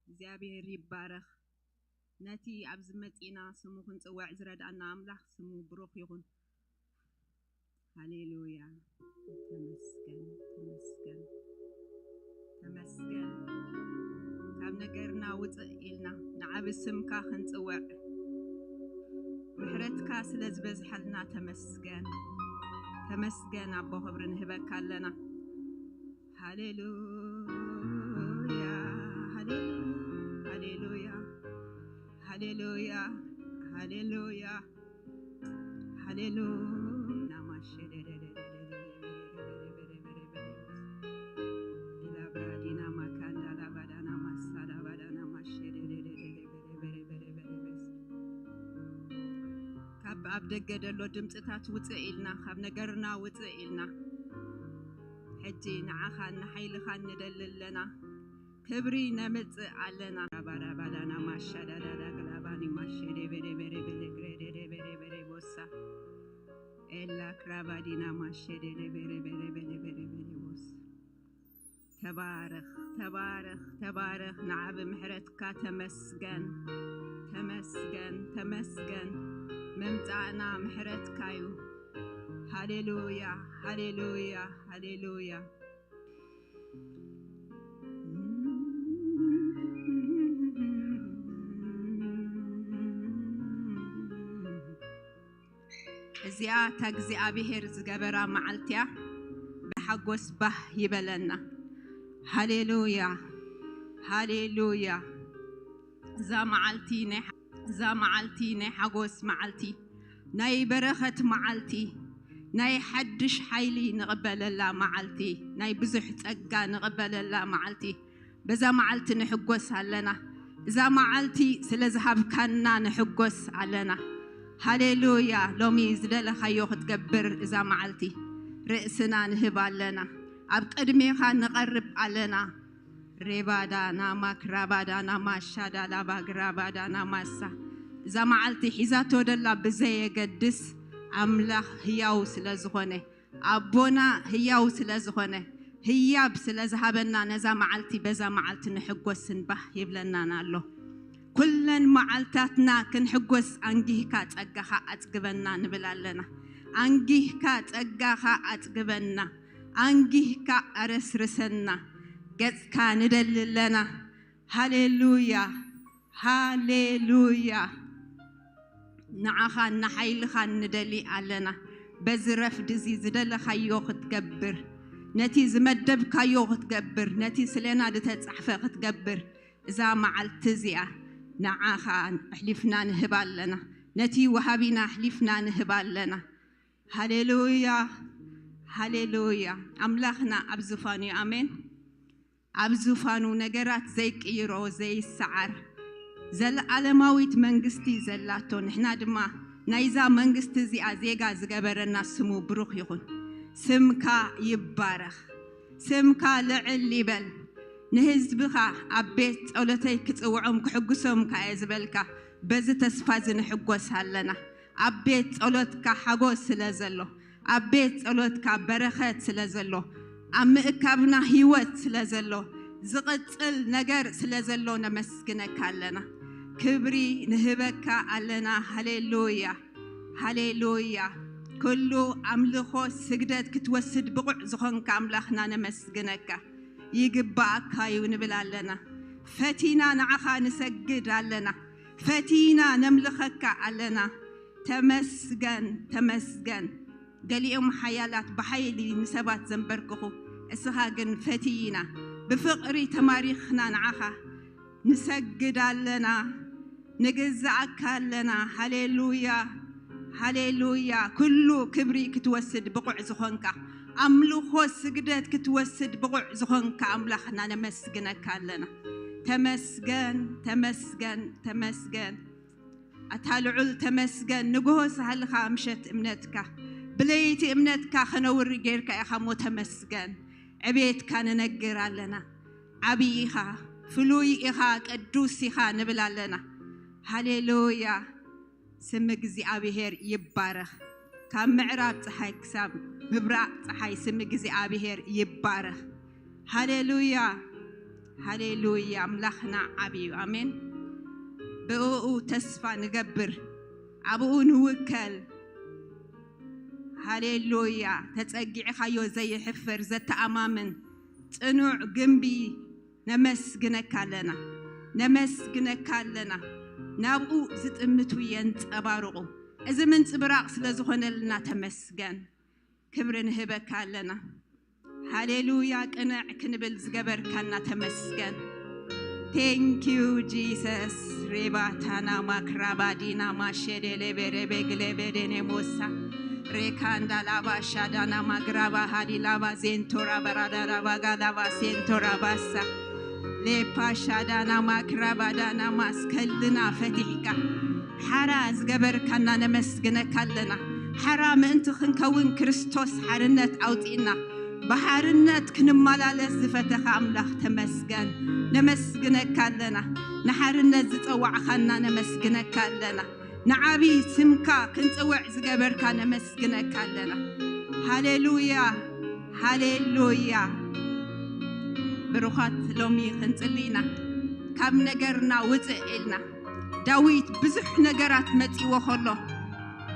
እግዚኣብሔር ይባረኽ። ነቲ ኣብዚ መጺና ስሙ ክንጽውዕ ዝረድኣና ኣምላኽ ስሙ ብሩኽ ይኹን። ሃሌሉያ። ተመስገን፣ ተመስገን፣ ተመስገን። ካብ ነገርና ውፅእ ኢልና ንዓቢ ስምካ ክንጽውዕ ምሕረትካ ስለ ዝበዝሓልና ተመስገን። ተመስገን ኣቦ፣ ክብሪ ንህበካ ኣለና። ሃሌሉያ፣ ሃሌሉያ፣ ሃሌሉያ፣ ሃሌሉያ፣ ሃሌሉያ፣ ሃሌሉያ። ካብ ኣብ ደገ ደሎ ድምፅታት ውፅእ ኢልና፣ ካብ ነገርና ውፅእ ኢልና፣ ሕጂ ንዓኻን ንሓይልኻን ንደሊ ኣለና። ክብሪ ነምጽእ ኣለና። ባራባዳና ማሻዳዳዳ ግላባኒ ማሸዴ ቤሬ ቤሬ ቤሬ ግሬዴ ቤሬ ቤሬ ቦሳ ኤላ ክራባዲና ማሸዴ ቤሬ ቤሬ ቤሬ ቤሬ ቤሬ ቦሳ። ተባረኽ፣ ተባረኽ፣ ተባረኽ። ንዓቢ ምሕረትካ ተመስገን፣ ተመስገን፣ ተመስገን። ምምጻእና ምሕረትካ እዩ። ሃሌሉያ፣ ሃሌሉያ፣ ሃሌሉያ። እዚኣ እታ እግዚኣብሄር ዝገበራ መዓልቲ እያ። ብሓጎስ ባህ ይበለና። ሃሌሉያ፣ ሃሌሉያ። እዛ መዓልቲ ናይ፣ እዛ መዓልቲ ናይ ሓጎስ መዓልቲ፣ ናይ በረኸት መዓልቲ፣ ናይ ሓድሽ ሓይሊ ንቕበለላ መዓልቲ፣ ናይ ብዙሕ ጸጋ ንቕበለላ መዓልቲ። በዛ መዓልቲ ንሕጎስ ኣለና። እዛ መዓልቲ ስለ ዝሃብካና ንሕጎስ ኣለና። ሃሌሉያ። ሎሚ ዝደለኻዮ ክትገብር እዛ መዓልቲ ርእስና ንህብ ኣለና። ኣብ ቅድሜኻ ንቐርብ ኣለና። ሬባዳ ናማክ ራባዳ ናማሻዳ ላባግ ራባዳ ናማሳ። እዛ መዓልቲ ሒዛቶ ደላ ብዘየገድስ ኣምላኽ ህያው ስለ ዝኾነ፣ ኣቦና ህያው ስለ ዝኾነ፣ ህያብ ስለ ዝሃበና ነዛ መዓልቲ፣ በዛ መዓልቲ ንሕጎስን ባህ ይብለናን ኣሎ። ኩለን መዓልታትና ክንሕጎስ ኣንጊህካ ጸጋኻ ኣጽግበና ንብል ኣለና። ኣንጊህካ ጸጋኻ ኣጽግበና። ኣንጊህካ ኣረስርሰና፣ ገጽካ ንደሊ ኣለና። ሃሌሉያ፣ ሃሌሉያ። ንዓኻን ንሓይልኻን ንደሊ ኣለና። በዚ ረፍዲ እዚ ዝደለኻዮ ክትገብር፣ ነቲ ዝመደብካዮ ክትገብር፣ ነቲ ስሌና ዝተጻሕፈ ክትገብር፣ እዛ መዓልቲ እዚኣ ንዓኻ ኣሕሊፍና ንህብ ኣለና። ነቲ ወሃቢና ኣሕሊፍና ንህብ ኣለና። ሃሌሉያ፣ ሃሌሉያ። ኣምላኽና ኣብ ዙፋኑ እዩ። ኣሜን። ኣብ ዙፋኑ ነገራት ዘይቅይሮ፣ ዘይሰዓር፣ ዘለዓለማዊት መንግስቲ ዘላቶ፣ ንሕና ድማ ናይዛ መንግስቲ እዚኣ ዜጋ ዝገበረና ስሙ ብሩኽ ይኹን። ስምካ ይባረኽ። ስምካ ልዕል ይበል። ንህዝብኻ ኣብ ቤት ጸሎተይ ክጽውዖም ክሕጉሶም ከኣ እየ ዝበልካ፣ በዚ ተስፋ እዚ ንሕጎስ ኣለና። ኣብ ቤት ጸሎትካ ሓጎስ ስለ ዘሎ፣ ኣብ ቤት ጸሎትካ በረኸት ስለ ዘሎ፣ ኣብ ምእካብና ህይወት ስለ ዘሎ፣ ዝቕጽል ነገር ስለ ዘሎ ነመስግነካ ኣለና። ክብሪ ንህበካ ኣለና። ሃሌሉያ። ሃሌሉያ። ኩሉ ኣምልኾ ስግደት ክትወስድ ብቑዕ ዝኾንካ ኣምላኽና ነመስግነካ። ይግባኣካ እዩ ንብል ኣለና። ፈቲና ንዓኻ ንሰግድ ኣለና። ፈቲና ነምልኸካ ኣለና። ተመስገን፣ ተመስገን። ገሊኦም ሓያላት ብሓይሊ ንሰባት ዘንበርክኹ፣ እስኻ ግን ፈቲና ብፍቕሪ ተማሪኽና ንዓኻ ንሰግድ ኣለና፣ ንግዛኣካ ኣለና። ሃሌሉያ፣ ሃሌሉያ። ኩሉ ክብሪ ክትወስድ ብቑዕ ዝኾንካ፣ ኣምልኾ ስግደት ክትወስድ ብቑዕ ዝኾንካ ኣምላኽና ነመስግነካ ኣለና። ተመስገን፣ ተመስገን፣ ተመስገን። ኣታ ልዑል ተመስገን። ንግሆ ሳህልኻ፣ ምሸት እምነትካ፣ ብለይቲ እምነትካ ከነውሪ ጌርካ ኢኻ እሞ ተመስገን። ዕቤትካ ንነግር ኣለና። ዓብዪ ኢኻ፣ ፍሉይ ኢኻ፣ ቅዱስ ኢኻ ንብል ኣለና። ሃሌሉያ። ስም እግዚኣብሔር ይባረኽ። ካብ ምዕራብ ፀሓይ ክሳብ ምብራቕ ፀሓይ ስም እግዚኣብሔር ይባረኽ። ሃሌሉያ፣ ሃሌሉያ። ኣምላኽና ዓብዩ። ኣሜን። ብእኡ ተስፋ ንገብር፣ ኣብኡ ንውከል። ሃሌሉያ። ተጸጊዕኻዮ ዘይሕፍር፣ ዘተኣማምን ጽኑዕ ግንቢ ነመስግነካ ኣለና፣ ነመስግነካ ኣለና። ናብኡ ዝጥምቱ የንጸባርቑ። እዚ ምንጽብራቕ ስለ ዝኾነልና ተመስገን። ክብሪ ንህበካ ኣለና። ሃሌሉያ። ቅንዕ ክንብል ዝገበርካና ተመስገን። Thank you Jesus. ሬባታና ማክራባዲና ማሸዴሌ ቤሬቤግሌ ቤዴኔ ሞሳ ሬካንዳ ላባ ሻዳና ማግራባ ሃዲ ላባ ዜንቶራ በራዳራ ባጋ ላባ ሴንቶራ ባሳ ሌፓ ሻዳና ማክራባዳና ማስከልና ፈቲሕካ ሓራ ዝገበርካና ነመስግነካ ኣለና። ሓራ ምእንቲ ክንከውን ክርስቶስ ሓርነት ኣውፂእና። ብሓርነት ክንመላለስ ዝፈተኻ ኣምላኽ ተመስገን። ነመስግነካ ኣለና። ንሓርነት ዝጸዋዕኻና ነመስግነካ ኣለና። ንዓቢ ስምካ ክንጽውዕ ዝገበርካ ነመስግነካ ኣለና። ሃሌሉያ፣ ሃሌሉያ። ብሩኻት፣ ሎሚ ክንጽሊ ኢና። ካብ ነገርና ውጽእ ኢልና። ዳዊት ብዙሕ ነገራት መጺዎ ከሎ፣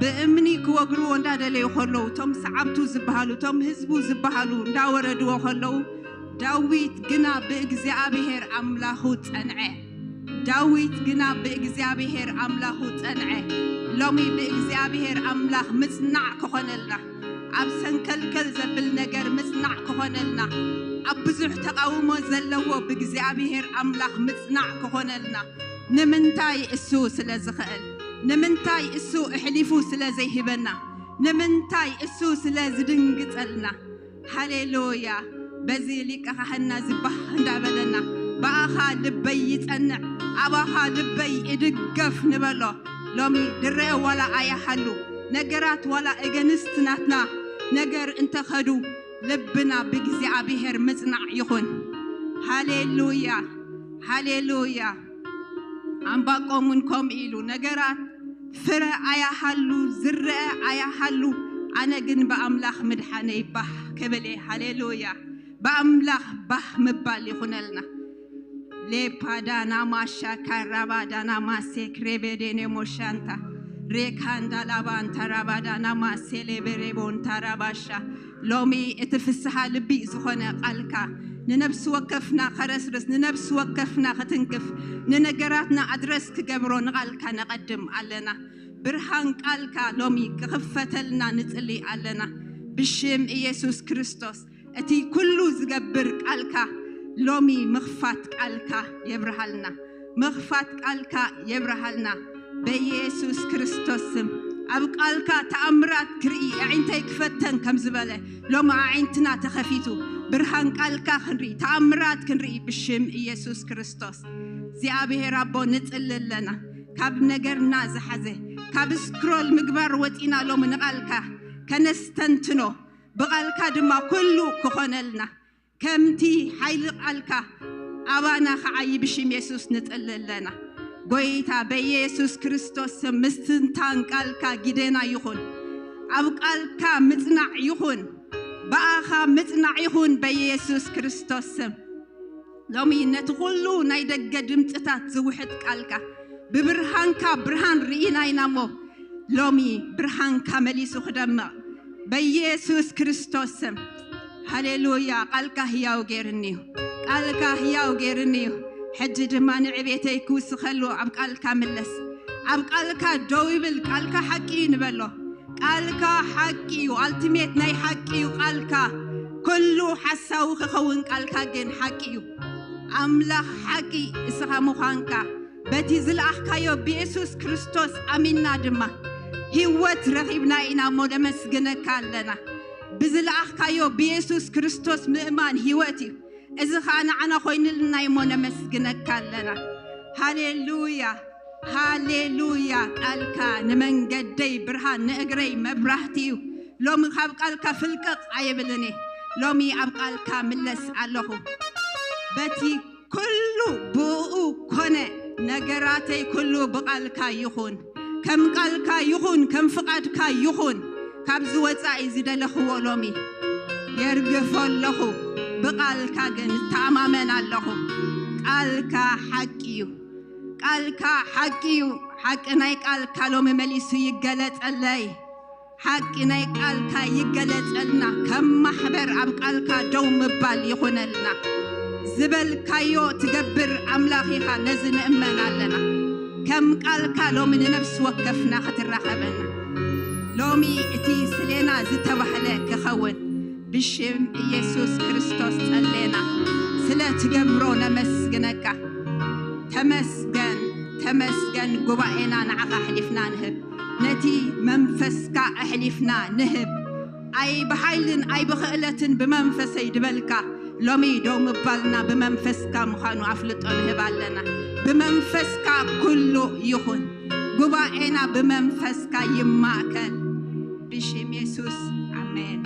ብእምኒ ክወግርዎ እንዳደለዩ ከለዉ፣ እቶም ሰዓብቱ ዝበሃሉ፣ እቶም ህዝቡ ዝበሃሉ እንዳወረድዎ ከለዉ፣ ዳዊት ግና ብእግዚኣብሔር ኣምላኹ ጸንዐ። ዳዊት ግና ብእግዚኣብሔር ኣምላኹ ጸንዐ። ሎሚ ብእግዚኣብሔር ኣምላኽ ምጽናዕ ክኾነልና፣ ኣብ ሰንከልከል ዘብል ነገር ምጽናዕ ክኾነልና፣ ኣብ ብዙሕ ተቓውሞ ዘለዎ ብእግዚኣብሔር ኣምላኽ ምጽናዕ ክኾነልና። ንምንታይ? እሱ ስለ ዝኽእል። ንምንታይ? እሱ ኣሕሊፉ ስለ ዘይህበና። ንምንታይ? እሱ ስለ ዝድንግጸልና። ሃሌሉያ። በዚ ሊቀ ካህንና እዚ ባህ እንዳበለና፣ ብኣኻ ልበይ ይጸንዕ፣ ኣባኻ ልበይ እድገፍ ንበሎ። ሎሚ ድረአ ዋላ ኣይሃሉ፣ ነገራት ዋላ እገንስት ናትና ነገር እንተኸዱ፣ ልብና ብእግዚኣብሔር ምጽናዕ ይኹን። ሃሌሉያ፣ ሃሌሉያ። ኣምባቆም እውን ከምኡ ኢሉ፣ ነገራት ፍረ ኣያሃሉ፣ ዝረአ ኣያሃሉ፣ ኣነ ግን ብኣምላኽ ምድሓነይ ባህ ክብል እየ። ሃሌሉያ። ብኣምላኽ ባህ ምባል ይኹነልና። ሌፓ ዳና ማሻ ካራባ ዳና ማሴ ክሬቤዴኔ ሞሻንታ ሬካንዳ ላባንታ ራባ ዳና ማሴ ሌቤሬቦንታ ራባሻ። ሎሚ እቲ ፍስሃ ልቢ ዝኾነ ቃልካ ንነብሲ ወከፍና ከረስርስ፣ ንነብሲ ወከፍና ክትንክፍ፣ ንነገራትና ኣድረስ ክገብሮ ንቓልካ ነቐድም ኣለና። ብርሃን ቃልካ ሎሚ ክኽፈተልና ንጽሊ ኣለና። ብሽም ኢየሱስ ክርስቶስ እቲ ኩሉ ዝገብር ቃልካ ሎሚ ምኽፋት ቃልካ የብርሃልና። ምኽፋት ቃልካ የብርሃልና። በኢየሱስ ክርስቶስ ስም ኣብ ቃልካ ተኣምራት ክርኢ ኣዒንተይ ክፈተን ከም ዝበለ ሎሚ ኣዒንትና ተኸፊቱ ብርሃን ቃልካ ክንርኢ ተኣምራት ክንርኢ ብሽም ኢየሱስ ክርስቶስ እግዚኣብሔር ኣቦ ንጽሊ ኣለና። ካብ ነገርና ዝሓዘ ካብ ስክሮል ምግባር ወፂና ሎሚ ንቓልካ ከነስተንትኖ ብቓልካ ድማ ኩሉ ክኾነልና ከምቲ ሓይሊ ቃልካ ኣባና ክዓዪ ብሽም የሱስ ንጽሊ ኣለና። ጎይታ በኢየሱስ ክርስቶስ ስም ምስትንታን ቃልካ ጊደና ይኹን። ኣብ ቃልካ ምጽናዕ ይኹን። ብኣኻ ምጽናዕ ይኹን በኢየሱስ ክርስቶስ ስም። ሎሚ ነቲ ኩሉ ናይ ደገ ድምጽታት ዝውሕጥ ቃልካ ብብርሃንካ ብርሃን ርኢና ኢና እሞ ሎሚ ብርሃንካ መሊሱ ክደምቕ በኢየሱስ ክርስቶስ ስም። ሃሌሉያ። ቃልካ ህያው ገይርኒ እዩ። ቃልካ ህያው ገይርኒ እዩ። ሕጂ ድማ ንዕቤተይ ክውስኸሉ ኣብ ቃልካ ምለስ። ኣብ ቃልካ ደው ይብል። ቃልካ ሓቂ እዩ ንበሎ። ቃልካ ሓቂ እዩ። ኣልቲሜት ናይ ሓቂ እዩ ቃልካ። ኩሉ ሓሳዊ ክኸውን ቃልካ ግን ሓቂ እዩ። ኣምላኽ ሓቂ እስኻ ምዃንካ በቲ ዝለኣኽካዮ ብየሱስ ክርስቶስ ኣሚንና ድማ ህይወት ረኺብና ኢና እሞ ነመስግነካ ኣለና። ብዝለኣኽካዮ ብየሱስ ክርስቶስ ምእማን ህይወት እዩ። እዚ ኸኣ ንዓና ኮይንልና እሞ ነመስግነካ ኣለና። ሃሌሉያ፣ ሃሌሉያ። ቃልካ ንመንገደይ ብርሃን፣ ንእግረይ መብራህቲ እዩ። ሎሚ ካብ ቃልካ ፍልቅቕ ኣይብልን እየ። ሎሚ ኣብ ቃልካ ምለስ ኣለኹ። በቲ ኩሉ ብኡ ኮነ፣ ነገራተይ ኩሉ ብቃልካ ይኹን። ከም ቃልካ ይኹን፣ ከም ፍቓድካ ይኹን። ካብዚ ወጻኢ ዝደለኽዎ ሎሚ የርግፎ ኣለኹ። ብቃልካ ግን እተኣማመን ኣለኹ። ቃልካ ሓቂ እዩ። ቃልካ ሓቂ እዩ። ሓቂ ናይ ቃልካ ሎሚ መሊሱ ይገለጸለይ። ሓቂ ናይ ቃልካ ይገለጸልና። ከም ማሕበር ኣብ ቃልካ ደው ምባል ይኹነልና። ዝበልካዮ ትገብር ኣምላኽ ኢኻ፣ ነዚ ንእመን ኣለና። ከም ቃልካ ሎሚ ንነፍሲ ወከፍና ክትራኸበና። ሎሚ እቲ ስሌና ዝተባህለ ክኸውን ብሽም ኢየሱስ ክርስቶስ ጸሌና። ስለ ትገብሮ ነመስግነካ። ተመስገን፣ ተመስገን። ጉባኤና ንዓኻ ኣሕሊፍና ንህብ። ነቲ መንፈስካ ኣሕሊፍና ንህብ። ኣይ ብሓይልን ኣይ ብኽእለትን ብመንፈሰይ ድበልካ፣ ሎሚ ደው ምባልና ብመንፈስካ ምዃኑ ኣፍልጦ ንህብ ኣለና። ብመንፈስካ ኩሉ ይኹን። ጉባኤና ብመንፈስካ ይማእከል። ብሽም የሱስ፣ ኣሜን።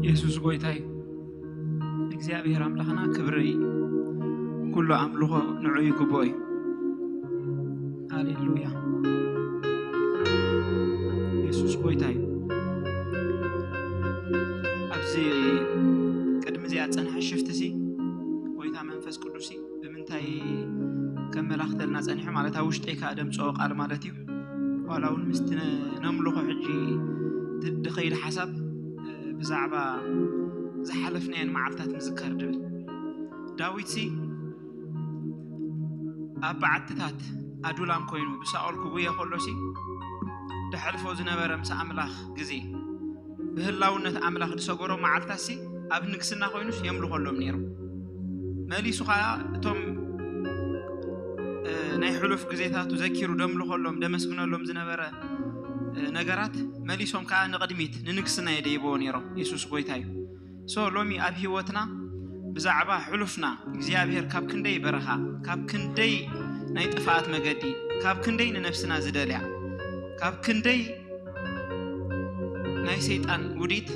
የሱስ ጎይታ እዩ። እግዚኣብሔር ኣምላኽና ክብሪ ኩሉ ኣምልኾ ንዑ ይግብኦ እዩ። ሃሌሉያ። የሱስ ጎይታ እዩ። ኣብዚ ቅድሚ እዚኣ ዝጸንሐ ሽፍትሲ ጎይታ መንፈስ ቅዱስሲ ብምንታይ ከመላኽተልና ጸኒሑ ማለት ኣብ ውሽጠይ ከኣ ደምጽኦ ቃል ማለት እዩ። ዋላ እውን ምስቲ ነ-፣ ነምልኾ ሕጂ ድ-፣ ድኸይድ ሓሳብ፣ እ፣ ብዛዕባ ዝሓለፍናየን መዓልታት ምዝከር ድብል። ዳዊትሲ ኣብ በዓትታት ኣዱላም ኮይኑ ብሳኦል ክጉየ ከሎሲ፣ ደሕልፎ ዝነበረ ምስ ኣምላኽ ግዜ፣ ብህላውነት ኣምላኽ ዝሰገሮ መዓልታትሲ ኣብ ንግስና ኮይኑስ የምልኾሎም ነይሩ። መሊሱ ኸኣ እቶም፣ እ፣ ናይ ሕሉፍ ግዜታቱ ዘኪሩ ደምልኾሎም፣ ደመስግነሎም ዝነበረ፣ እ፣ ነገራት መሊሶም ከኣ ንቕድሚት ንንግስና የደይብዎ ነይሮም። የሱስ ጎይታ እዩ። ሶ ሎሚ ኣብ ህይወትና ብዛዕባ ሕሉፍና እግዚኣብሔር ካብ ክንደይ በረኻ፣ ካብ ክንደይ ናይ ጥፍኣት መገዲ፣ ካብ ክንደይ ንነፍስና ዝደልያ፣ ካብ ክንደይ ናይ ሰይጣን ውዲት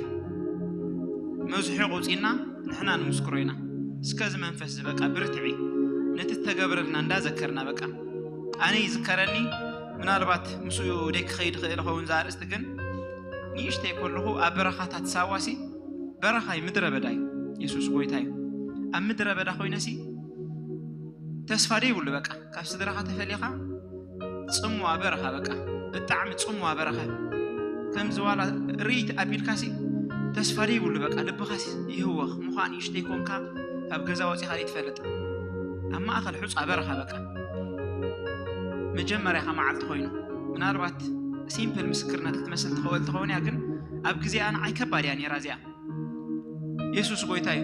መዝሑ ቁጺና ንሕና ንምስክሮ ኢና። እስከዚ መንፈስ ዝበቃ ብርትዒ ነቲ እተገብረልና እንዳዘከርና በቃ ኣነ ይዝከረኒ። ምናልባት ምስኡ ደይ ክኸይድ ክእል ኸውን ዝኣርእስቲ ግን ንእሽተይ ከለኹ ኣብ በረኻታት ሳዋሲ በረኻ እዩ፣ ምድረ በዳ እዩ። የሱስ ጎይታ እዩ። ኣብ ምድረ በዳ ኮይነሲ ተስፋ ደይብሉ በቃ። ካብ ስድራኻ ተፈሊኻ ጽምዋ በረኻ በቃ። ብጣዕሚ ጽምዋ በረኻ። ከምዚ ዋላ ርእይት ኣቢልካሲ ተስፋ ደይብሉ በቃ። ልብኻሲ ይህወኽ። ምዃን ንእሽተይ ኮንካ ካብ ገዛ ወጺኻ ዘይትፈልጥ። ኣብ ማእከል ሑጻ በረኻ በቃ። መጀመርያኻ መዓልቲ ኮይኑ። ምናልባት ሲምፕል ምስክርነት ክትመስል ትኽእል ትኸውን እያ፣ ግን ኣብ ግዜኣ ንዓይ ከባድ እያ ነይራ እዚኣ። የሱስ ጎይታ እዩ።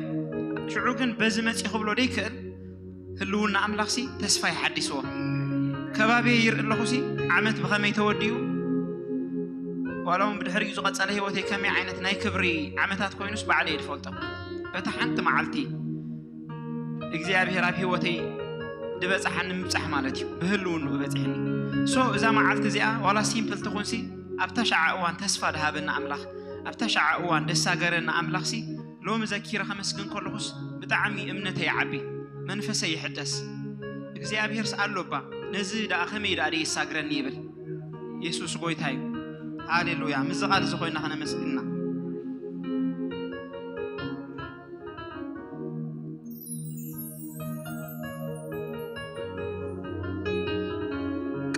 ሽዑ ግን በዚ መጺ ክብሎ ደይክእል ህልውና ኣምላኽሲ ተስፋ ይሓዲስዎ። ከባቢየ ይርኢ ኣለኹሲ ዓመት ብኸመይ ተወዲኡ፣ ዋላ እውን ብድሕሪኡ ዝቐጸለ ህይወተይ ከመይ ዓይነት ናይ ክብሪ ዓመታት ኮይኑስ ባዕለይ እየ ዝፈልጦ። በታ ሓንቲ መዓልቲ እግዚኣብሔር ኣብ ህይወተይ ዝበጽሓኒ ምብጻሕ ማለት እዩ። ብህልውንኡ በጺሕኒ። ሶ እዛ መዓልቲ እዚኣ ዋላ ሲምፕል ትኹንሲ ኣብታ ሸዓ እዋን ተስፋ ድሃበና ኣምላኽ፣ ኣብታ ሸዓ እዋን ደሳገረና ኣምላኽሲ ሎሚ ዘኪረ ከመስግን ከለኹስ ብጣዕሚ እምነተይ ይዓቢ፣ መንፈሰይ ይሕደስ። እግዚኣብሔርስ ኣሎ እባ፣ ነዚ ደኣ ከመይ ደኣ ደይሳግረኒ ይብል። የሱስ ጎይታ እዩ። ሃሌሉያ። ምስዚ ቃል እዚ ኮይና ከነመስግን ኢና።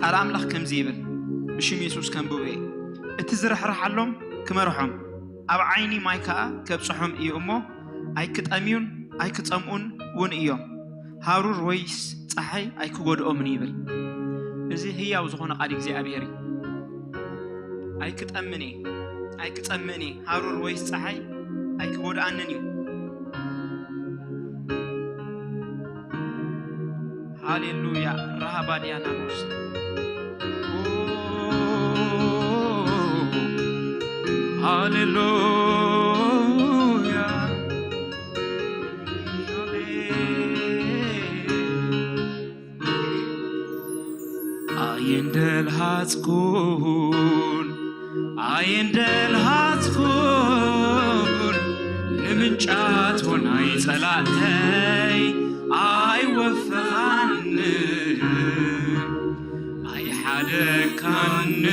ቃል ኣምላኽ ከምዚ ይብል፣ ብሽም የሱስ ከንብቦ እየ። እቲ ዝርሕርሓሎም ክመርሖም፣ ኣብ ዓይኒ ማይ ከኣ ከብጽሖም እዩ እሞ፣ ኣይክጠምዩን ኣይክጸምኡን እውን እዮም። ሃሩር ወይስ ጸሓይ ኣይክጎድኦምን ይብል። እዚ ህያው ዝኾነ ቃል እግዚኣብሔር እዩ። ኣይክጠምን እየ፣ ኣይክጸምእን እየ፣ ሃሩር ወይስ ጸሓይ ኣይክጎድኣንን እዩ። ሃሌሉያ። ራሃባድያ ናሙስ። ሃሌሉያ። ኣየንደልሃጽኩን ኣየንደልሃጽኩን ንምንጫቶ ናይ ጸላእተይ ኣይወፈኻንን ኣይሓደካንን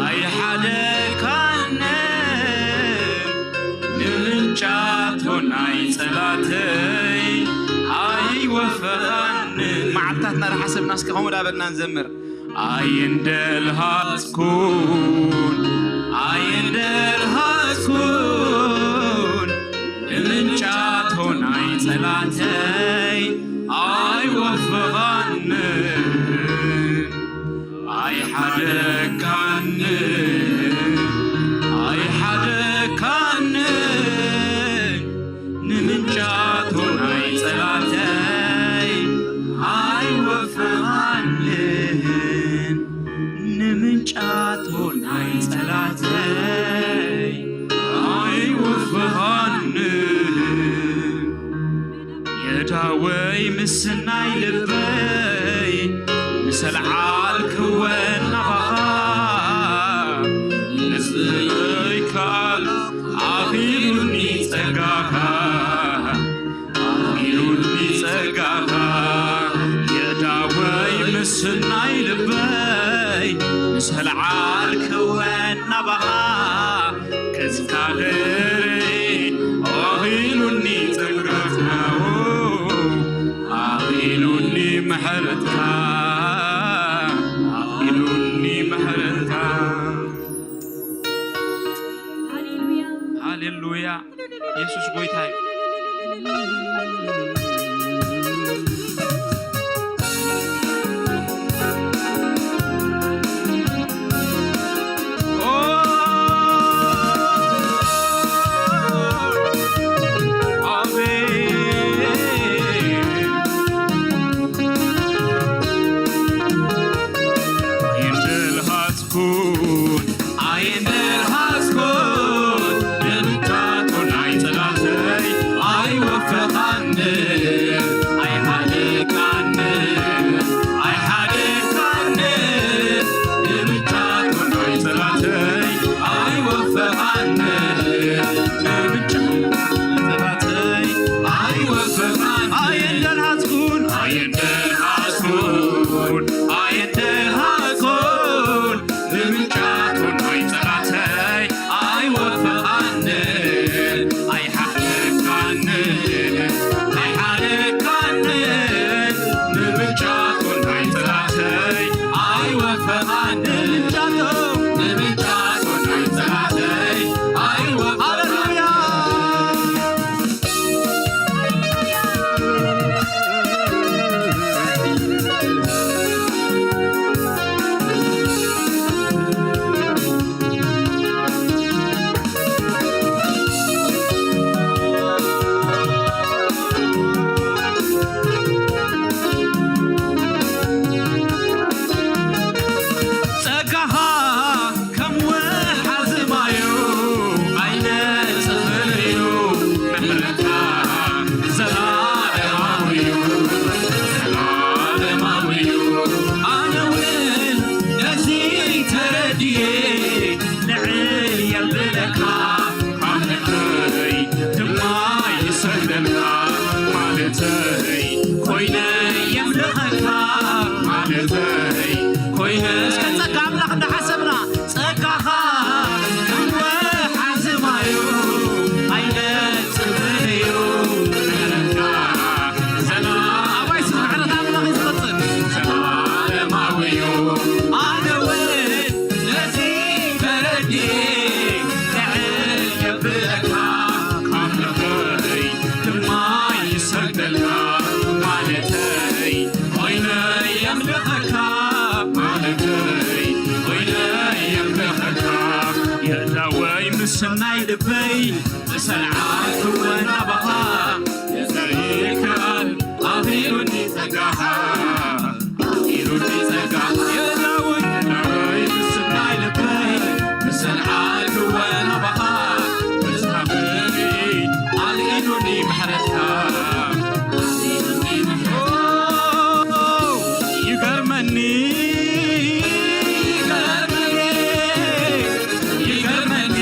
ኣይሓደካንን ንምንጫቶ ናይ ጸላእተይ ኣይወፈኻንን። መዓልትታትና ዳሓሰብና እስከ ከምኡ ዳበልና ንዘምር። ኣየንደልሃጽኩን ኣየንደልሃጽኩን ንምንጫቶ ናይ ጸላእተይ ኣይወፈኻንን ኣይሓደካንን ኣይሓደካንን ንምንጫቶ ናይ ጸላእተይ ኣይወፈኻንን ንምንጫቶ ናይ ጸላእተይ ኣይወፈኻንን። የዳወይ ምስናይ ልበይ ምሰልዓልክወ ናባኻ ንስለይ ካል ኣኺሉኒ ጸጋኻ ኣኺሉኒ ጸጋኻ የዳወይ ምስናይ ልበይ ምሰልዓልክወ ናባኻ ክዝካኽር ኣኺሉኒ ጸጋኻ ኣኺሉኒ ምሕረትካ ኣኺሉኒ ምሕረትካ። ሃሌሉያ። ሃሌሉያ። የሱስ ጎይታ እዩ። ኦ፣ ኣቤት። ኣይንደልሃጽኩን ኣይንደልሃጽኩን ንምንጫቶ ናይ ጸላእተይ ኣይወፈኻንን ኣይሓደካንን ኣይሓደካንን ንምንጫቶ ናይ ጸላእተይ ኣይወፈኻንን ንምንጫቶ ናይ ጸላእተይ ኣይወፈኻንን ኣይንደልሃጽኩን ኣይንደልሃጽኩን ኣይንደልሃጽኩን ንምንጫቱ ናይ ጸላእተይ ኣይወፈቓንን ኣይሓደካንን ኣይሓደካንን ንምንጫቱ ናይ ጸላእተይ ኣይወፈቓንን ንምንጫቱ ናይ ጸላእተይ ኣይወፈቓንን። ሃሌሉያ። ኮይነ እስከ ጸጋ ኣምላኽ እንዳሓሰብና፣ ጸጋኻ ከም ወሓዚ ማዩ ኣይነጽብን እዩ። ምሕረትካ ዘላ-፣ ኣባይ ስም ምሕረት ኣምላኽ እዩ ዝቐጽል። ዘላለማዊ እዩ። ኣነ እውን ነዚ ተረዲኤ ክዕል የብለካ፣ ኣምልኾይ ድማ ይሰግደልካ ማለተይ፣ ኮይነ የምልኸካ ማለተይ፣ ኮይነ የምልኸካ። የእዳወይ ምስ ሰናይ ልበይ፣ ብሰንዓል ክወናባኻ፣ የዘይከኣል ኣኺሉኒ ጸጋኻ። ኢሉኒ ጸጋ የዳወይ፣ የዳወይ፣ ምስናይ ልበይ፣ ብሰንዓል ክወናባኻ፣ ብዝናፍሪ ኣልኢሉኒ ምሕረትካ። ኦ፣ ይገርመኒ፣ ይገርመኒ፣ ይገርመኒ፣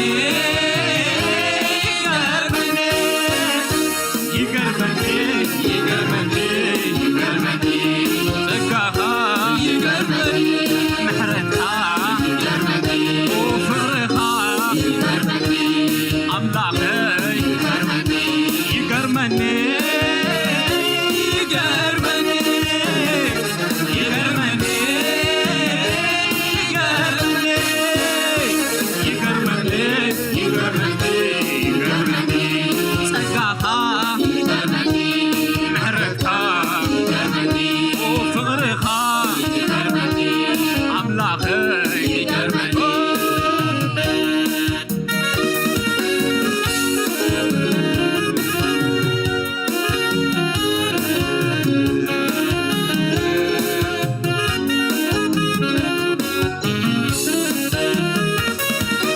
ይገርመኒ። ይገርመኒ፣ ይገርመኒ፣ ይገርመኒ፣ ጸጋኻ ይገርመኒ፣ ምሕረትካ ይገርመኒ፣ ፍቕርኻ ይገርመኒ፣ ኣምላኸይ ይገርመኒ፣ ይገርመኒ፣ ይገርመኒ። ይገርመኒ፣ ይገርመኒ፣ ይገርመኒ፣ ይገርመኒ። ጸጋኻ ይገርመኒ፣ ምሕረትካ ይገርመኒ፣ ፍቕርኻ ይገርመኒ፣ ኣምላኸይ ይገርመኒ።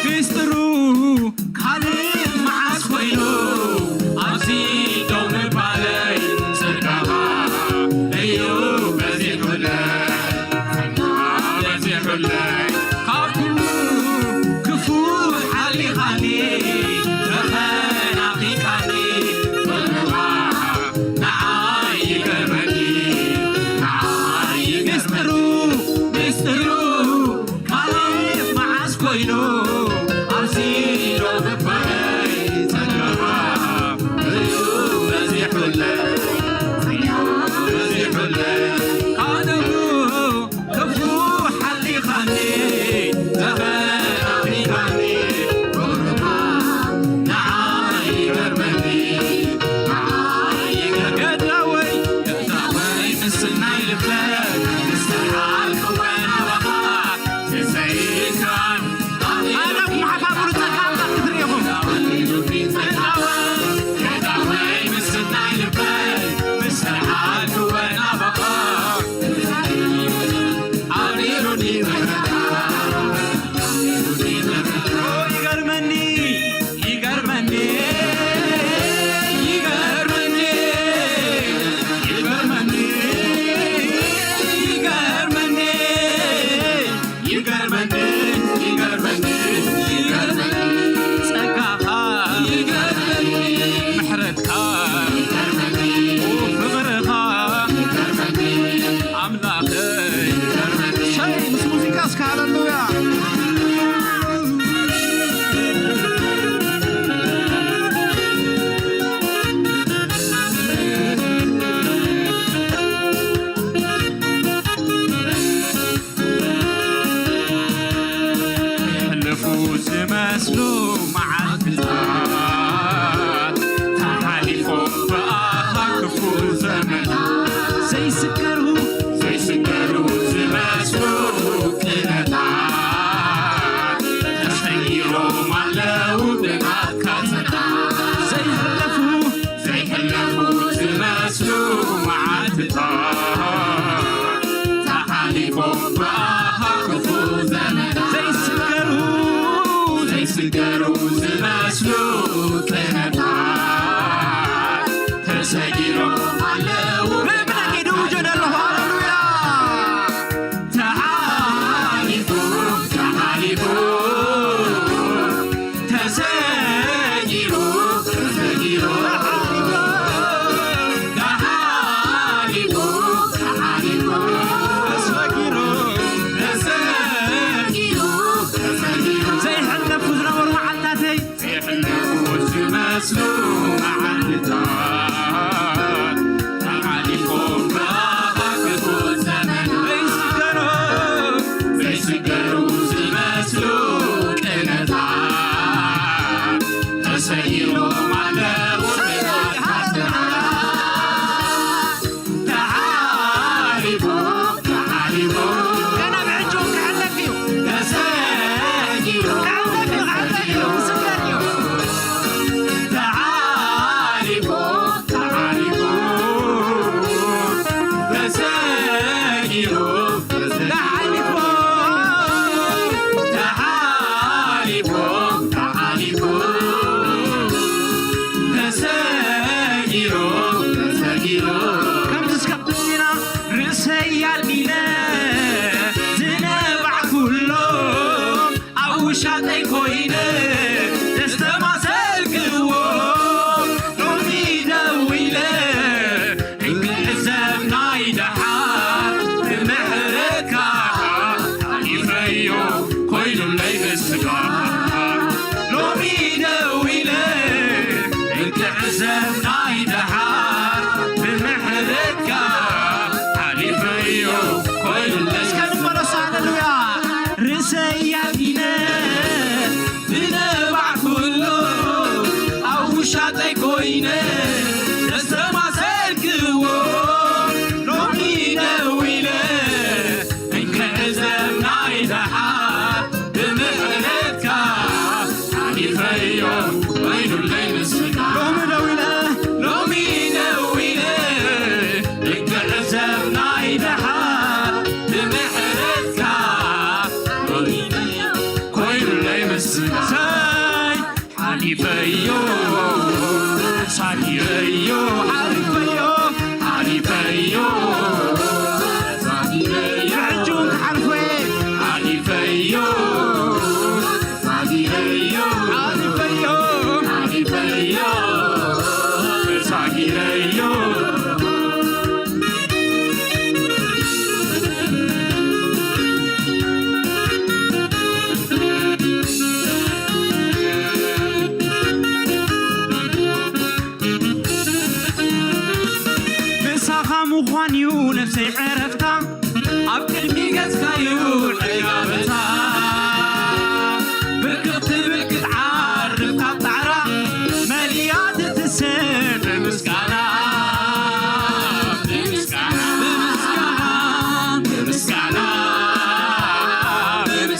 ሚስጥሩ ካልእ መዓስ ኮይኑ ኣብዚ ደው ምባለይ፣ ጸጋኻ እዩ በዚሑለይ። በዚሑለይ፣ ካብ ኩሉ ክፉእ ሓሊኻኒ፣ ተኸናኺካኒ፣ ፍቕርኻ ንዓይ ይገርመኒ፣ ንዓይ ይገርመኒ። ሚስጥሩ፣ ሚስጥሩ፣ ካልእ መዓስ ኮይኑ፣ ኣብዚ ዶ ምባለይ፣ ጸጋኻ እዩ በዚሑለይ፣ እዩ በዚሑለይ። ካብ ኩሉ ክፉእ ሓሊኻኒ፣ ተኸናኺካኒ፣ ፍቕርኻ ንዓይ ይገርመኒ፣ ንዓይ ይገርመኒ። ገዳወይ፣ ገዳወይ፣ ምስናይ ልበይ፣ ምስተርዓልኩ ወናባኻ፣ ትዘይካን ኣነ መሓፋፍሩ ጸጋ ኣምላኽ ክትርኢ ኢኹም። ገዳወይ፣ ገዳወይ፣ ምስናይ ልበይ፣ ምስተርዓልኩ ወናባኻ፣ ይገርመኒ፣ ይገርመኒ፣ ይገርመኒ፣ ይገርመኒ፣ ይገርመኒ፣ ይገርመኒ፣ ይገርመኒ፣ ጸጋኻ ይገርመኒ፣ ምሕረትካ ይገርመኒ፣ ፍቕርኻ ይገርመኒ። ኣምላኸይ። ሸይ ምስ ሙዚቃ እስከ ሃለሉያ። ሕልፉ ዝመስሉ መዓልትታት ተሓሊፎም ብኣኻ ክፉእ ዘመን ዘይስገሩ ዘይስገሩ ዝመስሉ ቅነታት ተሰይሮም ኣለዉ ብናትካ ጽንዓት ዘይሕለፉ ዘይሕለፉ ዝመስሉ መዓልትታት ተሓሊፎም ብኣኻ ክፉእ ዘመናት ዘይስገሩ ዘይስገሩ ዝመስሉ ቅነታት ተሰጊሮም ኣለዉ። ብእምነት ይድውጀ ዘለኹ። ሃሌሉያ። ተሓሊፉ፣ ተሓሊፉ፣ ተሰጊሩ፣ ተሰጊሩ፣ ተሓሊፉ፣ ተሓሊፉ፣ ተሰጊሩ፣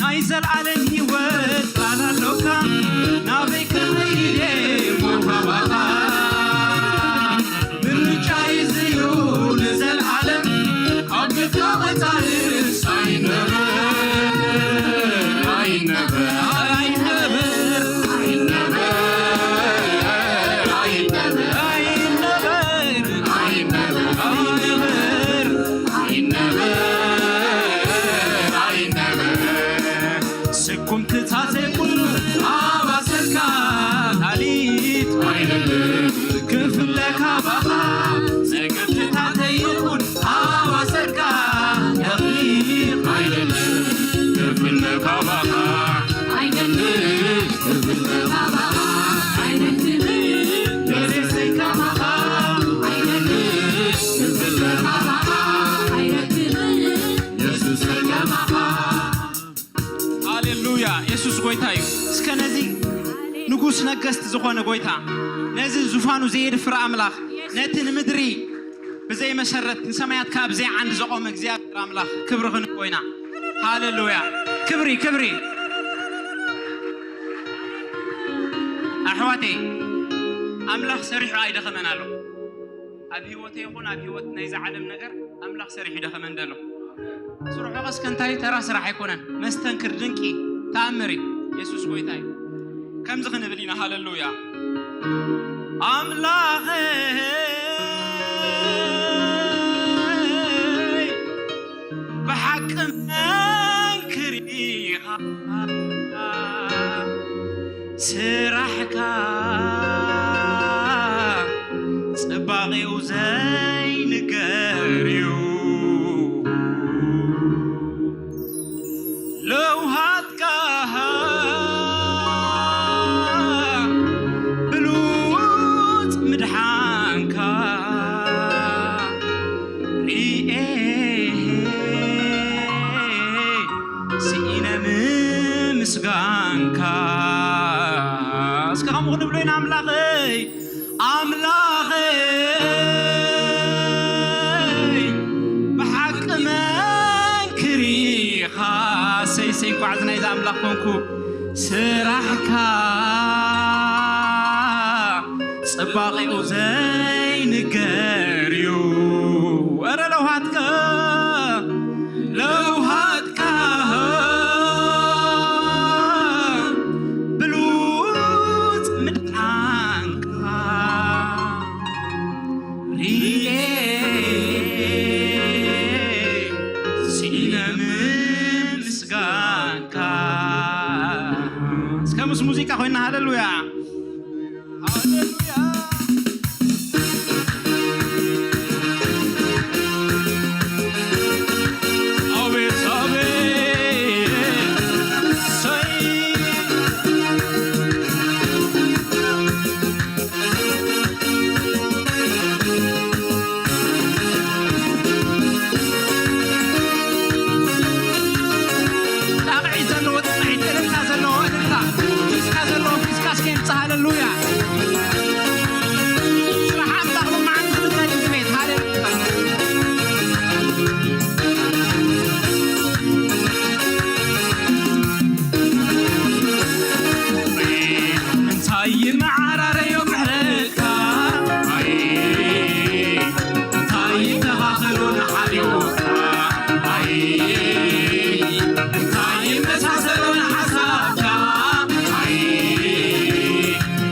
ናይ ዘልዓለም ህይወት ቃል ኣሎካ፣ ናበይ ክኸይድ እየ ሞት ናባኻ? ምርጫይ እዚ እዩ ንዘልዓለም፣ ካብ ግፍና ወጻእስ ኣይነበር፣ ኣይነበር፣ ኣይነበር፣ ኣይነበር፣ ኣይነበር፣ ኣይነበር፣ ኣይነበር፣ ኣይነበር። ስኩምትታተይ ኩሉ ኣብ ኣሰርካ ታሊት ኣይደለም ክፍለ ካባኻ ጸገብትታተይ ይኹን ኣብ ኣሰርካ ደቂቕ ኣይደለም ክፍለ ካባኻ ኣይደለም ክፍለ ካባኻ ኣይደለም የሱሰይ ካባኻ ኣይደለም ክፍለ ካባኻ ኣይደለም የሱሰይ ካባኻ። ሃሌሉያ! የሱስ ጎይታ እዩ። እስከ ነዚ ንጉስ ነገስት ዝኾነ ጎይታ፣ ነዚ ዙፋኑ ዘየድፍር ኣምላኽ፣ ነቲ ንምድሪ ብዘይ መሰረት ንሰማያት ከኣ ብዘይ ዓንዲ ዘቖመ እግዚኣብሔር ኣምላኽ ክብሪ ክንቦ ኢና። ሃሌሉያ! ክብሪ፣ ክብሪ። ኣሕዋተይ፣ ኣምላኽ ሰሪሑ ኣይደኸመን ኣሎ። ኣብ ህይወተይ ይኹን ኣብ ህይወት ናይዛ ዓለም ነገር ኣምላኽ ሰሪሑ ይደኸመን ደሎ። ስርሑ ኸስ ከንታይ ተራ ስራሕ ኣይኮነን። መስተንክር ድንቂ ተኣምር እዩ። የሱስ ጎይታ እዩ። ከምዚ ክንብል ኢና፣ ሃሌሉያ። ኣምላኸይ ብሓቂ መንክር ኢኻ። ስራሕካ ጽባቄኡ ዘይንገር እዩ። ለውሃትካ ብሉጽ ምድሓንካ ሪኤ ስኢነ ምስጋንካ። እስከ ከምኡ ክንብሎ ኢና። ኣምላኸይ፣ ኣምላኸይ፣ ብሓቂ መንክር ኢኻ። ሰይ፣ ሰይ፣ እንኳዕ እዚ ናይዚ ኣምላኽ ኮንኩ። ስራሕካ ጽባቄኡ ዘይንገር እዩ። ኧረ ለውሃትካ፣ ለውሃትካ ብሉጽ ምድሓንካ ሪኤ ስኢነ ምስጋንካ። እስከ ምስ ሙዚቃ ኮይና ሃሌሉያ። ሃሌሉያ። ኣቤት፣ ኣቤት፣ እሰይ። ጣቕዒት ዘለዎ ጣቕዒት፣ እልልታ ዘለዎ እልልታ፣ ፊስካ ዘለዎ ፊስካ፣ እስከ ይምጻእ። ሃሌሉያ። ስራሕ ኣምላኽ ብመዓልቲ ክልተ ግዜ ቤት። ሃሌሉያ። እንታይ ይመዓራረዮ ምሕረትካ? ኣይ፣ እንታይ ይተኻኸሎ ንሓልዮትካ? ኣይ፣ እንታይ ይመሳሰሎ ንሓሳብካ? ኣይ፣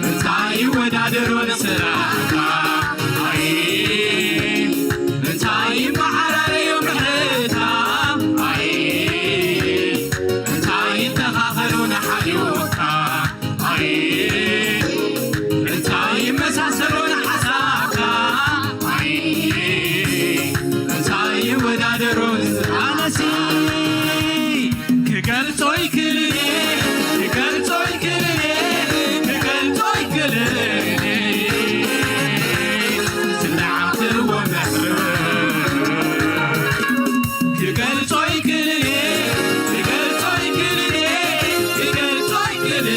እንታይ ይወዳደሮ ንስራሕካ? ኣይ፣ እንታይ ይመዓራረዮ ምሕረትካ? ኣይ፣ እንታይ ይተኻኸሎ ንሓልዮትካ? ኣይ፣ እንታይ ይመሳሰሎ ንሓሳብካ? ኣይ፣ እንታይ ይወዳደሮ? ኣነሲ ክገልጾ ይክልኔ፣ ክገልጾ ይክልኔ፣ ክገልጾ ይክልኔ። ዝለዓልክዎ ምሕረት ክገልጾ ይክልኔ፣ ክገልጾ ይክልኔ፣ ክገልጾ ይክልኔ።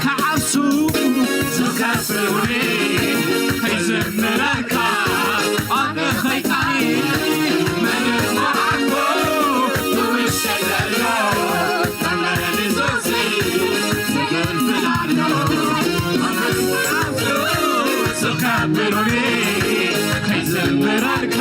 ክዓሱ ዝከፍሉኒ ከይዝምረልካ ኣነ ኸይጣኒ መን ሞዓኮ ብውሽጠይ ዘሎ ተመሊሱሲ ዝገልፍላሎ ዝከፍሉኒ ከይዝምረልካ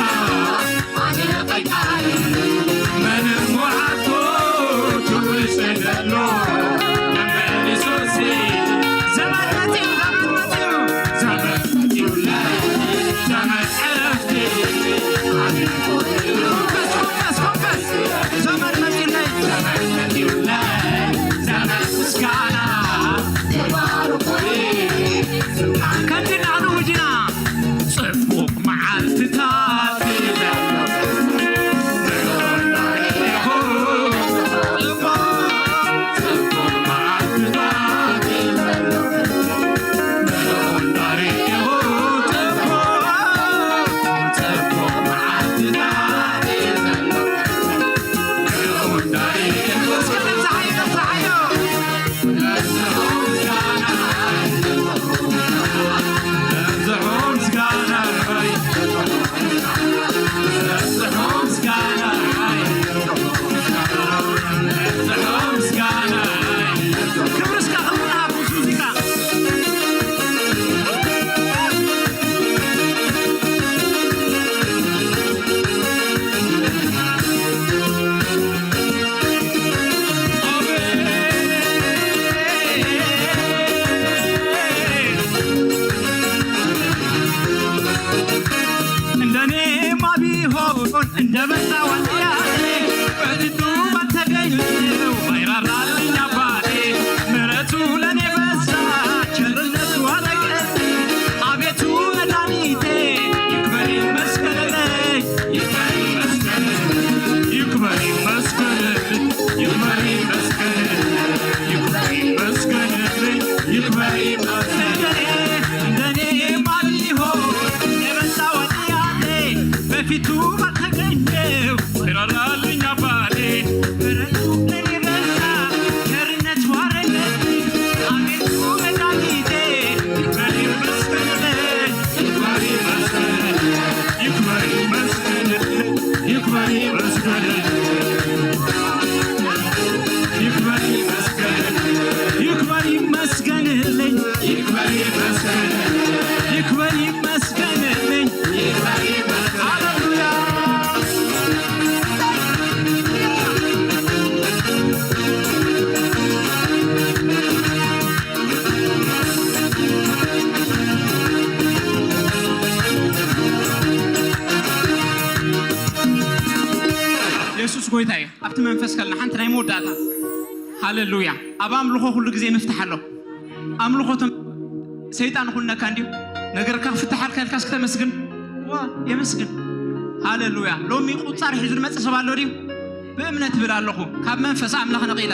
ከምቲ ናዕዱ ውጅና ጽቡቕ መዓልትታት እንደኔ ማቢሆን እንደ በዛ ዋልያ በፊቱ ባልተገኘው ባይራራልኝ አባቴ ምሕረቱ ለኔ በዛ ቸርነቱ አለቀ አቤቱ መድኃኒቴ ይክበር ይመስገንልኝ ይክበር ይመስገንልኝ ይክበር ይመስገንልኝ ይክበር ይመስገንልኝ ይክበር ይመስገንልኝ ይክበር ይመስገንልኝ እንደኔ ማን ይሆን የበዛ ኃጢአቴ በፊቱ ባልተገኘው ይራራልኝ አባቴ ምሕረቱ ለኔ በዛ ቸርነቱ አረገ አቤቱ መድኃኒቴ ይክበር ይመስገንልኝ ይክበር ይመስገንልኝ ይክበር ይመስገንልኝ ይክበር ይመስገንልኝ ይክበር ይመስገንልኝ ይክበር ይመስገንልኝ ይክበር ይመስገንልኝ ይክበር ይመስገንልኝ ይክበር ይመስገንልኝ ሃሌሉያ የሱስ ጎይታ እዩ። ኣብቲ መንፈስ ከልና ሓንቲ ናይ መወዳእታ ሃሌሉያ። ኣብ ኣምልኾ ኩሉ ግዜ ምፍታሕ ኣሎ። ኣምልኾ ተም ሰይጣን ኩነካ እንዲዩ ነገርካ ክፍታሕ ኣልካ ኢልካ እስኪ ተመስግን። ዋ የመስግን። ሃሌሉያ። ሎሚ ቁጻር ሒዙ ዝመጽእ ሰብ ኣሎ ድዩ? ብእምነት እብል ኣለኹ ካብ መንፈስ ኣምላኽ ነቒለ።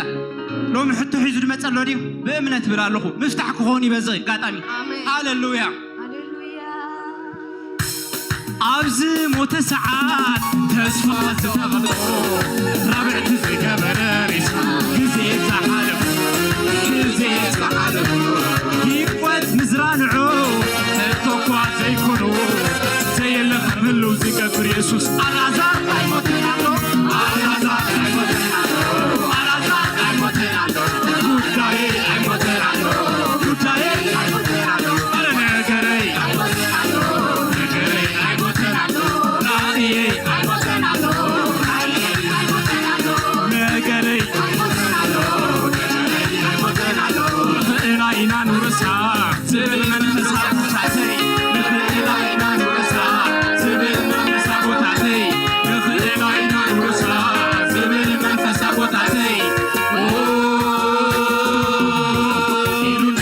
ሎሚ ሕቶ ሒዙ ዝመጸ ኣሎ ድዩ? ብእምነት እብል ኣለኹ ምፍታሕ ክኸውን እዩ በዚ ኣጋጣሚ። ኣሜን። ሃሌሉያ። ሃሌሉያ። ኣብ ዝሞተ ሰዓት ተስፋ ዝተቐብኦ ራብዕቲ ዝገበረ ሬሳ ግዜ ዝሓለፎ ግዜ ዝሓለፎ ህይወት ምዝራንዑ እቶኳ ዘይኮኑ ዘየለ ከም ህልው ዝገብር የሱስ ኣልዓዛር ኣይሞተን ኣሎ ኣልዓዛር ኣይሞተን ኣሎ ኣልዓዛር ኣይሞተን ኣሎ ጉዳይ ኣይሞተን ኣሎ ጉዳይ ኣይሞተን ኣሎ ኣረ ነገረይ ኣይሞተን ኣሎ ነገረይ ኣይሞተን ኣሎ ራእየይ ኣይሞተን ኣሎ ራእየይ ኣይሞተን ኣሎ ነገረይ ኣይሞተን ኣሎ ነገረይ ኣይሞተን ኣሎ ኽእላ ኢና ንውርሳ ዝብል መንፈሳዊ ቦታተይ ንኽእላ ኢና ንውርሳ ዝብል መንፈሳ ቦታተይ ንኽእላ ኢና ንውርሳ ዝብል መንፈሳ ቦታተይ ኦ ኢሉኒ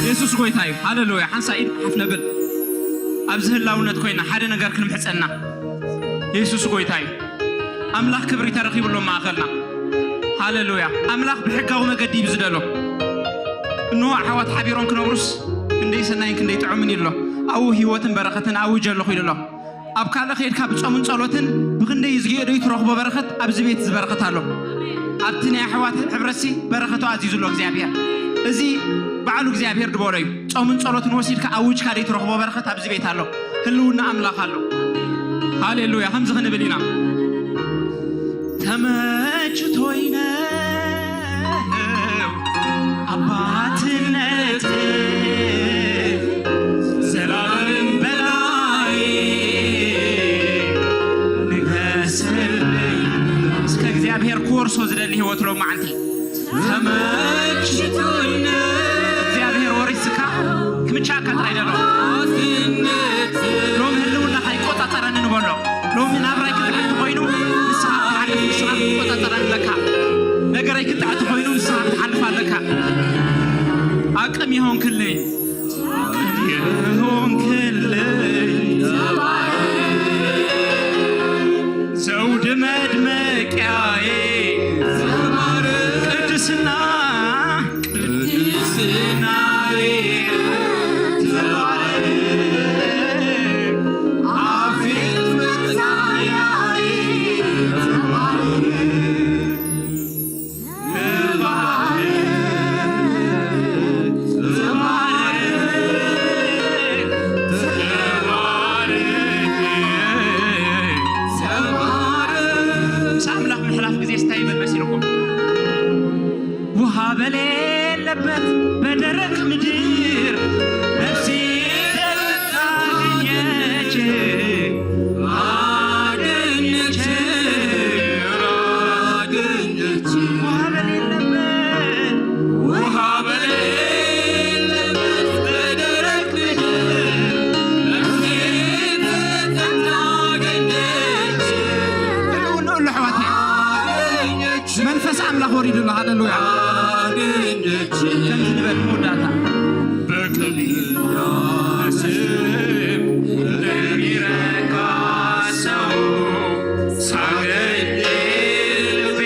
የሱስ ጎይታ እዩ። ሃሌሉያ። ሓንሳእ ኢድ ሓፍ ነብል። ኣብዚ ህላውነት ኮይና ሓደ ነገር ክንምሕጸና። የሱስ ጎይታ እዩ። ኣምላኽ ክብሪ ተረኺብሎ ማእኸልና። ሃሌሉያ። ኣምላኽ ብሕጋዊ መገዲ እዩ ዝደሎ። እንሆ ኣሕዋት ሓቢሮም ክነብሩስ ክንደይ ሰናይን ክንደይ ጥዑምን ኢሎ። ኣብኡ ህይወትን በረኸትን ኣውጀ ኣለኹ ኢሉ ኣሎ። ኣብ ካልእ ከይድካ ብጾምን ጸሎትን ብኽንደይ ዝግዮ ደይ ትረኽቦ በረኸት ኣብዚ ቤት እዚ በረኸት ኣሎ። ኣብቲ ናይ ኣሕዋት ሕብረትሲ በረኸቱ ኣዚዙ ኣሎ እግዚኣብሔር። እዚ ባዕሉ እግዚኣብሔር ድበሎ እዩ። ጾምን ጸሎትን ወሲድካ ኣውጅካ ደይ ትረኽቦ በረኸት ኣብዚ ቤት ኣሎ። ህልውና ኣምላኽ ኣሎ። ሃሌሉያ። ከምዚ ክንብል ኢና። ተመችቶይነ ኣባትነት ዘላለም በላይ ንገሰለይ። እስከ እግዚኣብሔር ክወርሶ ዝደሊ ህይወት ሎማዓንቲ ተመችቶይነ እግዚኣብሔር ወሪስካ ክምቻካ ጥራይ ደሎ። ሎሚ ህልውናኻ ይቆጻጸረኒ ንበሎ። ሎሚ ናብራይ ክጥዕት ተኾይኑ ንስኻ ክትሓልፍ፣ ንስኻ ክትቆጻጸር ኣለካ። ነገረይ ክጥዕት ተኾይኑ ንስኻ ክትሓልፍ ኣለካ። ኣቅም ይሆንክለይ፣ ኣቅም ይሆንክለይ። ዘውድ መድመቂያዬ ቅድስና ቅድስናዬ ተባረክ፣ ኣቤት መታያዬ ተባረክ፣ ተባረክ፣ ተባረክ፣ ተባረክ፣ ተባረክ። ምስ ኣምላኽ ምሕላፍ ግዜ ስታይ ይበል መሲልኩም። ውሃ በሌለበት በደረቅ ምድር ነፍሴ አገኘች፣ አገኘች፣ አገኘች። ውሃ በሌለበት፣ ውሃ በሌለበት በደረቅ ምድር ነፍሴ አገኘች። ንዑ፣ ንዑ፣ ኣሕዋተይ። መንፈስ ኣምላኽ ወሪዱ ኣሎ። ሃሌሉያ። ከምዚ ንበል መወዳእታ። በቅኔና ስም ለሚረካ ሰው ሳገኝ ልቤ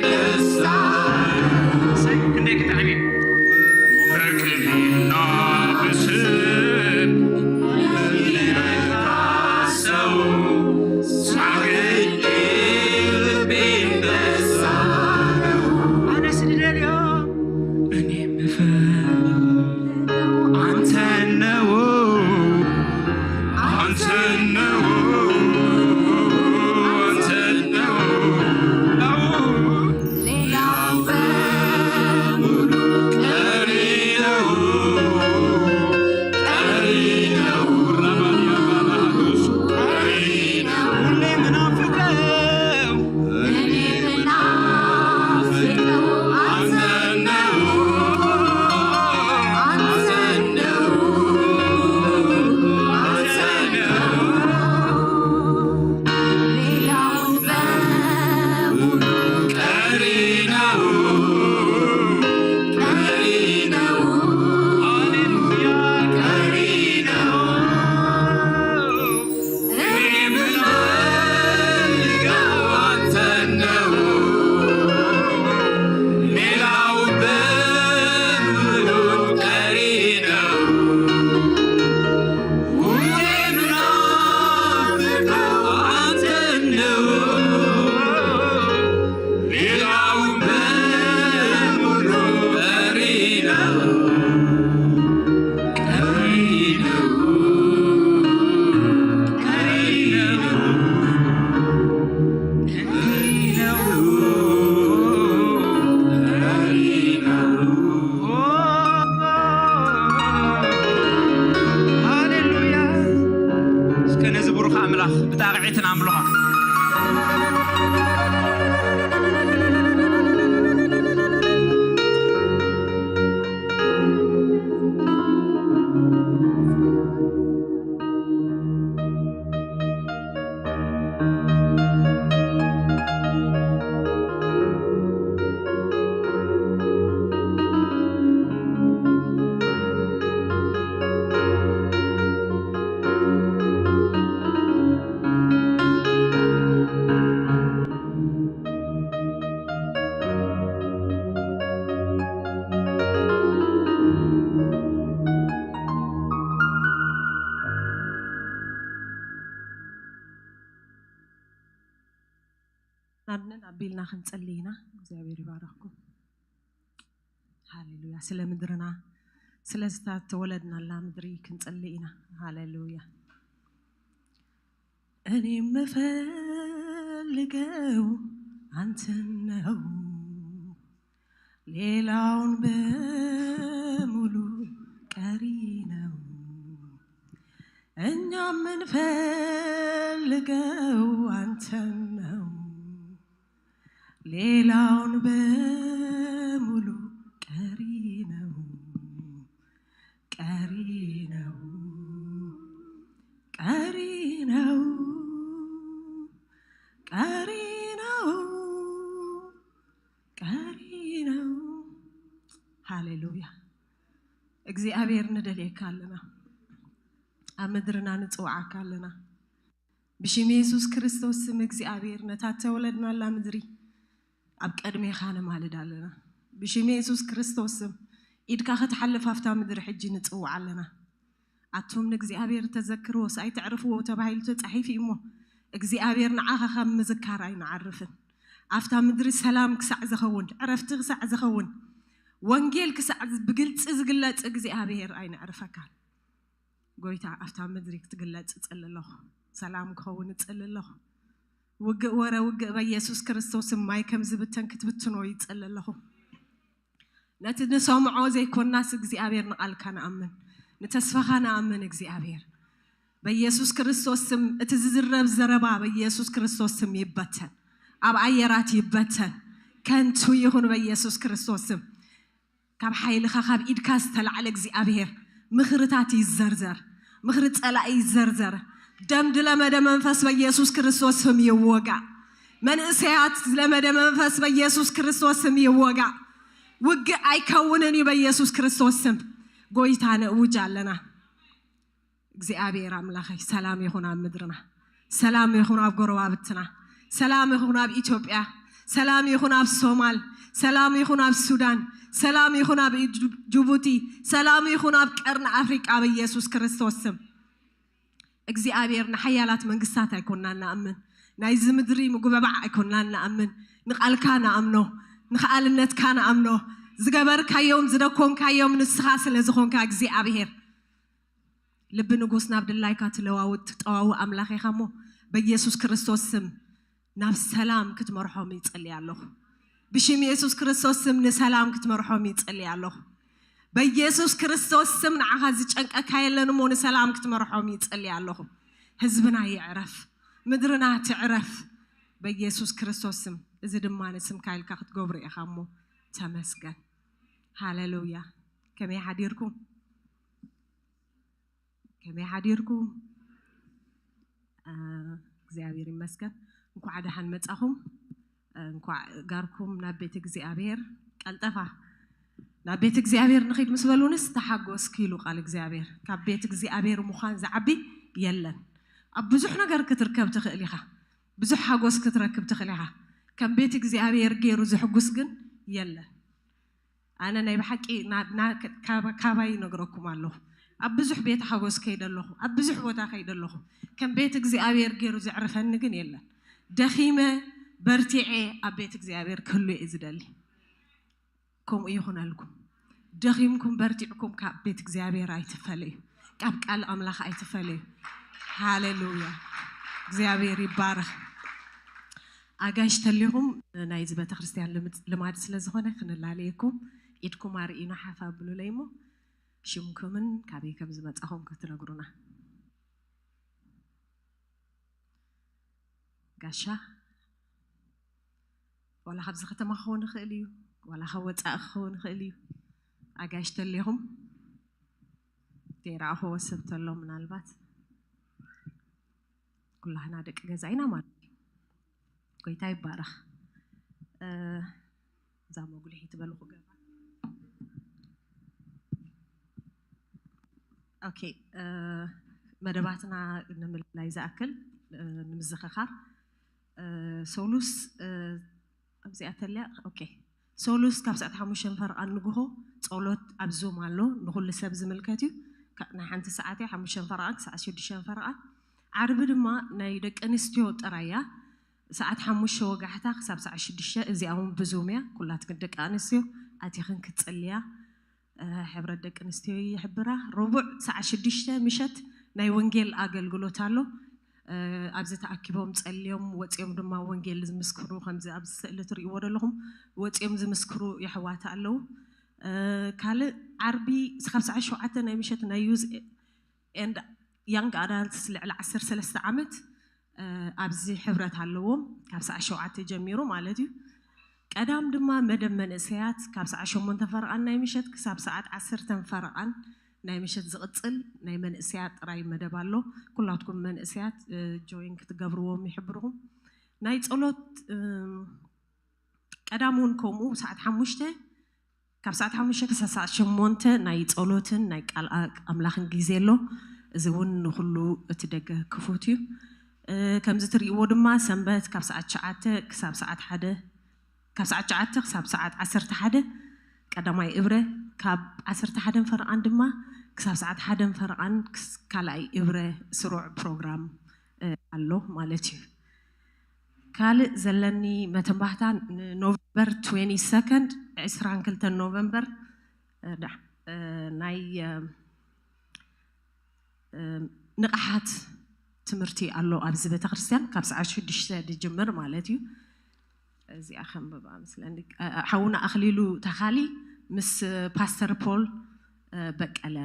ደስ አለው። እሰይ፣ ክንደይ ክጥዕም እዩ። በቅኔና ብስም ለሚረካ ሰው ሳገኝ ልቤ ደስ አለው። ኣነስ ዝደልዮ እኔ የምፈልገው አንተን ነው፣ አንተን ነው፣ አንተን ነው። ሌላው በሙሉ ቀሪ ነው። ብጣቕዒትን ኣምልኾ። ናብንን ኣቢልና ክንጸሊ ኢና። እግዚኣብሔር ይባረኽኩም። ሃሌሉያ። ስለ ምድርና፣ ስለ ዝተወለድናላ ምድሪ ክንጸሊ ኢና። ሃሌሉያ። እኔ የምፈልገው አንተን ነው፣ ሌላውን በሙሉ ቀሪ ነው። እኛ የምንፈልገው አንተን ነው፣ ሌላውን በሙሉ ቀሪ ነው፣ ቀሪ ነው፣ ቀሪ ነው፣ ቀሪ ነው፣ ቀሪ ነው። ሃሌሉያ። እግዚኣብሔር ንደልየካ ኣለና። ኣብ ምድርና ንጽውዓካ ኣለና። ብሽም የሱስ ክርስቶስ ስም እግዚኣብሔር ነታ ተወለድናላ ምድሪ ኣብ ቀድሜኻ ነማልድ ኣለና። ብሽም የሱስ ክርስቶስ ስም ኢድካ ክትሓልፍ ኣብታ ምድሪ ሕጂ ንጽውዕ ኣለና። ኣቱም ንእግዚኣብሔር ተዘክርዎስ ኣይተዕርፍዎ ተባሂሉ ተጻሒፉ እዩ እሞ፣ እግዚኣብሔር ንዓኻ ካብ ምዝካር ኣይንዓርፍን። ኣብታ ምድሪ ሰላም ክሳዕ ዝኸውን፣ ዕረፍቲ ክሳዕ ዝኸውን፣ ወንጌል ክሳዕ ዝ-፣ ብግልጺ ዝግለጽ እግዚኣብሔር ኣይንዕርፈካን። ጎይታ ኣብታ ምድሪ ክትግለጽ እጽሊ ኣለኹ። ሰላም ክኸውን እጽሊ ኣለኹ። ውግእ ወረ ውግእ በኢየሱስ ክርስቶስ ማይ ከም ዝብተን ክትብትኖ ይጽሊ ኣለኹ። ነቲ ንሰምዖ ዘይኮናስ እግዚኣብሔር ንቓልካ ንኣምን፣ ንተስፋኻ ንኣምን እግዚኣብሔር። በኢየሱስ ክርስቶስ ስም እቲ ዝዝረብ ዘረባ በኢየሱስ ክርስቶስ ስም ይበተን፣ ኣብ ኣየራት ይበተን፣ ከንቱ ይኹን በኢየሱስ ክርስቶስ ስም። ካብ ሓይልኻ ካብ ኢድካ ዝተላዕለ እግዚኣብሔር ምኽርታት ይዘርዘር፣ ምኽሪ ጸላኢ ይዘርዘር። ደም ዝለመደ መንፈስ በኢየሱስ ክርስቶስ ስም ይወጋእ። መንእሰያት ዝለመደ መንፈስ በኢየሱስ ክርስቶስ ስም ይወጋእ። ውግእ ኣይከውንን እዩ በኢየሱስ ክርስቶስ ስም። ጎይታ ነእውጅ ኣለና። እግዚኣብሔር ኣምላኸይ፣ ሰላም ይኹን ኣብ ምድርና፣ ሰላም ይኹን ኣብ ጎረባብትና፣ ሰላም ይኹን ኣብ ኢትዮጵያ፣ ሰላም ይኹን ኣብ ሶማል፣ ሰላም ይኹን ኣብ ሱዳን፣ ሰላም ይኹን ኣብ ጅ-፣ ጅቡቲ፣ ሰላም ይኹን ኣብ ቀርኒ ኣፍሪቃ በኢየሱስ ክርስቶስ ስም። እግዚኣብሔር ንሓያላት መንግስታት ኣይኮናን ንኣምን፣ ናይዚ ምድሪ ምጉበባዕ ኣይኮናን ንኣምን፣ ንቓልካ ንኣምኖ፣ ንኸኣልነትካ ንኣምኖ፣ ዝገበርካዮም ዝደኮንካዮም ንስኻ ስለ ዝኾንካ እግዚኣብሔር። ልቢ ንጉስ ናብ ድላይካ ትለዋውጥ ትጠዋውእ ኣምላኽ ኢኻ እሞ፣ በኢየሱስ ክርስቶስ ስም ናብ ሰላም ክትመርሖም ይጸሊ ኣለኹ። ብሽም የሱስ ክርስቶስ ስም ንሰላም ክትመርሖም ይጸሊ ኣለኹ። በኢየሱስ ክርስቶስ ስም ንዓኻ ዝጨንቀካ የለን እሞ፣ ንሰላም ክትመርሖም ይጸሊ ኣለኹ። ህዝብና ይዕረፍ፣ ምድርና ትዕረፍ፣ በኢየሱስ ክርስቶስ ስም። እዚ ድማ ንስምካ ኢልካ ክትገብሮ ኢኻ እሞ፣ ተመስገን። ሃሌሉያ። ከመይ ሓዲርኩም? ከመይ ሓዲርኩም? አ፣ እግዚኣብሔር ይመስገን። እንኳዕ ደሓን መጻኹም። አ፣ እንኳዕ ጋርኩም ናብ ቤት እግዚኣብሔር ቀልጠፋ። ናብ ቤት እግዚኣብሔር ንኺድ ምስ በሉንስ ተሓጎስኪ ኢሉ ቃል እግዚኣብሔር። ካብ ቤት እግዚኣብሔር ምዃን ዝዓቢ የለን። ኣብ ብዙሕ ነገር ክትርከብ ትኽእል ኢኻ። ብዙሕ ሓጎስ ክትረክብ ትኽእል ኢኻ። ከም ቤት እግዚኣብሔር ገይሩ ዝሕጉስ ግን የለን። ኣነ ናይ ብሓቂ ና-፣ ና-፣ ካባ-፣ ካባይ ይነግረኩም ኣለኹ። ኣብ ብዙሕ ቤት ሓጎስ ከይደ ኣለኹ፣ ኣብ ብዙሕ ቦታ ከይደ ኣለኹ። ከም ቤት እግዚኣብሔር ገይሩ ዘዕርፈኒ ግን የለን። ደኺመ በርቲዐ ኣብ ቤት እግዚኣብሔር ክህሉ እየ ዝደሊ። ከምኡ ይኹነልኩም። ደኺምኩም በርቲዕኩም ካብ ቤት እግዚኣብሔር ኣይትፈለዩ። ካብ ቃል ኣምላኽ ኣይትፈለዩ። ሃሌሉያ። እግዚኣብሔር ይባረኽ። ኣጋይሽ ተሊኹም ናይዚ ቤተክርስትያን ልምድ-፣ ልማድ ስለ ዝኾነ ክንላለየኩም ኢድኩም ኣርእዩና ሓፍ ኣብሉለይ እሞ ሽምኩምን ካበይ ከም ዝመጻኹም ክትነግሩና። ጋሻ ዋላ ካብዚ ከተማ ክኸውን ይኽእል እዩ፣ ዋላ ካብ ወፃኢ ክኸውን ይኽእል እዩ። ኣጋይሽ ተለኹም ዘይረኣኹዎ ሰብ ተሎ ምናልባት ኩላህና ደቂ ገዛ ኢና ማለት እዩ። ጎይታ ይባረኽ። እዛ መጉልሒት በሉ ክገባ። ኦኬ፣ መደባትና ንምልላይ ዝኣክል ንምዝኽኻር ሶሉስ ኣብዚኣ ተልያ። ኦኬ፣ ሶሉስ ካብ ሰዓት ሓሙሽተ ፈረቓን ንግሆ ጸሎት ኣብ ዙም ኣሎ፣ ንኹሉ ሰብ ዝምልከት እዩ። ናይ ሓንቲ ሰዓት እያ፣ ሓሙሽተ ፈረቓን ክሳዕ ሽዱሽተ ፈረቓን። ዓርቢ ድማ ናይ ደቂ ኣንስትዮ ጥራይ እያ፣ ሰዓት ሓሙሽተ ወጋሕታ ክሳብ ሰዓት ሽዱሽተ። እዚኣ እውን ብዙም እያ። ኩላትክን ደቂ ኣንስትዮ ኣቲኽን ክትጽልያ ሕብረት ደቂ ኣንስትዮ ይሕብራ። ረቡዕ ሰዓት ሽዱሽተ ምሸት ናይ ወንጌል ኣገልግሎት ኣሎ። ኣብዚ ተኣኪቦም ጸልዮም ወጺኦም ድማ ወንጌል ዝምስክሩ፣ ከምዚ ኣብዚ ስእሊ ትርእይዎ ዘለኹም፣ ወጺኦም ዝምስክሩ የሕዋት ኣለዉ። ካልእ ዓርቢ ካብ ሰዓት ሸውዓተ ናይ ምሸት ናይ ዩዝ ኤንድ ያንግ ኣዳልትስ ልዕሊ ዓሰርተ ሰለስተ ዓመት ኣብዚ ሕብረት ኣለዎም፣ ካብ ሰዓት ሸውዓተ ጀሚሩ ማለት እዩ። ቀዳም ድማ መደብ መንእሰያት ካብ ሰዓት ሸሞንተ ፈረቓን ናይ ምሸት ክሳብ ሰዓት ዓሰርተ ፈረቓን ናይ ምሸት ዝቕጽል ናይ መንእሰያት ጥራይ መደብ ኣሎ። ኩላትኩም መንእሰያት ጆይን ክትገብርዎም ይሕብርኹም። ናይ ጸሎት ቀዳም እውን ከምኡ ሰዓት ሓሙሽተ፣ ካብ ሰዓት ሓሙሽተ ክሳብ ሰዓት ሸሞንተ ናይ ጸሎትን ናይ ቃል ኣምላኽን ግዜ ኣሎ። እዚ እውን ንኹሉ እቲ ደገ ክፉት እዩ። ከምዚ ትርእይዎ ድማ ሰንበት ካብ ሰዓት ትሽዓተ ክሳብ ሰዓት ሓደ፣ ካብ ሰዓት ትሽዓተ ክሳብ ሰዓት ዓሰርተ ሓደ ቀዳማይ እብረ፣ ካብ ዓሰርተ ሓደን ፈረቓን ድማ ክሳብ ሰዓት ሓደን ፈረቓን ካልኣይ እብረ ስሩዕ ፕሮግራም ኣሎ ማለት እዩ። ካልእ ዘለኒ መተንባህታ ንኖቨምበር ትዌንቲ ሰከንድ፣ ዕስራን ክልተን ኖቨምበር ናይ ንቕሓት ትምህርቲ ኣሎ ኣብዚ ቤተክርስትያን ካብ ሰዓት ሽዱሽተ ዝጅምር ማለት እዩ። እዚኣ ከንብባ ምስለኒ። ሓውና ኣኽሊሉ ተኻሊ ምስ ፓስተር ፖል በቀለ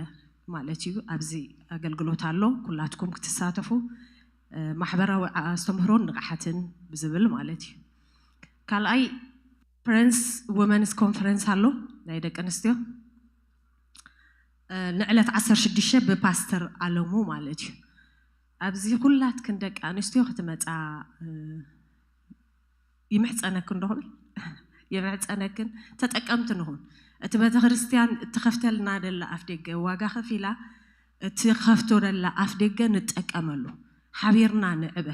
ማለት እዩ ኣብዚ ኣገልግሎት ኣሎ። ኩላትኩም ክትሳተፉ ማሕበራዊ ኣስተምህሮን ንቕሓትን ብዝብል ማለት እዩ። ካልኣይ ፕረንስ ወመንስ ኮንፈረንስ ኣሎ ናይ ደቂ ኣንስትዮ ንዕለት ዓሰርተ ሽዱሽተ ብፓስተር ኣለሙ ማለት እዩ። ኣብዚ ኩላትክን ደቂ ኣንስትዮ ክትመፃ ይምሕፀነክን ዶ ክብል ይምሕፀነክን፣ ተጠቀምቲ ንኹን። እቲ ቤተክርስትያን እትኸፍተልና ደላ ኣፍ ደገ ዋጋ ከፊላ እትኸፍቶ ደላ ኣፍ ደገ ንጠቀመሉ፣ ሓቢርና ንዕበ።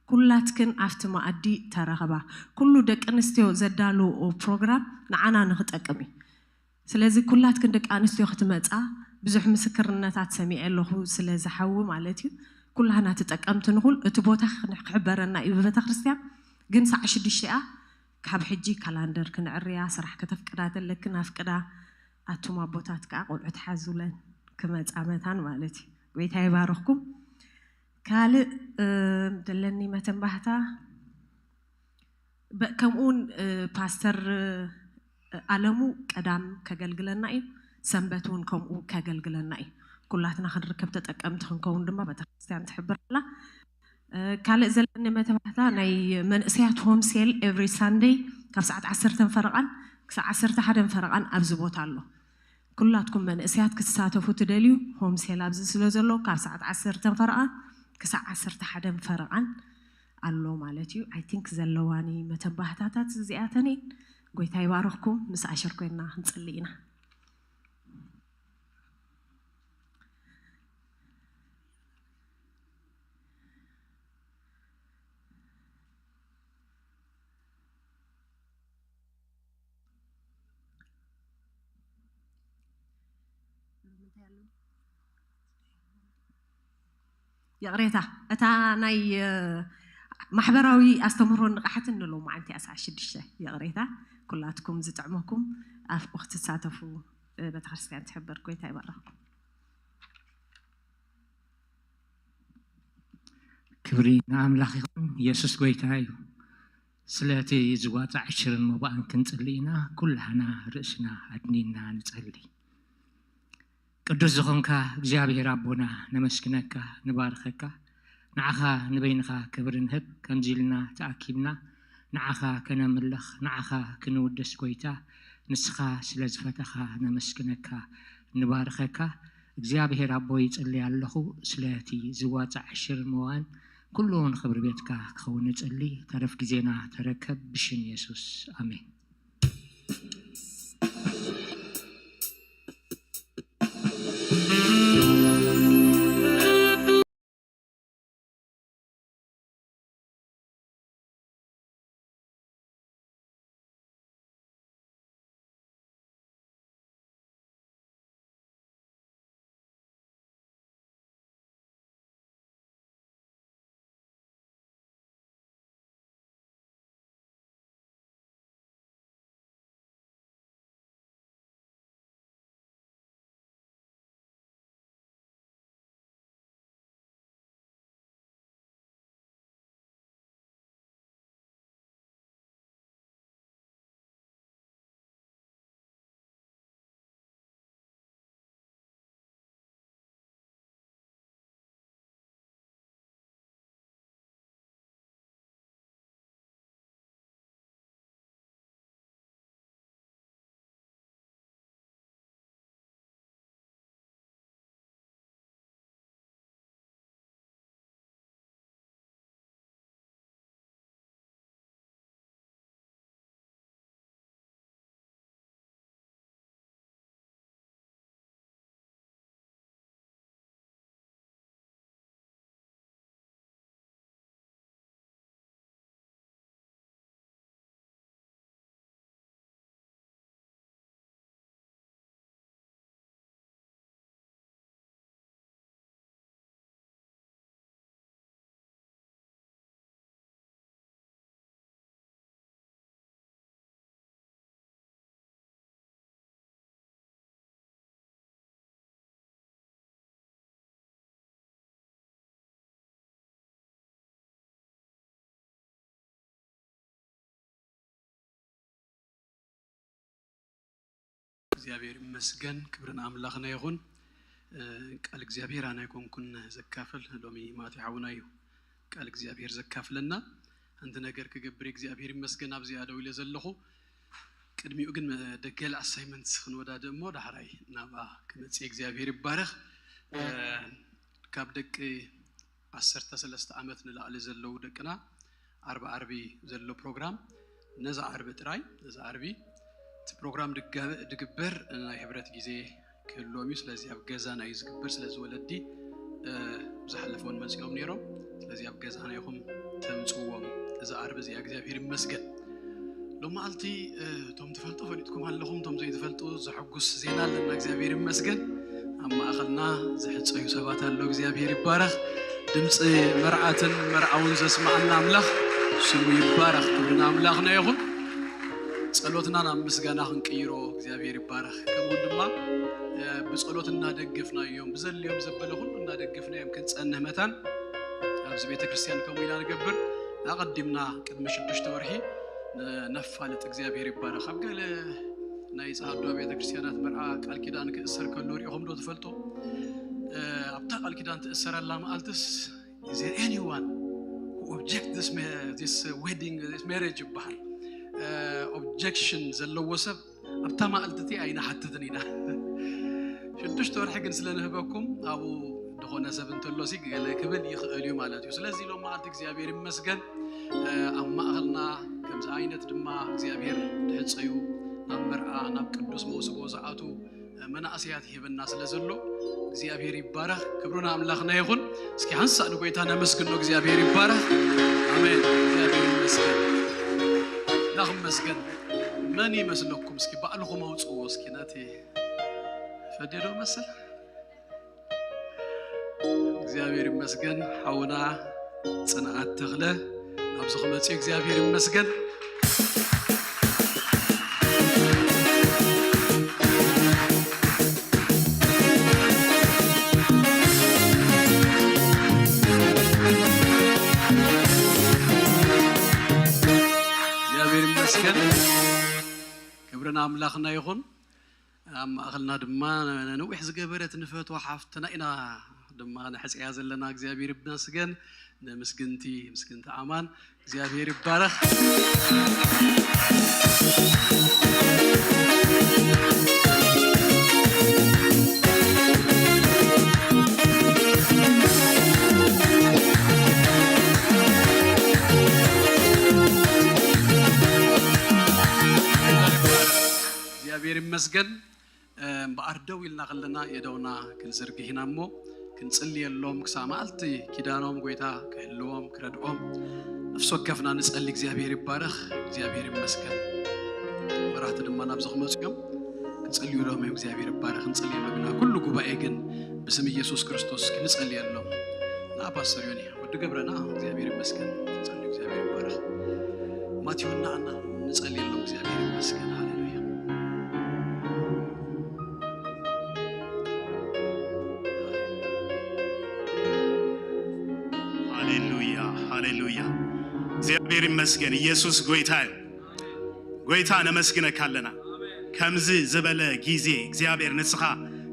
ኩላትክን ኣብቲ መኣዲ ተረኸባ። ኩሉ ደቂ ኣንስትዮ ዘዳልዎ ፕሮግራም ንዓና ንክጠቅም እዩ። ስለዚ ኩላትክን ደቂ ኣንስትዮ ክትመፃ ብዙሕ ምስክርነታት ሰሚዐ ኣለኹ፣ ስለ ዝሓዊ ማለት እዩ። ኩላህና ተጠቀምቲ ንኹን። እቲ ቦታ ክሕበረና እዩ ብቤተክርስትያን፣ ግን ሰዓት ሽዱሽተ እያ። ካብ ሕጂ ካላንደር ክንዕርያ፣ ስራሕ ከተፍቅዳ ዘለክን ኣፍቅዳ። ኣቱም ኣቦታት ከዓ ቆልዑ ትሓዙለን ክመፃ መታን ማለት እዩ። ጎይታ ይባርኽኩም። ካልእ ደለኒ መተንባህታ ከምኡውን ፓስተር ኣለሙ ቀዳም ከገልግለና እዩ፣ ሰንበት እውን ከምኡ ከገልግለና እዩ። ኩላትና ክንርከብ ተጠቀምቲ ክንከውን ድማ ቤተክርስትያን ትሕብር ኣላ። ካልእ ዘለኒ መተባህታ ናይ መንእሰያት ሆምሴል ኤቭሪ ሳንደይ ካብ ሰዓት ዓሰርተ ፈረቓን ክሳብ ዓሰርተ ሓደ ፈረቓን ኣብዚ ቦታ ኣሎ። ኩላትኩም መንእሰያት ክትሳተፉ ትደልዩ ሆምሴል ኣብዚ ስለ ዘሎ ካብ ሰዓት ዓሰርተ ፈረቓን ክሳብ ዓሰርተ ሓደ ፈረቓን ኣሎ ማለት እዩ። ኣይ ቲንክ ዘለዋኒ መተባህታታት እዚኣተን እየን። ጎይታ ይባርኽኩም። ምስ ኣሸር ኮይና ክንጽሊ ኢና። ይቕሬታ፣ እታ ናይ ማሕበራዊ ኣስተምህሮን ንቕሓትን ንሎማዓንቲ እያ ሰዓት ሽዱሽተ። ይቕሬታ፣ ኩላትኩም ዝጥዕመኩም ኣብኡ ክትሳተፉ ቤተክርስትያን ትሕብር። ጎይታ ይባርኽኩም። ክብሪ ንኣምላኽ ይኹን። ኢየሱስ ጎይታ እዩ። ስለቲ ዝዋፃዕ ሽርን መባእን ክንፅሊ ኢና። ኩላህና ርእስና ኣድኒና ንፀሊ። ቅዱስ ዝኾንካ እግዚኣብሔር ኣቦና ነመስግነካ፣ ንባርኸካ። ንዓኻ ንበይንኻ ክብሪ ንህብ። ከምዚ ኢልና ተኣኪብና ንዓኻ ከነምልኽ፣ ንዓኻ ክንውድስ ጎይታ፣ ንስኻ ስለ ዝፈተኻ ነመስግነካ፣ ንባርኸካ። እግዚኣብሔር ኣቦ ይጽሊ ኣለኹ ስለቲ ዝዋጻዕ ሽር መዋን ኩሉ ንኽብሪ ቤትካ ክኸውን እጽሊ። ተረፍ ግዜና ተረከብ ብሽም የሱስ ኣሜን። እግዚኣብሔር ይመስገን፣ ክብሪ ንኣምላኽና ይኹን። እ፣ ቃል እግዚኣብሔር ኣነ ኣይኮንኩን ዘካፍል፣ ሎሚ ማቲ ሓውና እዩ ቃል እግዚኣብሔር ዘካፍለና። ሓንቲ ነገር ክገብር እግዚኣብሔር ይመስገን ኣብዚኣ ደው ኢለ ዘለኹ። ቅድሚኡ ግን መ-፣ ደገል ኣሳይመንት ክንወዳድእ እሞ ዳሕራይ ናብኣ ክመጽእ እግዚኣብሔር ይባረኽ። እ፣ ካብ ደቂ ዓሰርተ ሰለስተ ዓመት ንላዕሊ ዘለዉ ደቅና ዓርቢ ዓርቢ ዘሎ ፕሮግራም ነዛ ዓርቢ ጥራይ፣ ነዛ ዓርቢ እቲ ፕሮግራም ድጋ-፣ ድግበር ናይ ህብረት ግዜ ክህልዎም እዩ። ስለዚ ኣብ ገዛና እዩ ዝግበር። ስለዚ ወለዲ፣ እ፣ ዝሓለፈውን መጺኦም ነይሮም። ስለዚ ኣብ ገዛና ኢኹም ተምጽዎም እዛ ዓርቢ እዚኣ። እግዚኣብሔር ይመስገን። ሎማዓልቲ፣ እ፣ እቶም ትፈልጡ ፈሊጥኩም ኣለኹም፣ እቶም ዘይትፈልጡ ዘሐጉስ ዜና ኣለና። እግዚኣብሔር ይመስገን። ኣብ ማእኸልና ዝሕጸዩ ሰባት ኣለዉ። እግዚኣብሔር ይባረኽ። ድምፂ መርዓትን መርዓውን ዘስማዓና ኣምላኽ ስሙ ይባረኽ። ክብሪ ንኣምላኽና ይኹን። ጸሎትና ናብ ምስጋና ክንቅይሮ እግዚኣብሔር ይባረኽ። ከምኡ ድማ፣ እ፣ ብጸሎት እናደገፍናዮም፣ ብዘድልዮም ዘበለ ኩሉ እናደገፍናዮም ክንጸንህ መታን ኣብዚ ቤተ ክርስቲያን ከምኡ ኢና ንገብር። ኣቐዲምና ቅድሚ ሽዱሽተ ወርሒ ን-፣ ነፋልጥ። እግዚኣብሔር ይባረኽ። ኣብ ገለ ናይ ጸዓዱ ቤተ ክርስቲያናት መርዓ ቃል ኪዳን ክእሰር ከሎ ሪኢኹም ዶ ትፈልጡ? እ፣ ኣብታ ቃል ኪዳን ትእሰረላ መዓልትስ፣ is there anyone who object this ma-, this wedding, this marriage ይበሃል? እ፣ ኦብጀክሽን ዘለዎ ሰብ ኣብታ መዓልቲ እቲኣ ኣይንሓትትን ኢና። ሽዱሽተ ወርሒ ግን ስለ ንህበኩም ኣብኡ ዝኾነ ሰብ እንተሎ ሲ ገለ ክብል ይኽእል እዩ ማለት እዩ። ስለዚ ሎም መዓልቲ እግዚኣብሔር ይመስገን፣ እ፣ ኣብ ማእኸልና ከምዚ ዓይነት ድማ እግዚኣብሔር ድሕፀዩ ናብ መርዓ ናብ ቅዱስ መውስቦ ዝኣቱ፣ እ፣ መናእሰያት ይህበና ስለ ዘሎ እግዚኣብሔር ይባረኽ። ክብሩ ንኣምላኽና ይኹን። እስኪ ሓንሳእ ንጎይታ ነመስግኖ። እግዚኣብሔር ይባረኽ። ኣሜን። እግዚኣብሔር ይመስገን። ዳኽመስገን። መን ይመስለኩም? እስኪ ባዕልኹም ኣውፅዎ። እስኪ ነቲ ፈዴዶ መስል እግዚኣብሔር ይመስገን። ሓውና ጽንዓት ተኽለ ኣብዚ ክመጽእ እግዚኣብሔር ይመስገን። እግዚኣብሔር ይመስገን። ክብሪ ንኣምላኽና ይኹን። ኣብ ማእኸልና ድማ ነዊሕ ዝገበረት ንፈትዋ ሓፍትና ኢና ድማ ንሕፅያ ዘለና እግዚኣብሔር ይመስገን። ንምስግንቲ ምስግንቲ ኣማን እግዚኣብሔር ይባረኽ። እግዚኣብሔር ይመስገን። እምበኣር ደው ኢልና ከለና የደውና ክንዝርግህ ኢና እሞ፣ ክንጽልየሎም፣ ክሳብ መዓልቲ ኪዳኖም ጎይታ ክህልዎም ክረድኦም፣ ነፍሲ ወከፍና ንጸሊ። እግዚኣብሔር ይባረኽ። እግዚኣብሔር ይመስገን። መራሕቲ ድማ ናብዚ ክመጹ እዮም፣ ክጽልዩሎም እዮም። እግዚኣብሔር ይባረኽ። ክንጽልየሎም ኢና። ኩሉ ጉባኤ ግን ብስም ኢየሱስ ክርስቶስ ክንጸልየሎም። ንኣባ ሰርዮን ወዲ ገብረና እግዚኣብሔር ይመስገን። ክንጸልዩ እግዚኣብሔር ይባረኽ። ማቴዎና ኣና ንጸልየሎም። እግዚኣብሔር ይመስገን። ሃሌሉያ። ሃሌሉያ፣ ሃሌሉያ። እግዚኣብሔር ይመስገን። ኢየሱስ ጎይታ እዩ። ጎይታ ነመስግነካ ኣለና። ከምዚ ዝበለ ግዜ እግዚኣብሔር ንስኻ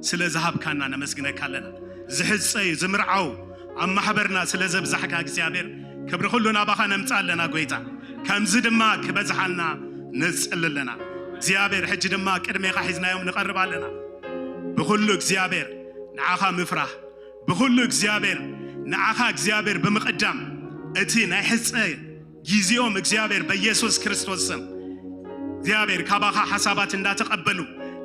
ስለ ዝሃብካና ነመስግነካ ኣለና። ዝሕጸዩ ዝምርዓው ኣብ ማሕበርና ስለ ዘብዛሕካ እግዚኣብሔር ክብሪ ኩሉ ናባኻ ነምጽእ ኣለና ጎይታ። ከምዚ ድማ ክበዝሓልና ንጽሊ ኣለና። እግዚኣብሔር ሕጂ ድማ ቅድሜኻ ሒዝናዮም ንቐርብ ኣለና። ብኹሉ እግዚኣብሔር ንዓኻ ምፍራህ፣ ብኹሉ እግዚኣብሔር ንዓኻ እግዚኣብሔር ብምቕዳም እቲ ናይ ሕጸ ግዜኦም እግዚኣብሔር በኢየሱስ ክርስቶስ ስም እግዚኣብሔር ካባኻ ሓሳባት እንዳተቐበሉ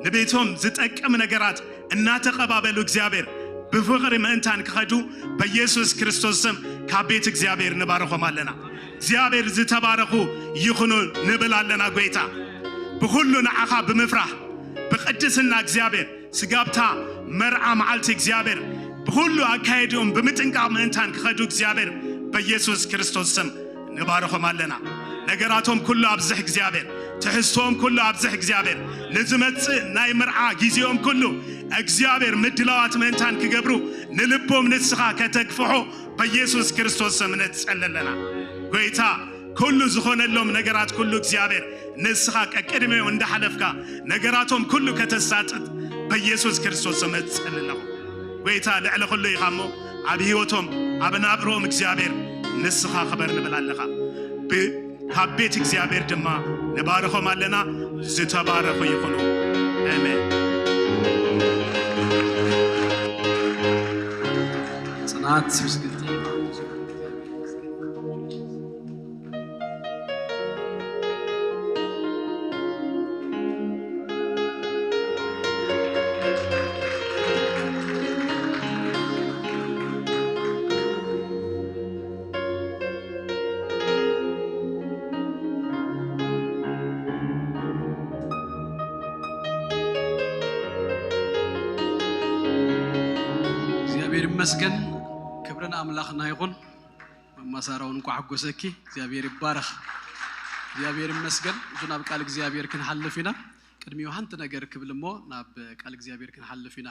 ንቤቶም ዝጠቅም ነገራት እናተቐባበሉ እግዚኣብሔር ብፍቕሪ ምእንታን ክኸዱ በኢየሱስ ክርስቶስ ስም ካብ ቤት እግዚኣብሔር ንባርኾም ኣለና። እግዚኣብሔር ዝተባረኹ ይኹኑ ንብል ኣለና። ጎይታ ብኹሉ ንዓኻ ብምፍራህ ብቅድስና እግዚኣብሔር ስጋብታ መርዓ መዓልቲ እግዚኣብሔር ብኹሉ ኣካየድኦም ብምጥንቃቕ ምእንታን ክኸዱ እግዚኣብሔር በኢየሱስ ክርስቶስ ስም ንባርኾም ኣለና። ነገራቶም ኩሉ ኣብዝሕ እግዚኣብሔር፣ ትሕዝቶኦም ኩሉ ኣብዝሕ እግዚኣብሔር፣ ንዝመጽእ ናይ ምርዓ ግዜኦም ኩሉ እግዚኣብሔር ምድላዋት ምእንታን ክገብሩ ንልቦም ንስኻ ከተግፍሖ በኢየሱስ ክርስቶስ ስም ንጸሊ ኣለና። ጎይታ ኩሉ ዝኾነሎም ነገራት ኩሉ እግዚኣብሔር ንስኻ ቀቅድሜው እንዳሓለፍካ ነገራቶም ኩሉ ከተሳጥጥ በኢየሱስ ክርስቶስ ስም እጸሊ ኣለኹ። ጎይታ ልዕሊ ኩሉ ኢኻ እሞ ኣብ ህይወቶም ኣብ ናብርኦም እግዚኣብሔር ንስኻ ክበር ንብል ኣለኻ። ብ-፣ ካብ ቤት እግዚኣብሔር ድማ ንባርኾም ኣለና። ዝተባረኹ ይኹኑ። ኣሜን። ጽናት ምስግንቲ እግዚኣብሔር ይመስገን። ክብሪ ንኣምላኽና ይኹን። ማማ ሳራ እውን እንኳዕ ሓጎሰኪ። እግዚኣብሔር ይባረኽ። እግዚኣብሔር ይመስገን። እቱ ናብ ቃል እግዚኣብሔር ክንሓልፍ ኢና። ቅድሚኡ ሓንቲ ነገር ክብል እሞ ናብ ቃል እግዚኣብሔር ክንሓልፍ ኢና።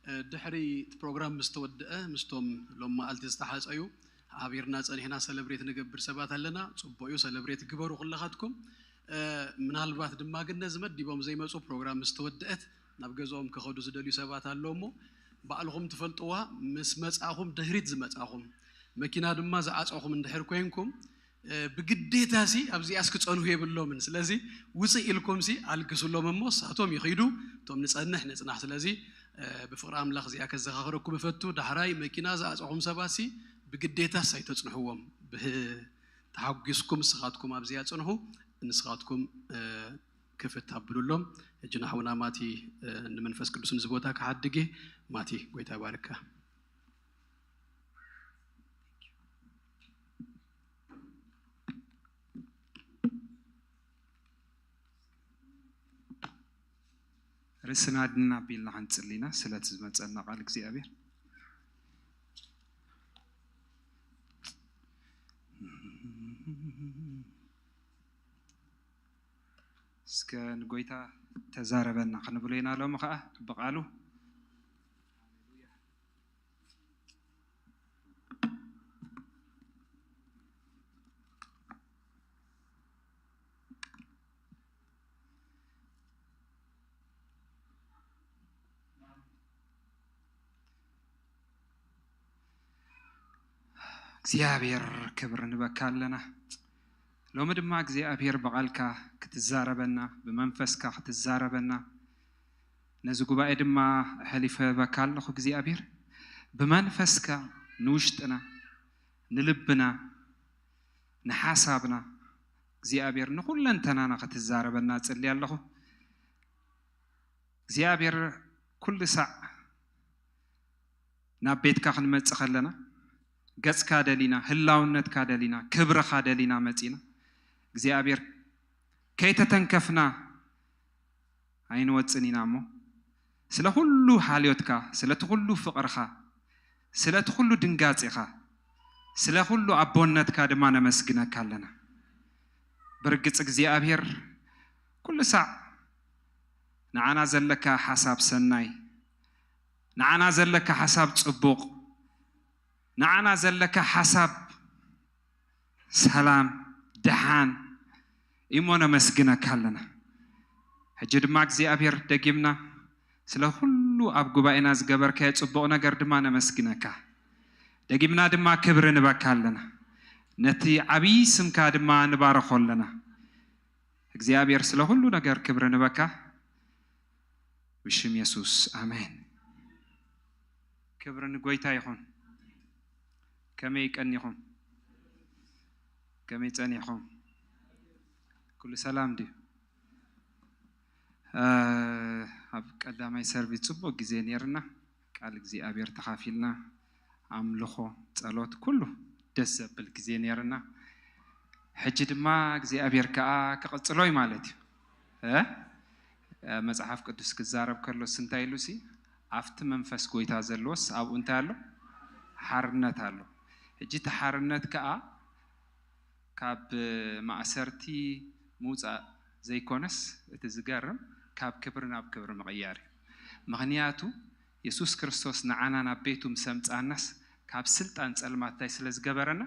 እ፣ ድሕሪ እቲ ፕሮግራም ምስ ተወድአ ምስቶም ሎም መዓልቲ ዝተሓፀዩ ሓቢርና ጸኒሕና ሰለብሬት ንገብር ሰባት ኣለና። ጽቡቕ እዩ፣ ሰለብሬት ግበሩ ኩለኻትኩም። እ፣ ምናልባት ድማ ግን ነዚ መዲቦም ዘይመጹ ፕሮግራም ምስ ተወድአት ናብ ገዝኦም ክኸዱ ዝደልዩ ሰባት ኣለዉ እሞ ባዕልኹም ትፈልጥዋ ምስ መጻኹም ድሕሪት ዝመጻኹም መኪና ድማ ዝዓጸኹም እንድሕር ኮይንኩም እ፣ ብግዴታ ሲ ኣብዚኣስ ክጸንሁ የብሎምን። ስለዚ ውፅእ ኢልኩም ሲ ኣልግስሎም እሞ እሳቶም ይኺዱ፣ እቶም ንጸንሕ ንጽናሕ። ስለዚ እ፣ ብፍቕሪ ኣምላኽ እዚኣ ከዘኻኽረኩም እፈቱ። ዳሕራይ መኪና ዝኣጸኹም ሰባት ሲ ብግዴታስ ኣይተጽንሕዎም። ብህ-፣ ተሓጒስኩም ንስኻትኩም ኣብዚኣ ጽንሑ፣ ንስኻትኩም እ፣ ክፍት ኣብሉሎም። ሕጂ ንሓውና ማቲ እ፣ ንመንፈስ ቅዱስ ንዚ ቦታ ክሓድግ እየ። ማቲ ጎይታ ይባርካ። ርእስና ድና ኣቢልና ክንጽሊ ኢና ስለቲ ዝመጸና ቃል እግዚኣብሔር። እስከ ንጎይታ ተዛረበና ክንብሎ ኢና ሎሚ ኸዓ ብቃሉ። እግዚኣብሔር ክብሪ ንበካ ኣለና። ሎሚ ድማ እግዚኣብሔር ብቓልካ ክትዛረበና፣ ብመንፈስካ ክትዛረበና፣ ነዚ ጉባኤ ድማ ኣሕሊፈ በካ ኣለኹ እግዚኣብሔር። ብመንፈስካ ንውሽጥና፣ ንልብና፣ ንሓሳብና እግዚኣብሔር ንኹለንተናና ክትዛረበና ጽሊ ኣለኹ። እግዚኣብሔር ኩሉ ሳዕ ናብ ቤትካ ክንመጽእ ከለና ገጽካ ደሊና፣ ህላውነትካ ደሊና፣ ክብርኻ ደሊና መጺና እግዚኣብሔር ከይተተንከፍና ኣይንወጽን ኢና እሞ ስለ ኩሉ ሓልዮትካ፣ ስለቲ ኩሉ ፍቕርኻ፣ ስለቲ ኩሉ ድንጋጼኻ፣ ስለ ኩሉ ኣቦነትካ ድማ ነመስግነካ ኣለና። ብርግጽ እግዚኣብሔር ኩሉ ሳዕ ንዓና ዘለካ ሓሳብ ሰናይ፣ ንዓና ዘለካ ሓሳብ ጽቡቕ፣ ንዓና ዘለካ ሓሳብ ሰላም፣ ደሓን እሞ ነመስግነካ ኣለና። ሕጂ ድማ እግዚኣብሔር ደጊምና ስለ ኩሉ ኣብ ጉባኤና ዝገበርካዮ ጽቡቕ ነገር ድማ ነመስግነካ። ደጊምና ድማ ክብሪ ንበካ ኣለና። ነቲ ዓብዪ ስምካ ድማ ንባረኾ ኣለና። እግዚኣብሔር ስለ ኩሉ ነገር ክብሪ ንበካ። ብሽም የሱስ ኣሜን። ክብሪ ንጎይታ ይኹን። ከመይ ቀኒኹም? ከመይ ጸኒሕኹም? ኩሉ ሰላም ድዩ? እ፣ ኣብ ቀዳማይ ሰርቪስ ጽቡቕ ግዜ ነይርና። ቃል እግዚኣብሔር ተኻፊልና፣ ኣምልኾ፣ ጸሎት፣ ኩሉ ደስ ዘብል ግዜ ነይርና። ሕጂ ድማ እግዚኣብሔር ከኣ ክቕጽሎ እዩ ማለት እዩ። እ? እ፣ መጽሓፍ ቅዱስ ክዛረብ ከሎስ እንታይ ኢሉሲ? ኣብቲ መንፈስ ጎይታ ዘሎስ ኣብኡ እንታይ ኣሎ? ሓርነት ኣሎ። ሕጂ እቲ ሓርነት ከኣ ካብ ማእሰርቲ ምውጻእ ዘይኮነስ፣ እቲ ዝገርም ካብ ክብሪ ናብ ክብሪ ምቕያር እዩ። ምኽንያቱ የሱስ ክርስቶስ ንዓና ናብ ቤቱ ምስ ኣምጽኣናስ ካብ ስልጣን ጸልማት እንታይ ስለ ዝገበረና?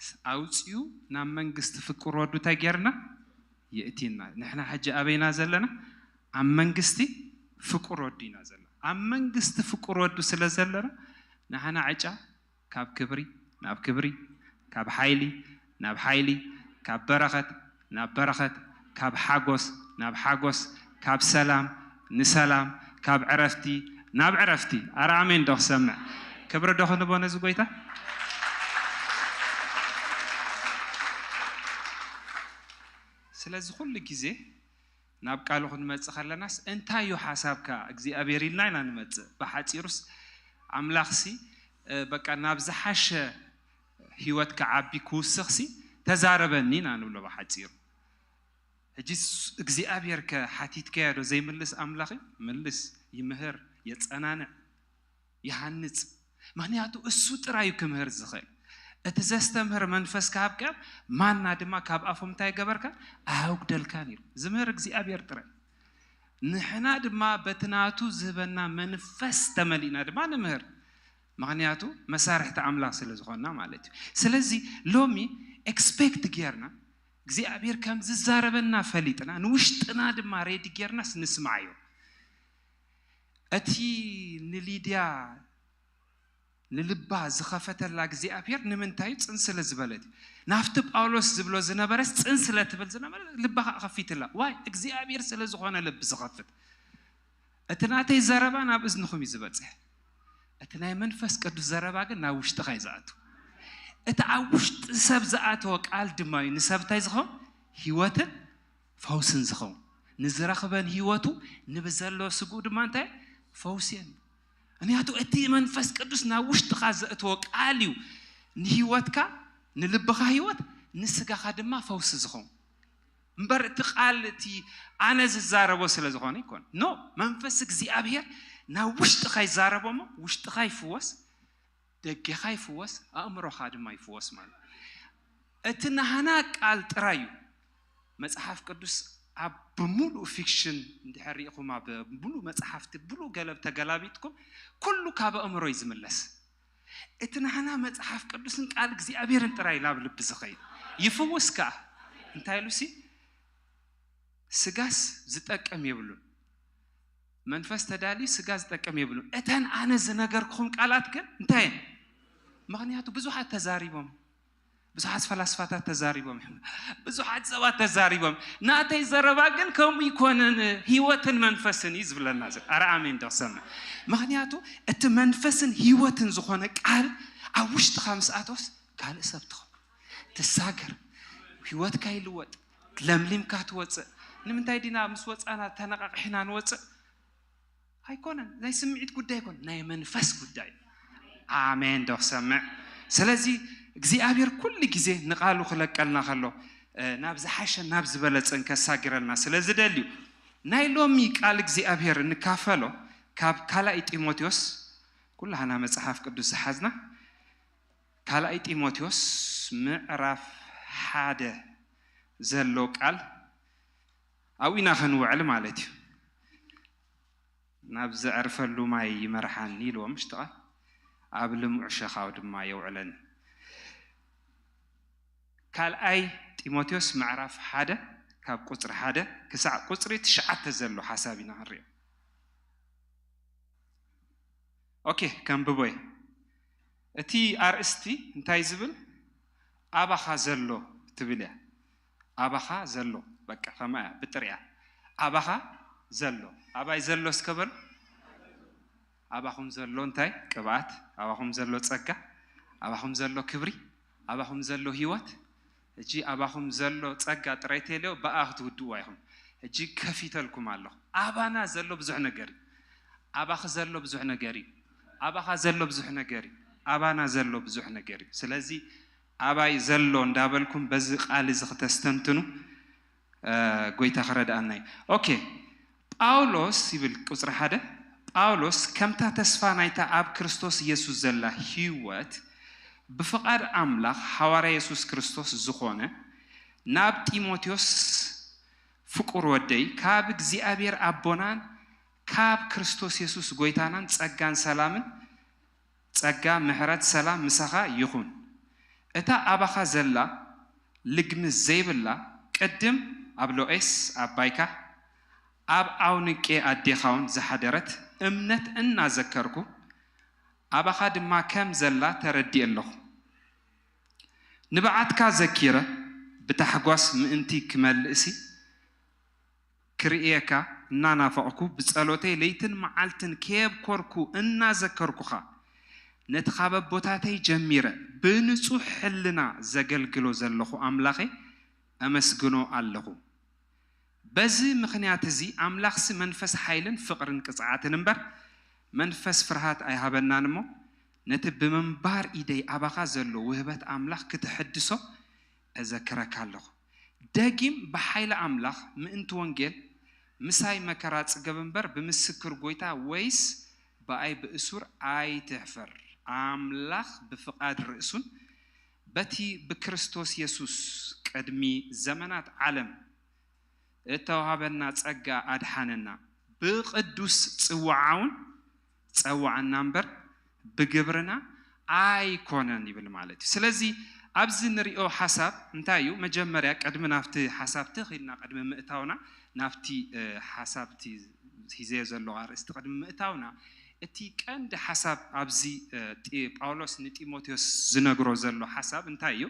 ስ-፣ ኣውጺኡ ናብ መንግስቲ ፍቁር ወዱ እንታይ ጌርና? የእቲና። ንሕና ሕጂ ኣበይና ዘለና? ኣብ መንግስቲ ፍቁር ወዱ ኢና ዘለና። ኣብ መንግስቲ ፍቁር ወዱ ስለ ዘለና ንዓና ዕጫ ካብ ክብሪ ናብ ክብሪ፣ ካብ ሓይሊ ናብ ሓይሊ፣ ካብ በረኸት ናብ በረኸት፣ ካብ ሓጎስ ናብ ሓጎስ፣ ካብ ሰላም ንሰላም፣ ካብ ዕረፍቲ ናብ ዕረፍቲ። ኣረ ኣሜን ዶ ክሰምዕ? ክብሪ ዶ ክንቦ ነዚ ጎይታ? ስለዚ ኩሉ ግዜ ናብ ቃሉ ክንመጽእ ከለናስ፣ እንታይ እዩ ሓሳብካ እግዚኣብሔር ኢልና ኢና ንመጽእ። ብሓጺሩስ፣ ኣምላኽሲ፣ እ፣ በቃ ናብ ዝሓሸ ህይወት ክዓቢ ክውስኽሲ፣ ተዛረበኒ ኢና ንብሎ ብሓጺሩ። ሕጂስ እግዚኣብሔር ከ ሓቲትካዮ ዶ ዘይምልስ ኣምላኽ እዩ? ምልስ፣ ይምህር፣ የጸናንዕ፣ ይሃንጽ። ምኽንያቱ እሱ ጥራይ እዩ ክምህር ዝኽእል። እቲ ዘስተምህር መንፈስ ክሃብካ እያ፣ ማና ድማ ካብ ኣፎም እንታይ ገበርካ? ኣየጉደልካን ኢሉ። ዝምህር እግዚኣብሔር ጥራይ። ንሕና ድማ በቲ ናቱ ዝህበና መንፈስ ተመሊእና ድማ ንምህር። ምኽንያቱ መሳርሕቲ ኣምላኽ ስለ ዝኾንና ማለት እዩ። ስለዚ ሎሚ ኤክስፔክት ጌርና እግዚኣብሔር ከም ዝዛረበና ፈሊጥና ንውሽጥና ድማ ሬዲ ጌርናስ ንስማዓዮ። እቲ ንሊድያ ንልባ ዝኸፈተላ እግዚኣብሔር ንምንታይ እዩ? ጽን ስለ ዝበለት እዩ። ናብቲ ጳውሎስ ዝብሎ ዝነበረስ ጽን ስለ ትብል ዝነበረ ልባ ኸኣ ከፊትላ። ዋይ? እግዚኣብሔር ስለ ዝኾነ ልቢ ዝኸፍት። እቲ ናተይ ዘረባ ናብ እዝንኹም እዩ ዝበጽሕ። እቲ ናይ መንፈስ ቅዱስ ዘረባ ግን ናብ ውሽጥኻ እዩ ዝኣቱ። እቲ ኣብ ውሽጢ ሰብ ዝኣተወ ቃል ድማ እዩ ንሰብ እንታይ ዝኸውን? ህይወትን ፈውስን ዝኸውን። ንዝረኽበን ህይወቱ ንብዘሎ ስግኡ ድማ እንታይ? ፈውስየን። ምኽንያቱ እቲ መንፈስ ቅዱስ ናብ ውሽጥኻ ዘእተወ ቃል እዩ ንህይወትካ፣ ንልብኻ ህይወት፣ ንስጋኻ ድማ ፈውሲ ዝኸውን። እምበር እቲ ቃል እቲ ኣነ ዝዛረቦ ስለ ዝኾነ ይኮን። ኖ፣ መንፈስ እግዚኣብሔር ናብ ውሽጥኻ ይዛረቦ እሞ ውሽጥኻ ይፍወስ፣ ደጌኻ ይፍወስ፣ ኣእምሮኻ ድማ ይፍወስ ማለት እዩ። እቲ ናህና ቃል ጥራይ እዩ። መጽሓፍ ቅዱስ ኣብ ብምሉእ ፊክሽን እንድሕር ርኢኹም፣ ኣብ ብምሉእ መጽሓፍቲ፣ ብምሉእ ገለብ ተገላቢጥኩም፣ ኩሉ ካብ ኣእምሮ እዩ ዝምለስ። እቲ ናህና መጽሓፍ ቅዱስን ቃል እግዚኣብሔርን ጥራይ እዩ ናብ ልቢ ዝኸይድ። ይፍውስ ከኣ። እንታይ ኢሉሲ? ስጋስ ዝጠቅም የብሉን። መንፈስ ተዳልዩ ስጋ ዝጠቅም የብሉን። እተን ኣነ ዝነገርኩኹም ቃላት ግን እንታይ እየን? ምኽንያቱ ብዙሓት ተዛሪቦም፣ ብዙሓት ፈላስፋታት ተዛሪቦም እዮም። ብዙሓት ሰባት ተዛሪቦም። ናተይ ዘረባ ግን ከምኡ ይኮነን፣ ህይወትን መንፈስን እዩ ዝብለና ዘሎ። ኣረ ኣሜን ዶ ክሰምዕ? ምኽንያቱ እቲ መንፈስን ህይወትን ዝኾነ ቃል ኣብ ውሽጥኻ ምስ ኣተወስ ካልእ ሰብ ትኸውን። ትሳገር፣ ህይወትካ ይልወጥ፣ ለምሊምካ ትወፅእ። ንምንታይ ዲና ምስ ወፃና ተነቃቂሕና ንወፅእ? ኣይኮነን። ናይ ስምዒት ጉዳይ ኣይኮነን፣ ናይ መንፈስ ጉዳይ። ኣሜን ዶ ክሰምዕ? ስለዚ እግዚኣብሔር ኩሉ ግዜ ንቃሉ ክለቀልና ከሎ ናብ ዝሓሸ ናብ ዝበለጸን ከሳግረልና ስለ ዝደልዩ ናይ ሎሚ ቃል እግዚኣብሔር እንካፈሎ ካብ ካልኣይ ጢሞቴዎስ፣ ኩላህና መጽሓፍ ቅዱስ ዝሓዝና ካልኣይ ጢሞቴዎስ ምዕራፍ ሓደ ዘሎ ቃል ኣብኡ ኢና ክንውዕል ማለት እዩ። ናብ ዘዕርፈሉ ማይ ይመርሓኒ ኢልዎ ምሽ ቃል ኣብ ልምዑ ሸኻው ድማ የውዕለኒ። ካልኣይ ጢሞቴዎስ ምዕራፍ ሓደ ካብ ቁፅሪ ሓደ ክሳዕ ቁፅሪ ትሽዓተ ዘሎ ሓሳብ ኢና ክንሪኦ። ኦኬ፣ ከንብቦ እየ። እቲ ኣርእስቲ እንታይ ዝብል? ኣባኻ ዘሎ ትብል እያ። ኣባኻ ዘሎ፣ በቃ ከማ እያ ብጥሪያ። ኣባኻ ዘሎ፣ ኣባይ ዘሎ እስከ በሉ። ኣባኹም ዘሎ እንታይ? ቅብኣት። ኣባኹም ዘሎ ጸጋ። ኣባኹም ዘሎ ክብሪ። ኣባኹም ዘሎ ህይወት። ሕጂ ኣባኹም ዘሎ ጸጋ ጥራይ ተልዮ ብኣ ክትውድእዋ ኢኹም። ሕጂ ከፊተልኩም ኣለኹ። ኣባና ዘሎ ብዙሕ ነገር እዩ። ኣባኺ ዘሎ ብዙሕ ነገር እዩ። ኣባኻ ዘሎ ብዙሕ ነገር እዩ። ኣባና ዘሎ ብዙሕ ነገር እዩ። ስለዚ ኣባይ ዘሎ እንዳበልኩም በዚ ቃል እዚ ክተስተንትኑ ጎይታ ክረድኣና እዩ። ኦኬ፣ ጳውሎስ ይብል ቁፅሪ ሓደ፣ ጳውሎስ ከምታ ተስፋ ናይታ ኣብ ክርስቶስ ኢየሱስ ዘላ ህይወት ብፍቓድ ኣምላኽ ሓዋርያ የሱስ ክርስቶስ ዝኾነ ናብ ጢሞቴዎስ ፍቁር ወደይ ካብ እግዚኣብሔር ኣቦናን ካብ ክርስቶስ የሱስ ጎይታናን ጸጋን ሰላምን፣ ጸጋ፣ ምሕረት፣ ሰላም ምሳኻ ይኹን። እታ ኣባኻ ዘላ ልግሚ ዘይብላ ቅድም ኣብ ሎኤስ ኣባይካ ኣብ ኣውንቄ ኣዴኻውን ዝሓደረት እምነት እናዘከርኩ ኣባኻ ድማ ከም ዘላ ተረዲእ ኣለኹ። ንብዓትካ ዘኪረ ብታሕጓስ ምእንቲ ክመልእሲ ክርእየካ እናናፈቕኩ ብጸሎተይ ለይትን መዓልትን ከየብኮርኩ እናዘከርኩኻ ነቲ ካብ ኣቦታተይ ጀሚረ ብንጹሕ ሕልና ዘገልግሎ ዘለኹ ኣምላኸይ ኣመስግኖ ኣለኹ። በዚ ምኽንያት እዚ ኣምላኽሲ መንፈስ ሓይልን ፍቕርን ቅጽዓትን እምበር መንፈስ ፍርሃት ኣይሃበናን እሞ ነቲ ብምንባር ኢደይ ኣባኻ ዘሎ ውህበት ኣምላኽ ክትሕድሶ እዘክረካ ኣለኹ። ደጊም ብሓይሊ ኣምላኽ ምእንቲ ወንጌል ምሳይ መከራ ጽገብ እምበር ብምስክር ጎይታ ወይስ ብኣይ ብእሱር ኣይትሕፈር። ኣምላኽ ብፍቓድ ርእሱን በቲ ብክርስቶስ የሱስ ቅድሚ ዘመናት ዓለም እተዋሃበና ጸጋ ኣድሓነና። ብቕዱስ ጽዋዓውን ጸዋዓና እምበር ብግብርና ኣይኮነን ይብል ማለት እዩ። ስለዚ ኣብዚ ንሪኦ ሓሳብ እንታይ እዩ? መጀመርያ ቅድሚ ናብቲ ሓሳብ ትኽ ኢልና ቅድሚ ምእታውና ናብቲ ሓሳብ ሒዘዮ ዘለኹ ኣርእስቲ ቅድሚ ምእታውና እቲ ቀንዲ ሓሳብ ኣብዚ ጳውሎስ ንጢሞቴዎስ ዝነግሮ ዘሎ ሓሳብ እንታይ እዩ?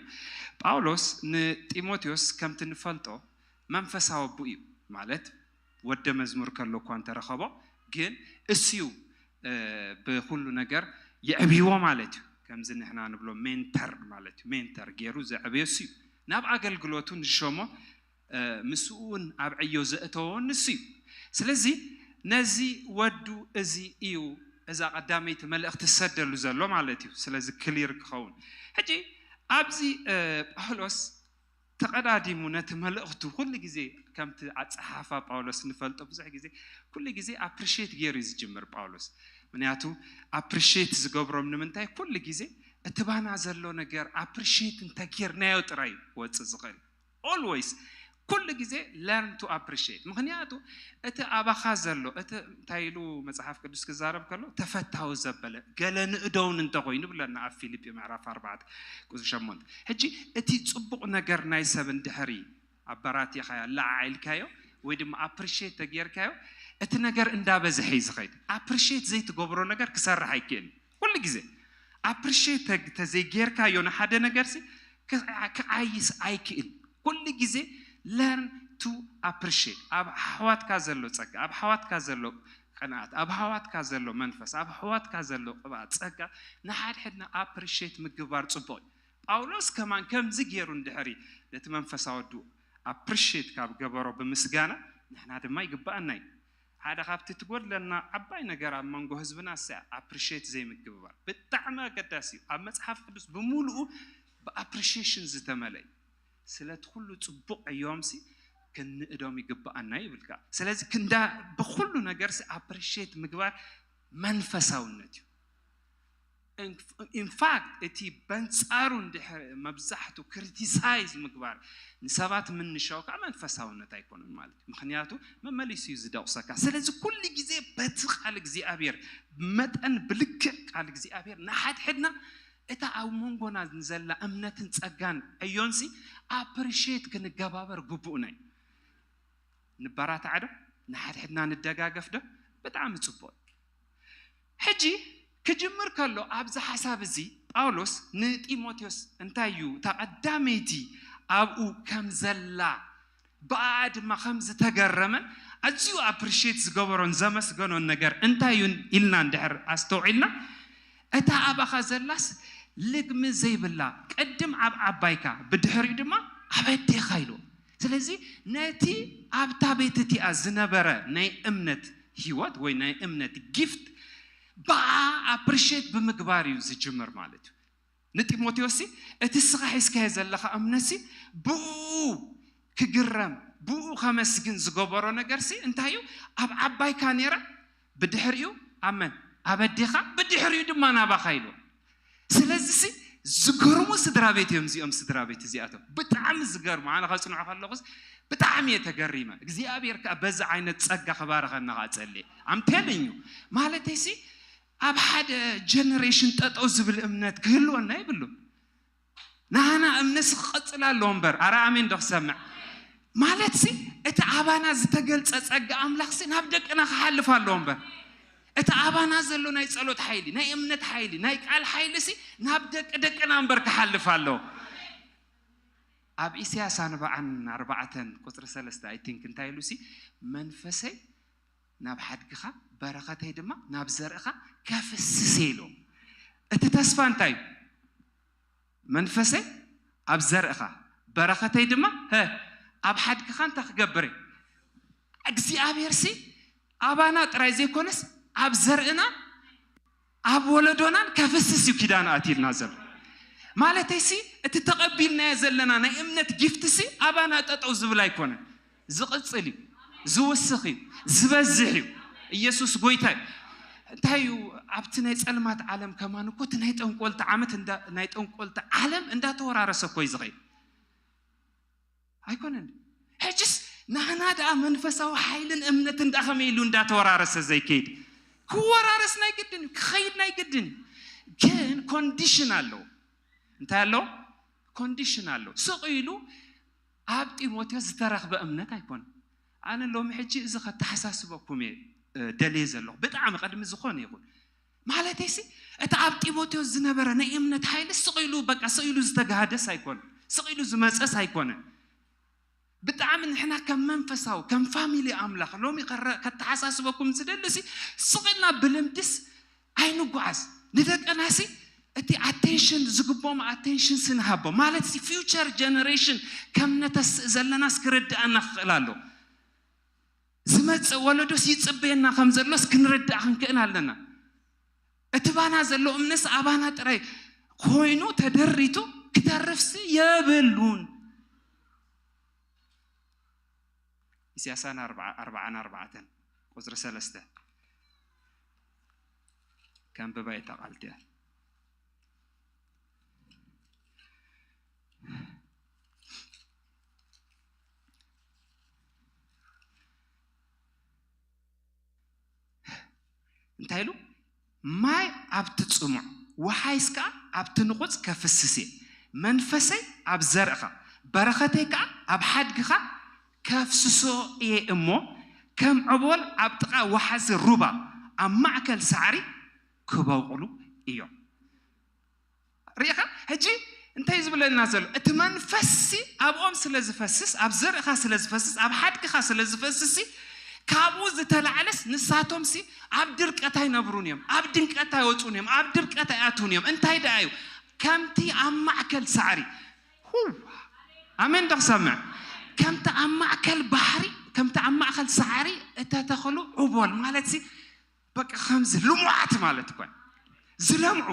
ጳውሎስ ንጢሞቴዎስ ከምቲ ንፈልጦ መንፈሳዊ ኣቦ እዩ። ማለት ወደ መዝሙር ከሎ እኳ እንተረኸቦ ግን እሱ እዩ ብኩሉ ነገር የዕብይዎ ማለት እዩ። ከምዚ ንሕና ንብሎ ሜንተር ማለት እዩ። ሜንተር ገይሩ ዘዕብዮ እሱ እዩ። ናብ ኣገልግሎቱ ንዝሸሞ ምስኡ እውን ኣብ ዕዮ ዘእተዎ ንሱ እዩ። ስለዚ ነዚ ወዱ እዚ እዩ እዛ ቀዳመይቲ መልእኽቲ ዝሰደሉ ዘሎ ማለት እዩ። ስለዚ ክሊር ክኸውን ሕጂ ኣብዚ ጳውሎስ ተቐዳዲሙ ነቲ መልእኽቱ ኩሉ ግዜ ከምቲ ኣጸሓሕፋ ጳውሎስ ንፈልጦ ብዙሕ ግዜ ኩሉ ግዜ ኣፕሪሼት ገይሩ እዩ ዝጅምር ጳውሎስ። ምክንያቱ ኣፕሪሼት ዝገብሮም ንምንታይ ኩሉ ግዜ እቲ ባና ዘሎ ነገር ኣፕሪሼት እንተጌርናዮ ጥራይ ወፅእ ዝኽእል። Always ኩሉ ግዜ learn to appreciate። ምክንያቱ እቲ ኣባኻ ዘሎ እቲ እንታይ ኢሉ መፅሓፍ ቅዱስ ክዛረብ ከሎ ተፈታዊ ዘበለ ገለ ንእደውን እንተኮይኑ ብለና ኣብ ፊልጲ ምዕራፍ ኣርባዕተ ቁፅሪ ሸሞንተ። ሕጂ እቲ ፅቡቕ ነገር ናይ ሰብ እንድሕሪ ኣበራቲኻዮ ኣለዓዒልካዮ ወይ ድማ ኣፕሪሼት ተጌርካዮ እቲ ነገር እንዳበዝሐ እዩ ዝኸይድ። ኣፕሪሼት ዘይትገብሮ ነገር ክሰርሕ ኣይክእልን። ኩሉ ግዜ ኣፕሪሼት ተዘይጌርካዮ ንሓደ ነገር ሲ ክዓይስ ኣይክእል። ኩሉ ግዜ learn to appreciate። ኣብ ኣሕዋትካ ዘሎ ጸጋ፣ ኣብ ኣሕዋትካ ዘሎ ቅንኣት፣ ኣብ ኣሕዋትካ ዘሎ መንፈስ፣ ኣብ ኣሕዋትካ ዘሎ ቅብኣት ጸጋ፣ ንሓድሕድና appreciate ምግባር ጽቡቕ እዩ። ጳውሎስ ከማን ከምዚ ገይሩ እንድሕሪ ነቲ መንፈሳዊ ወዱ appreciate ካብ ገበሮ ብምስጋና፣ ንሕና ድማ ይግባኣና እዩ። ሓደ ካብቲ ትጎድለና ዓባይ ነገር ኣብ መንጎ ህዝብና እሳ appreciate ዘይምግባር ብጣዕሚ ኣገዳሲ እዩ። ኣብ መጽሓፍ ቅዱስ ብምሉኡ ብ appreciation ዝተመለ እዩ። ስለቲ ኩሉ ጽቡቕ ዕዮምሲ ክንእዶም ይግባኣና ይብልካ። ስለዚ ክንዳ ብኩሉ ነገርሲ appreciate ምግባር መንፈሳውነት እዩ። In fact እቲ በንጻሩ እንድሕር መብዛሕቱ criticize ምግባር ንሰባት ምንሻው ከዓ መንፈሳውነት ኣይኮነን ማለት እዩ። ምክንያቱ መመሊሱ እዩ ዝደቑሰካ። ስለዚ ኩሉ ግዜ በቲ ቃል እግዚኣብሔር መጠን ብልክዕ ቃል እግዚኣብሔር ንሓድሕድና እታ ኣብ መንጎና ንዘላ እምነትን ጸጋን ዕዮንሲ appreciate ክንገባበር ግቡእና እዩ። ንበራታዕ ዶ? ንሓድሕድና ንደጋገፍ ዶ? ብጣዕሚ ጽቡቕ። ሕጂ ክጅምር ከሎ ኣብዚ ሓሳብ እዚ ጳውሎስ ንጢሞቴዎስ እንታይ እዩ እታ ቀዳመይቲ ኣብኡ ከም ዘላ ብኣ ድማ ከም ዝተገረመን ኣዝዩ appreciate ዝገበሮን ዘመስገኖን ነገር እንታይ እዩ ኢልና እንድሕር ኣስተውዒልና እታ ኣባኻ ዘላስ ልግሚ ዘይብላ ቅድም ኣብ ዓባይካ ብድሕሪኡ ድማ ኣብ ኣዴኻ ኢሉ። ስለዚ ነቲ ኣብታ ቤት እቲኣ ዝነበረ ናይ እምነት ህይወት ወይ ናይ እምነት gift ብኣ appreciate ብምግባር እዩ ዝጅምር ማለት እዩ። ንጢሞቴዎስ እቲ እስኻ ሒዝካዮ ዘለኻ እምነትሲ ብኡ ክግረም ብኡ ከመስግን ዝገበሮ ነገርሲ እንታይ እዩ? ኣብ ዓባይካ ነይራ ብድሕሪኡ ኣብ መን? ኣብ ኣዴኻ ብድሕሪኡ ድማ ናባኻ ኢሉ። ስለዚሲ ዝገርሙ ስድራ ቤት እዮም እዚኦም ስድራ ቤት እዚኣቶም ብጣዕሚ ዝገርሙ ኣነ ከፅንዖ ከለኹስ ብጣዕሚ እየ ተገሪመ እግዚኣብሔር ከዓ በዚ ዓይነት ፀጋ ክባረኸና ከዓ ፀልየ ኣምቴልኝ ማለተይሲ ኣብ ሓደ ጀነሬሽን ጠጠው ዝብል እምነት ክህልወና ይብሉ ናህና እምነትሲ ክቐፅል ኣለዎ እምበር ኣረ ኣሜን ዶ ክሰምዕ ማለትሲ እቲ ኣባና ዝተገልፀ ፀጋ ኣምላኽሲ ናብ ደቅና ክሓልፍ ኣለዎ እምበር እቲ ኣባና ዘሎ ናይ ፀሎት ሓይሊ ናይ እምነት ሓይሊ ናይ ቃል ሓይልሲ ናብ ደቂ ደቅና እምበር ክሓልፍ ኣለዎ ኣብ ኢሳያስ ኣርባዓን ኣርባዕተን ቁፅሪ ሰለስተ I think እንታይ ኢሉሲ መንፈሰይ ናብ ሓድግኻ በረኸተይ ድማ ናብ ዘርእኻ ከፍስስ ኢሉ እቲ ተስፋ እንታይ እዩ መንፈሰይ ኣብ ዘርእኻ በረኸተይ ድማ ሀ ኣብ ሓድግኻ እንታይ ክገብር እዩ እግዚኣብሔር ሲ ኣባና ጥራይ ዘይኮነስ ኣብ ዘርእና ኣብ ወለዶናን ከፍስስ እዩ ኪዳን ኣትልና ዘሎ ማለተይሲ እቲ ተቐቢልናዮ ዘለና ናይ እምነት ጊፍትሲ ኣባና ጠጠው ዝብል ኣይኮነን ዝቕፅል እዩ ዝውስኽ እዩ ዝበዝሕ እዩ ኢየሱስ ጎይታ እዩ እንታይ እዩ ኣብቲ ናይ ፀልማት ዓለም ከማን እኮ እቲ ናይ ጠንቆልቲ ዓመት ናይ ጠንቆልቲ ዓለም እንዳተወራረሰ እኮ እዩ ዝኸይድ ኣይኮነን ሕጅስ ናህና ደኣ መንፈሳዊ ሓይልን እምነትን ደኣ ከመይ ኢሉ እንዳተወራረሰ ዘይከይድ ክወራረስ ናይ ግድን እዩ ክኸይድ ናይ ግድን እዩ ግን ኮንዲሽን ኣለዎ እንታይ ኣለዎ ኮንዲሽን ኣለዎ ስቕ ኢሉ ኣብ ጢሞቴዎስ ዝተረኽበ እምነት ኣይኮነን ኣነ ሎሚ ሕጂ እዚ ከተሓሳስበኩም እየ ደልየ ዘለኹ ብጣዕሚ ቅድሚ ዝኾነ ይኹን ማለተይሲ እቲ ኣብ ጢሞቴዎስ ዝነበረ ናይ እምነት ሓይሊ ስቕ ኢሉ በቃ ስቕ ኢሉ ዝተጋሃደስ ኣይኮነን ስቕ ኢሉ ዝመፀስ ኣይኮነን ብጣዕሚ ንሕና ከም መንፈሳዊ ከም ፋሚሊ ኣምላኽ ሎሚ ከተሓሳስበኩም ዝደልሲ ስቕ ኢልና ብልምድስ ኣይንጓዓዝ ንደቅናሲ እቲ ኣቴንሽን ዝግብኦም ኣቴንሽን ስንሃቦ ማለት ፊውቸር ጀነሬሽን ከም ነተስእ ዘለናስ ክርድኣና ክኽእል ኣሎ ዝመፅእ ወለዶስ ይፅበየና ከም ዘሎስ ክንርዳእ ክንክእል ኣለና እቲ ባና ዘሎ እምነስ ኣባና ጥራይ ኮይኑ ተደሪቱ ክተርፍሲ የብሉን ኢሳያሳን ኣርባዓን ኣርባዕተን ቁፅሪ ሰለስተ ከንብባ እየ እታ ቃል እቲኣ እንታይ ኢሉ ማይ ኣብቲ ጽሙዕ ወሓይስ ከኣ ኣብቲ ንቑጽ ከፍስስ እየ መንፈሰይ ኣብ ዘርእኻ በረኸተይ ከኣ ኣብ ሓድግኻ ከፍስሶ እየ እሞ ከም ዕቦል ኣብ ጥቓ ወሓዚ ሩባ ኣብ ማእከል ሳዕሪ ክበቑሉ እዮም ርኢኻ ሕጂ እንታይ ዝብለና ዘሎ? እቲ መንፈስሲ ኣብኦም ስለ ዝፈስስ፣ ኣብ ዘርእኻ ስለ ዝፈስስ፣ ኣብ ሓድግኻ ስለ ዝፈስስሲ፣ ካብኡ ዝተላዕለስ ንሳቶምሲ ኣብ ድርቀት ኣይነብሩን እዮም፣ ኣብ ድንቀት ኣይወፁን እዮም፣ ኣብ ድርቀት ኣይኣትውን እዮም። እንታይ ደኣ እዩ? ከምቲ ኣብ ማእከል ሳዕሪ፣ ሁ፣ ኣሜን ዶ ክሰምዕ? ከምቲ ኣብ ማእከል ባሕሪ፣ ከምቲ ኣብ ማእከል ሳዕሪ እተተኽሉ ዑቦል ማለትሲ፣ በቃ ከምዚ ልሙዓት ማለት እኮ እዩ። ዝለምዑ።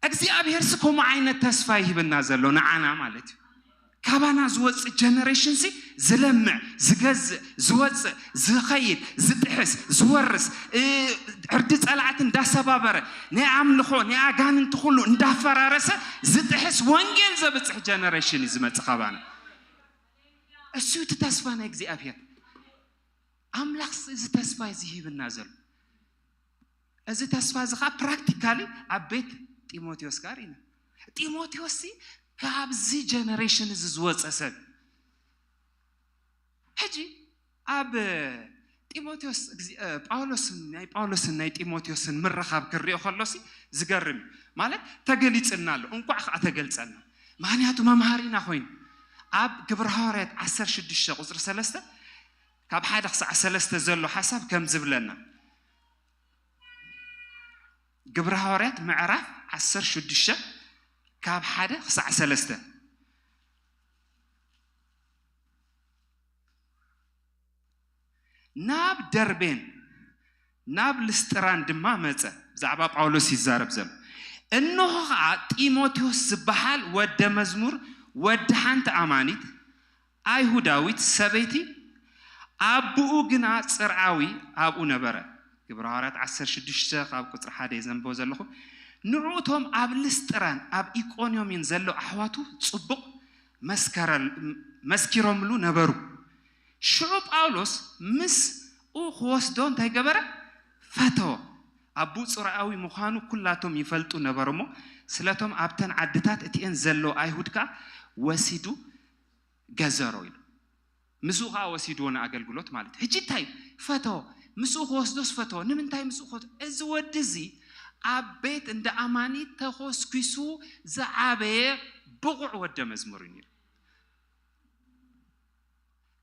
እግዚኣብሄርሲ ከምኡ ዓይነት ተስፋ ይህበና ዘሎ ንዓና ማለት እዩ። ካባና ዝወፅእ ጀነሬሽንሲ ዝለምዕ፣ ዝገዝእ፣ ዝወፅእ፣ ዝኸይድ፣ ዝጥሕስ፣ ዝወርስ፣ እ፣ ዕርዲ ፀላእቲ እንዳሰባበረ፣ ናይ ኣምልኾ፣ ናይ ኣጋንንቲ ኩሉ እንዳፈራረሰ ዝጥሕስ ወንጌል ዘብፅሕ ጀነሬሽን እዩ ዝመፅእ ካባና። እሱ እዩ እቲ ተስፋ ናይ እግዚኣብሄር። ኣምላኽ እዚ ተስፋ እዚ ሂብና ዘሎ። እዚ ተስፋ እዚ ኸዓ ፕራክቲካሊ ኣብ ቤት ጢሞቴዎስ ጋር ኢና። ጢሞቴዎስ ሲ ካብዚ ጀነሬሽን እዚ ዝወፀ ሰብ። ሕጂ ኣብ ጢሞቴዎስ፣ እግዚ-፣ እ፣ ጳውሎስን፣ ናይ ጳውሎስን ናይ ጢሞቴዎስን ምርኻብ ክሪኦ ከሎሲ ዝገርም እዩ። ማለት ተገሊጽና ኣሎ፣ እንቋዕ ኸዓ ተገልጸልና። ምኽንያቱ መምሃሪና ኮይኑ። ኣብ ግብረ ሃዋርያት ዓሰርተ ሽዱሽተ ቁጽሪ ሰለስተ፣ ካብ ሓደ ክሳዕ ሰለስተ ዘሎ ሓሳብ ከም ዝብለና። ግብረ ሃዋርያት ምዕራፍ ዓሰርተ ሽዱሽተ ካብ ሓደ ክሳዕ ሰለስተ። ናብ ደርቤን ናብ ልስጥራን ድማ መጸ። ብዛዕባ ጳውሎስ ይዛረብ ዘሎ። እንሆ ኸዓ ጢሞቴዎስ ዝበሃል ወደ መዝሙር፣ ወዲ ሓንቲ ኣማኒት፣ ኣይሁዳዊት ሰበይቲ፣ ኣቦኡ ግና ጽርዓዊ ኣብኡ ነበረ። ግብረ ሃዋርያት ዓሰርተ ሽዱሽተ ካብ ቁጽሪ ሓደ እየ ዘንብቦ ዘለኹ። ንዕኡ እቶም ኣብ ልስጥራን ኣብ ኢቆንዮምን ዘለዉ ኣሕዋቱ ጽቡቕ መስከረል-፣ መስኪሮምሉ ነበሩ። ሽዑ ጳውሎስ ምስኡ ክወስዶ እንታይ ገበረ? ፈተወ። ኣቦኡ ጽርዓዊ ምዃኑ ኩላቶም ይፈልጡ ነበሩ እሞ፣ ስለቶም ኣብተን ዓድታት እቲኤን ዘለዉ ኣይሁድ ከኣ ወሲዱ ገዘሮ ኢሉ። ምስኡ ኸዓ ወሲድዎ ንኣገልግሎት ማለት እዩ። ሕጂ እንታይ ፈተዎ? ምስኡ ክወስዶስ ፈተዎ። ንምንታይ ምስኡ ክወስዶ? እዚ ወዲ እዚ ኣብ ቤት እንዳ ኣማኒ ተኾስኲሱ ዝዓበየ ብቑዕ ወደ መዝሙር እዩ ነይሩ።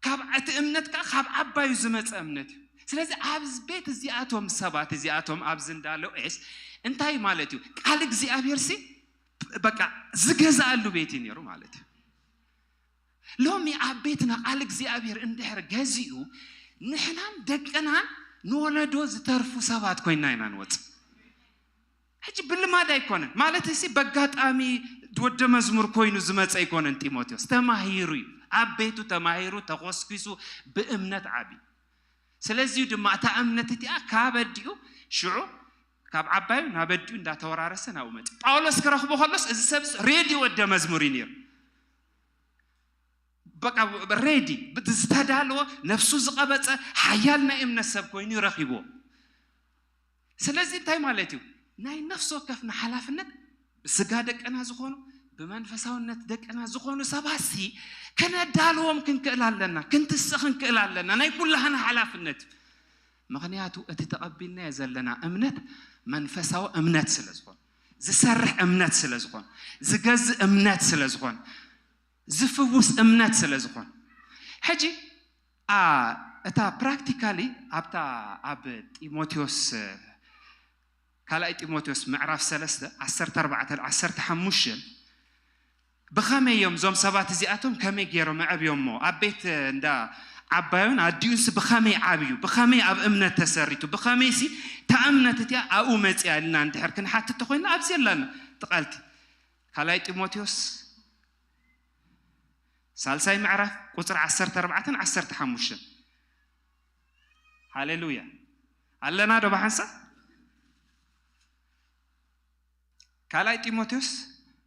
ካብ እቲ እምነት ከኣ ካብ ዓባዩ ዝመጸ እምነት እዩ። ስለዚ ኣብ ቤት እዚኣቶም ሰባት እዚኣቶም ኣብዚ እንዳ ሎኤስ እንታይ ማለት እዩ? ቃል እግዚኣብሔር ሲ በቃ ዝገዝኣሉ ቤት እዩ ነይሩ ማለት እዩ። ሎሚ ኣብ ቤትና ቃል እግዚኣብሔር እንድሕር ገዚኡ ንሕናን ደቅናን ንወለዶ ዝተርፉ ሰባት ኮይና ኢና ንወጽእ። ሕጂ ብልማድ ኣይኮነን ማለት እሲ በጋጣሚ ወደ መዝሙር ኮይኑ ዝመጸ ኣይኮነን። ጢሞቴዎስ ተማሂሩ እዩ። ኣብ ቤቱ ተማሂሩ ተኾስኪሱ ብእምነት ዓቢ። ስለዚዩ ድማ እታ እምነት እቲኣ ካብ ኣዲኡ ሽዑ ካብ ዓባዩ ናብ ኣዲኡ እንዳተወራረሰ ናብኡ መጽ። ጳውሎስ ክረኽቦ ከሎስ እዚ ሰብ ሬዲ ወደ መዝሙር እዩ ነይሩ። በቃ ሬዲ ዝተዳለወ ነፍሱ ዝቐበጸ ሓያል ናይ እምነት ሰብ ኮይኑ ይረኺብዎ። ስለዚ እንታይ ማለት እዩ? ናይ ነፍሲ ወከፍና ሓላፍነት ብስጋ ደቅና ዝኾኑ ብመንፈሳውነት ደቅና ዝኾኑ ሰባትሲ ክነዳልዎም ክንክእል ኣለና፣ ክንትስእ ክንክእል ኣለና። ናይ ኩላህና ሓላፍነት እዩ። ምኽንያቱ እቲ ተቐቢልናዮ ዘለና እምነት መንፈሳዊ እምነት ስለ ዝኾነ፣ ዝሰርሕ እምነት ስለ ዝኾነ፣ ዝገዝእ እምነት ስለ ዝኾነ፣ ዝፍውስ እምነት ስለ ዝኾነ። ሕጂ፣ ኣ፣ እታ ፕራክቲካሊ ኣብታ ኣብ ጢሞቴዎስ፣ ካልኣይ ጢሞቴዎስ ምዕራፍ ሰለስተ ዓሰርተ ኣርባዕተ ዓሰርተ ሓሙሽተ ብኸመይ እዮም እዞም ሰባት እዚኣቶም ከመይ ገይሮም ኣዕብዮሞ? ኣብ ቤት እንዳ ዓባዩን ኣዲኡንስ ብኸመይ ዓብዩ? ብኸመይ ኣብ እምነት ተሰሪቱ? ብኸመይሲ እታ እምነት እቲኣ ኣብኡ መጺኣ ኢልና እንድሕር ክንሓትት ተኾይንና ኣብዚ የላና ጥቓልቲ። ካልኣይ ጢሞቴዎስ ሳልሳይ ምዕራፍ ቁጽሪ ዓሰርተ ኣርባዕተን ዓሰርተ ሓሙሽተን። ሃሌሉያ። ኣለና ዶ ብሓንሳብ? ካልኣይ ጢሞቴዎስ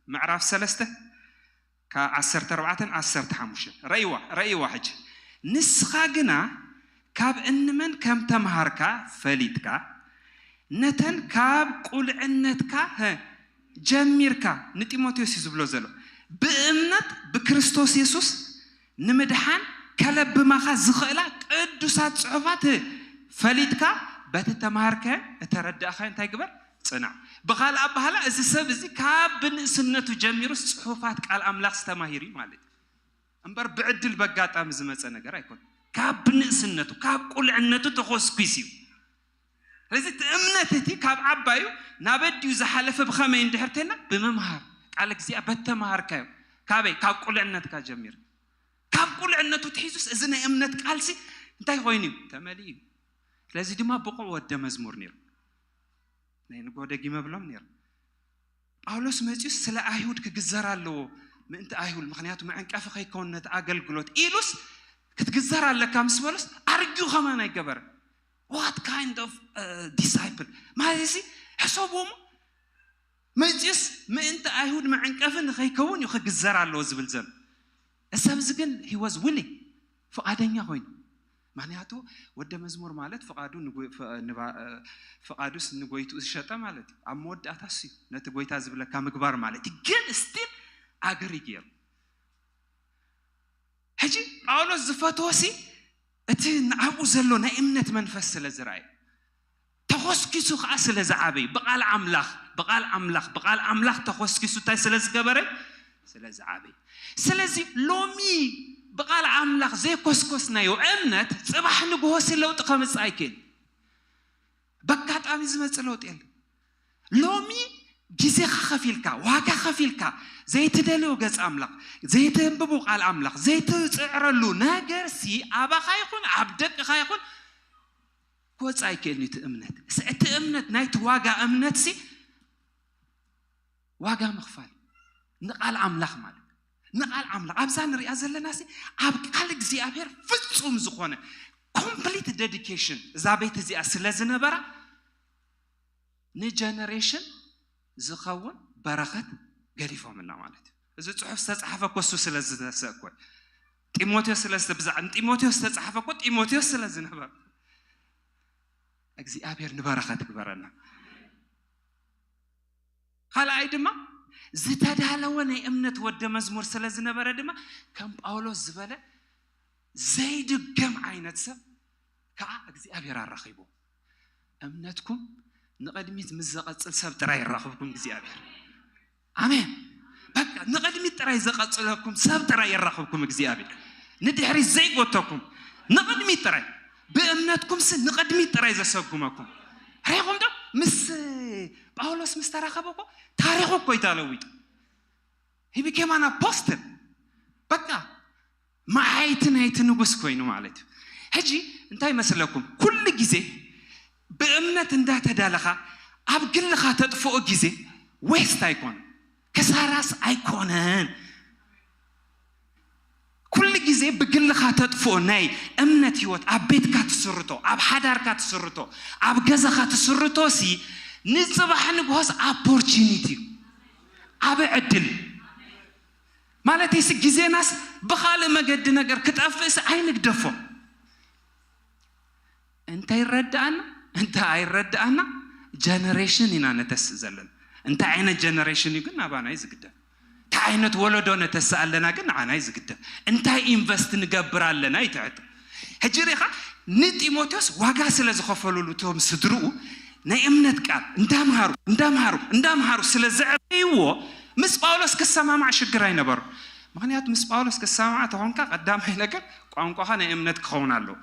ምዕራፍ ሰለስተ ካብ ዓሰርተ ኣርባዕተን ዓሰርተ ሓሙሽተን። ረእይዋ፣ ረእይዋ ሕጂ። ንስኻ ግና ካብ እንመን ከም ተምሃርካ ፈሊጥካ፣ ነተን ካብ ቁልዕነትካ፣ ሀ፣ ጀሚርካ፣ ንጢሞቴዎስ እዩ ዝብሎ ዘሎ። ብእምነት ብክርስቶስ የሱስ ንምድሓን ከለብማኻ ዝኽእላ ቅዱሳት ጽሑፋት ፈሊጥካ፣ በቲ ተማሃርከ እተረዳእኻዮ እንታይ ግበር? ጽናዕ። ብኻልእ ኣባህላ፣ እዚ ሰብ እዚ ካብ ብንእስነቱ ጀሚሩስ ጽሑፋት ቃል ኣምላኽ ዝተማሂሩ እዩ ማለት እዩ። እምበር ብዕድል በጋጣሚ ዝመጸ ነገር ኣይኮን። ካብ ብንእስነቱ፣ ካብ ቁልዕነቱ ተኾስኲስ እዩ። ስለዚ እቲ እምነት እቲ ካብ ዓባዩ ናብ ኣዲኡ ዝሓለፈ ብኸመይ እንድሕር ተና? ብምምሃር ቃል እግዚኣብሔር በተምሃርካዮ። ካበይ? ካብ ቁልዕነትካ ጀሚር። ካብ ቁልዕነቱ ትሒዙስ እዚ ናይ እምነት ቃልሲ እንታይ ኮይኑ እዩ? ተመሊኡ እዩ። ስለዚ ድማ ብቑዕ ወደ መዝሙር ነይሩ። ናይ ንጎ ደጊመ ብሎም ነይሩ። ጳውሎስ መጺኡስ ስለ ኣይሁድ ክግዘር ኣለዎ፣ ምእንቲ ኣይሁድ፣ ምኽንያቱ መዕንቀፊ ከይከውን ነቲ ኣገልግሎት ኢሉስ ክትግዘር ኣለካ ምስ በሎስ ኣርጊዩ ከማን ኣይገበረ። What kind of disciple ማለት ሲ? ሕሰብዎ እሞ፣ መጺኡስ ምእንቲ ኣይሁድ መዕንቀፊ ንኸይከውን እዩ ክግዘር ኣለዎ ዝብል ዘሎ። እዚ ሰብ እዚ ግን he was willing፣ ፍቓደኛ ኮይኑ። ምኽንያቱ ወደ መዝሙር ማለት ፍቓዱ ንጎ- ፍ- ንባ- ፍቓዱስ ንጎይትኡ ዝሸጠ ማለት እዩ። ኣብ መወዳእታ እሱ እዩ ነቲ ጎይታ ዝብለካ ምግባር ማለት እዩ። ግን ስቲል ኣግሪ ገይሩ። ሕጂ ጳውሎስ ዝፈትዎ ሲ እቲ ኣብኡ ዘሎ ናይ እምነት መንፈስ ስለ ዝረኣየ፣ ተኾስኪሱ ከዓ ስለ ዝዓበይ፣ ብቓል ኣምላኽ ብቓል ኣምላኽ ብቓል ኣምላኽ ተኾስኪሱ እንታይ ስለ ዝገበረ? ስለ ዝዓበይ። ስለዚ ሎሚ ብቓል ኣምላኽ ዘይኮስኮስናዮ እምነት ጽባሕ ንግሆ ሲ ለውጢ ከምጽእ ኣይክእል። በጋጣሚ ዝመጽእ ለውጢ የለን። ሎሚ ግዜኻ ከፊልካ፣ ዋጋ ከፊልካ ዘይትደልዮ ገጽ ኣምላኽ፣ ዘይተንብቡ ቃል ኣምላኽ ዘይትጽዕረሉ ነገር ሲ ኣባኻ ይኹን ኣብ ደቅኻ ይኹን ክወጽእ ኣይክእልን እዩ። እቲ እምነት ስ- እቲ እምነት ናይቲ ዋጋ እምነት ሲ ዋጋ ምኽፋል ንቃል ኣምላኽ ማለት ንቃል ኣምላኽ ኣብዛ ንሪኣ ዘለና ሲ ኣብ ቃል እግዚኣብሔር ፍጹም ዝኾነ ኮምፕሊት ዴዲኬሽን እዛ ቤት እዚኣ ስለ ዝነበራ ንጀነሬሽን ዝኸውን በረኸት ገዲፎምልና ማለት እዩ። እዚ ጽሑፍ ዝተጻሕፈ እኮ እሱ ስለ ዝተሰእኮ ጢሞቴዎስ ስለ ዝተብዛዕ ንጢሞቴዎስ ዝተጻሕፈ እኮ ጢሞቴዎስ ስለ ዝነበረ እግዚኣብሔር ንበረኸት ግበረና። ካልኣይ ድማ ዝተዳለወ ናይ እምነት ወደ መዝሙር ስለ ዝነበረ ድማ ከም ጳውሎስ ዝበለ ዘይድገም ዓይነት ሰብ ከዓ እግዚኣብሔር ኣራኺቡ። እምነትኩም ንቕድሚት ምስ ዘቐጽል ሰብ ጥራይ የራኽብኩም እግዚኣብሔር። ኣሜን። በቃ ንቕድሚት ጥራይ ዘቐጽለኩም ሰብ ጥራይ የራኽብኩም እግዚኣብሔር። ንድሕሪት ዘይጎተኩም ንቕድሚት ጥራይ ብእምነትኩም ስ ንቕድሚት ጥራይ ዘሰጉመኩም ሪኹም ዶ? ምስ ጳውሎስ ምስ ተራኸበ እኮ ታሪኹ እኮ እዩ ተለዊጡ። He became an apostle። በቃ መዓይቲ ናይቲ ንጉስ ኮይኑ ማለት እዩ። ሕጂ እንታይ መስለኩም? ኩሉ ግዜ ብእምነት እንዳተዳለኻ ኣብ ግልኻ ተጥፍኦ ግዜ ዌስት ኣይኮን ክሳራስ ኣይኮነን። ኩሉ ግዜ ብግልኻ ተጥፍኦ ናይ እምነት ህይወት ኣብ ቤትካ ትስርቶ፣ ኣብ ሓዳርካ ትስርቶ፣ ኣብ ገዛኻ ትስርቶ ሲ ንጽባሕ ንግሆስ ኦፖርቹኒቲ እዩ። ዓቢ ዕድል ማለት ሲ ግዜናስ ብኻልእ መገዲ ነገር ክጠፍእስ ኣይንግደፎ። እንተ ይረድኣና እንተ ኣይረድኣና ጀነሬሽን ኢና ነተስእ ዘለና። እንታይ ዓይነት ጀነሬሽን እዩ ግን ናባና እዩ ዝግደፍ። እንታይ ዓይነት ወለዶ ነተስእ ኣለና ግን ንዓና እዩ ዝግደፍ። እንታይ ኢንቨስት ንገብር ኣለና እዩ ትሕት። ሕጂ ሪኻ ንጢሞቴዎስ ዋጋ ስለ ዝኸፈሉሉ እቶም ስድርኡ ናይ እምነት ቃል እንዳምሃሩ እንዳምሃሩ እንዳምሃሩ ስለ ዘዕበይዎ ምስ ጳውሎስ ክሰማማዕ ሽግር ኣይነበሩ። ምክንያቱ ምስ ጳውሎስ ክሰማማዕ ተኾንካ ቀዳማይ ነገር ቋንቋኻ ናይ እምነት ክኸውን ኣለዎ።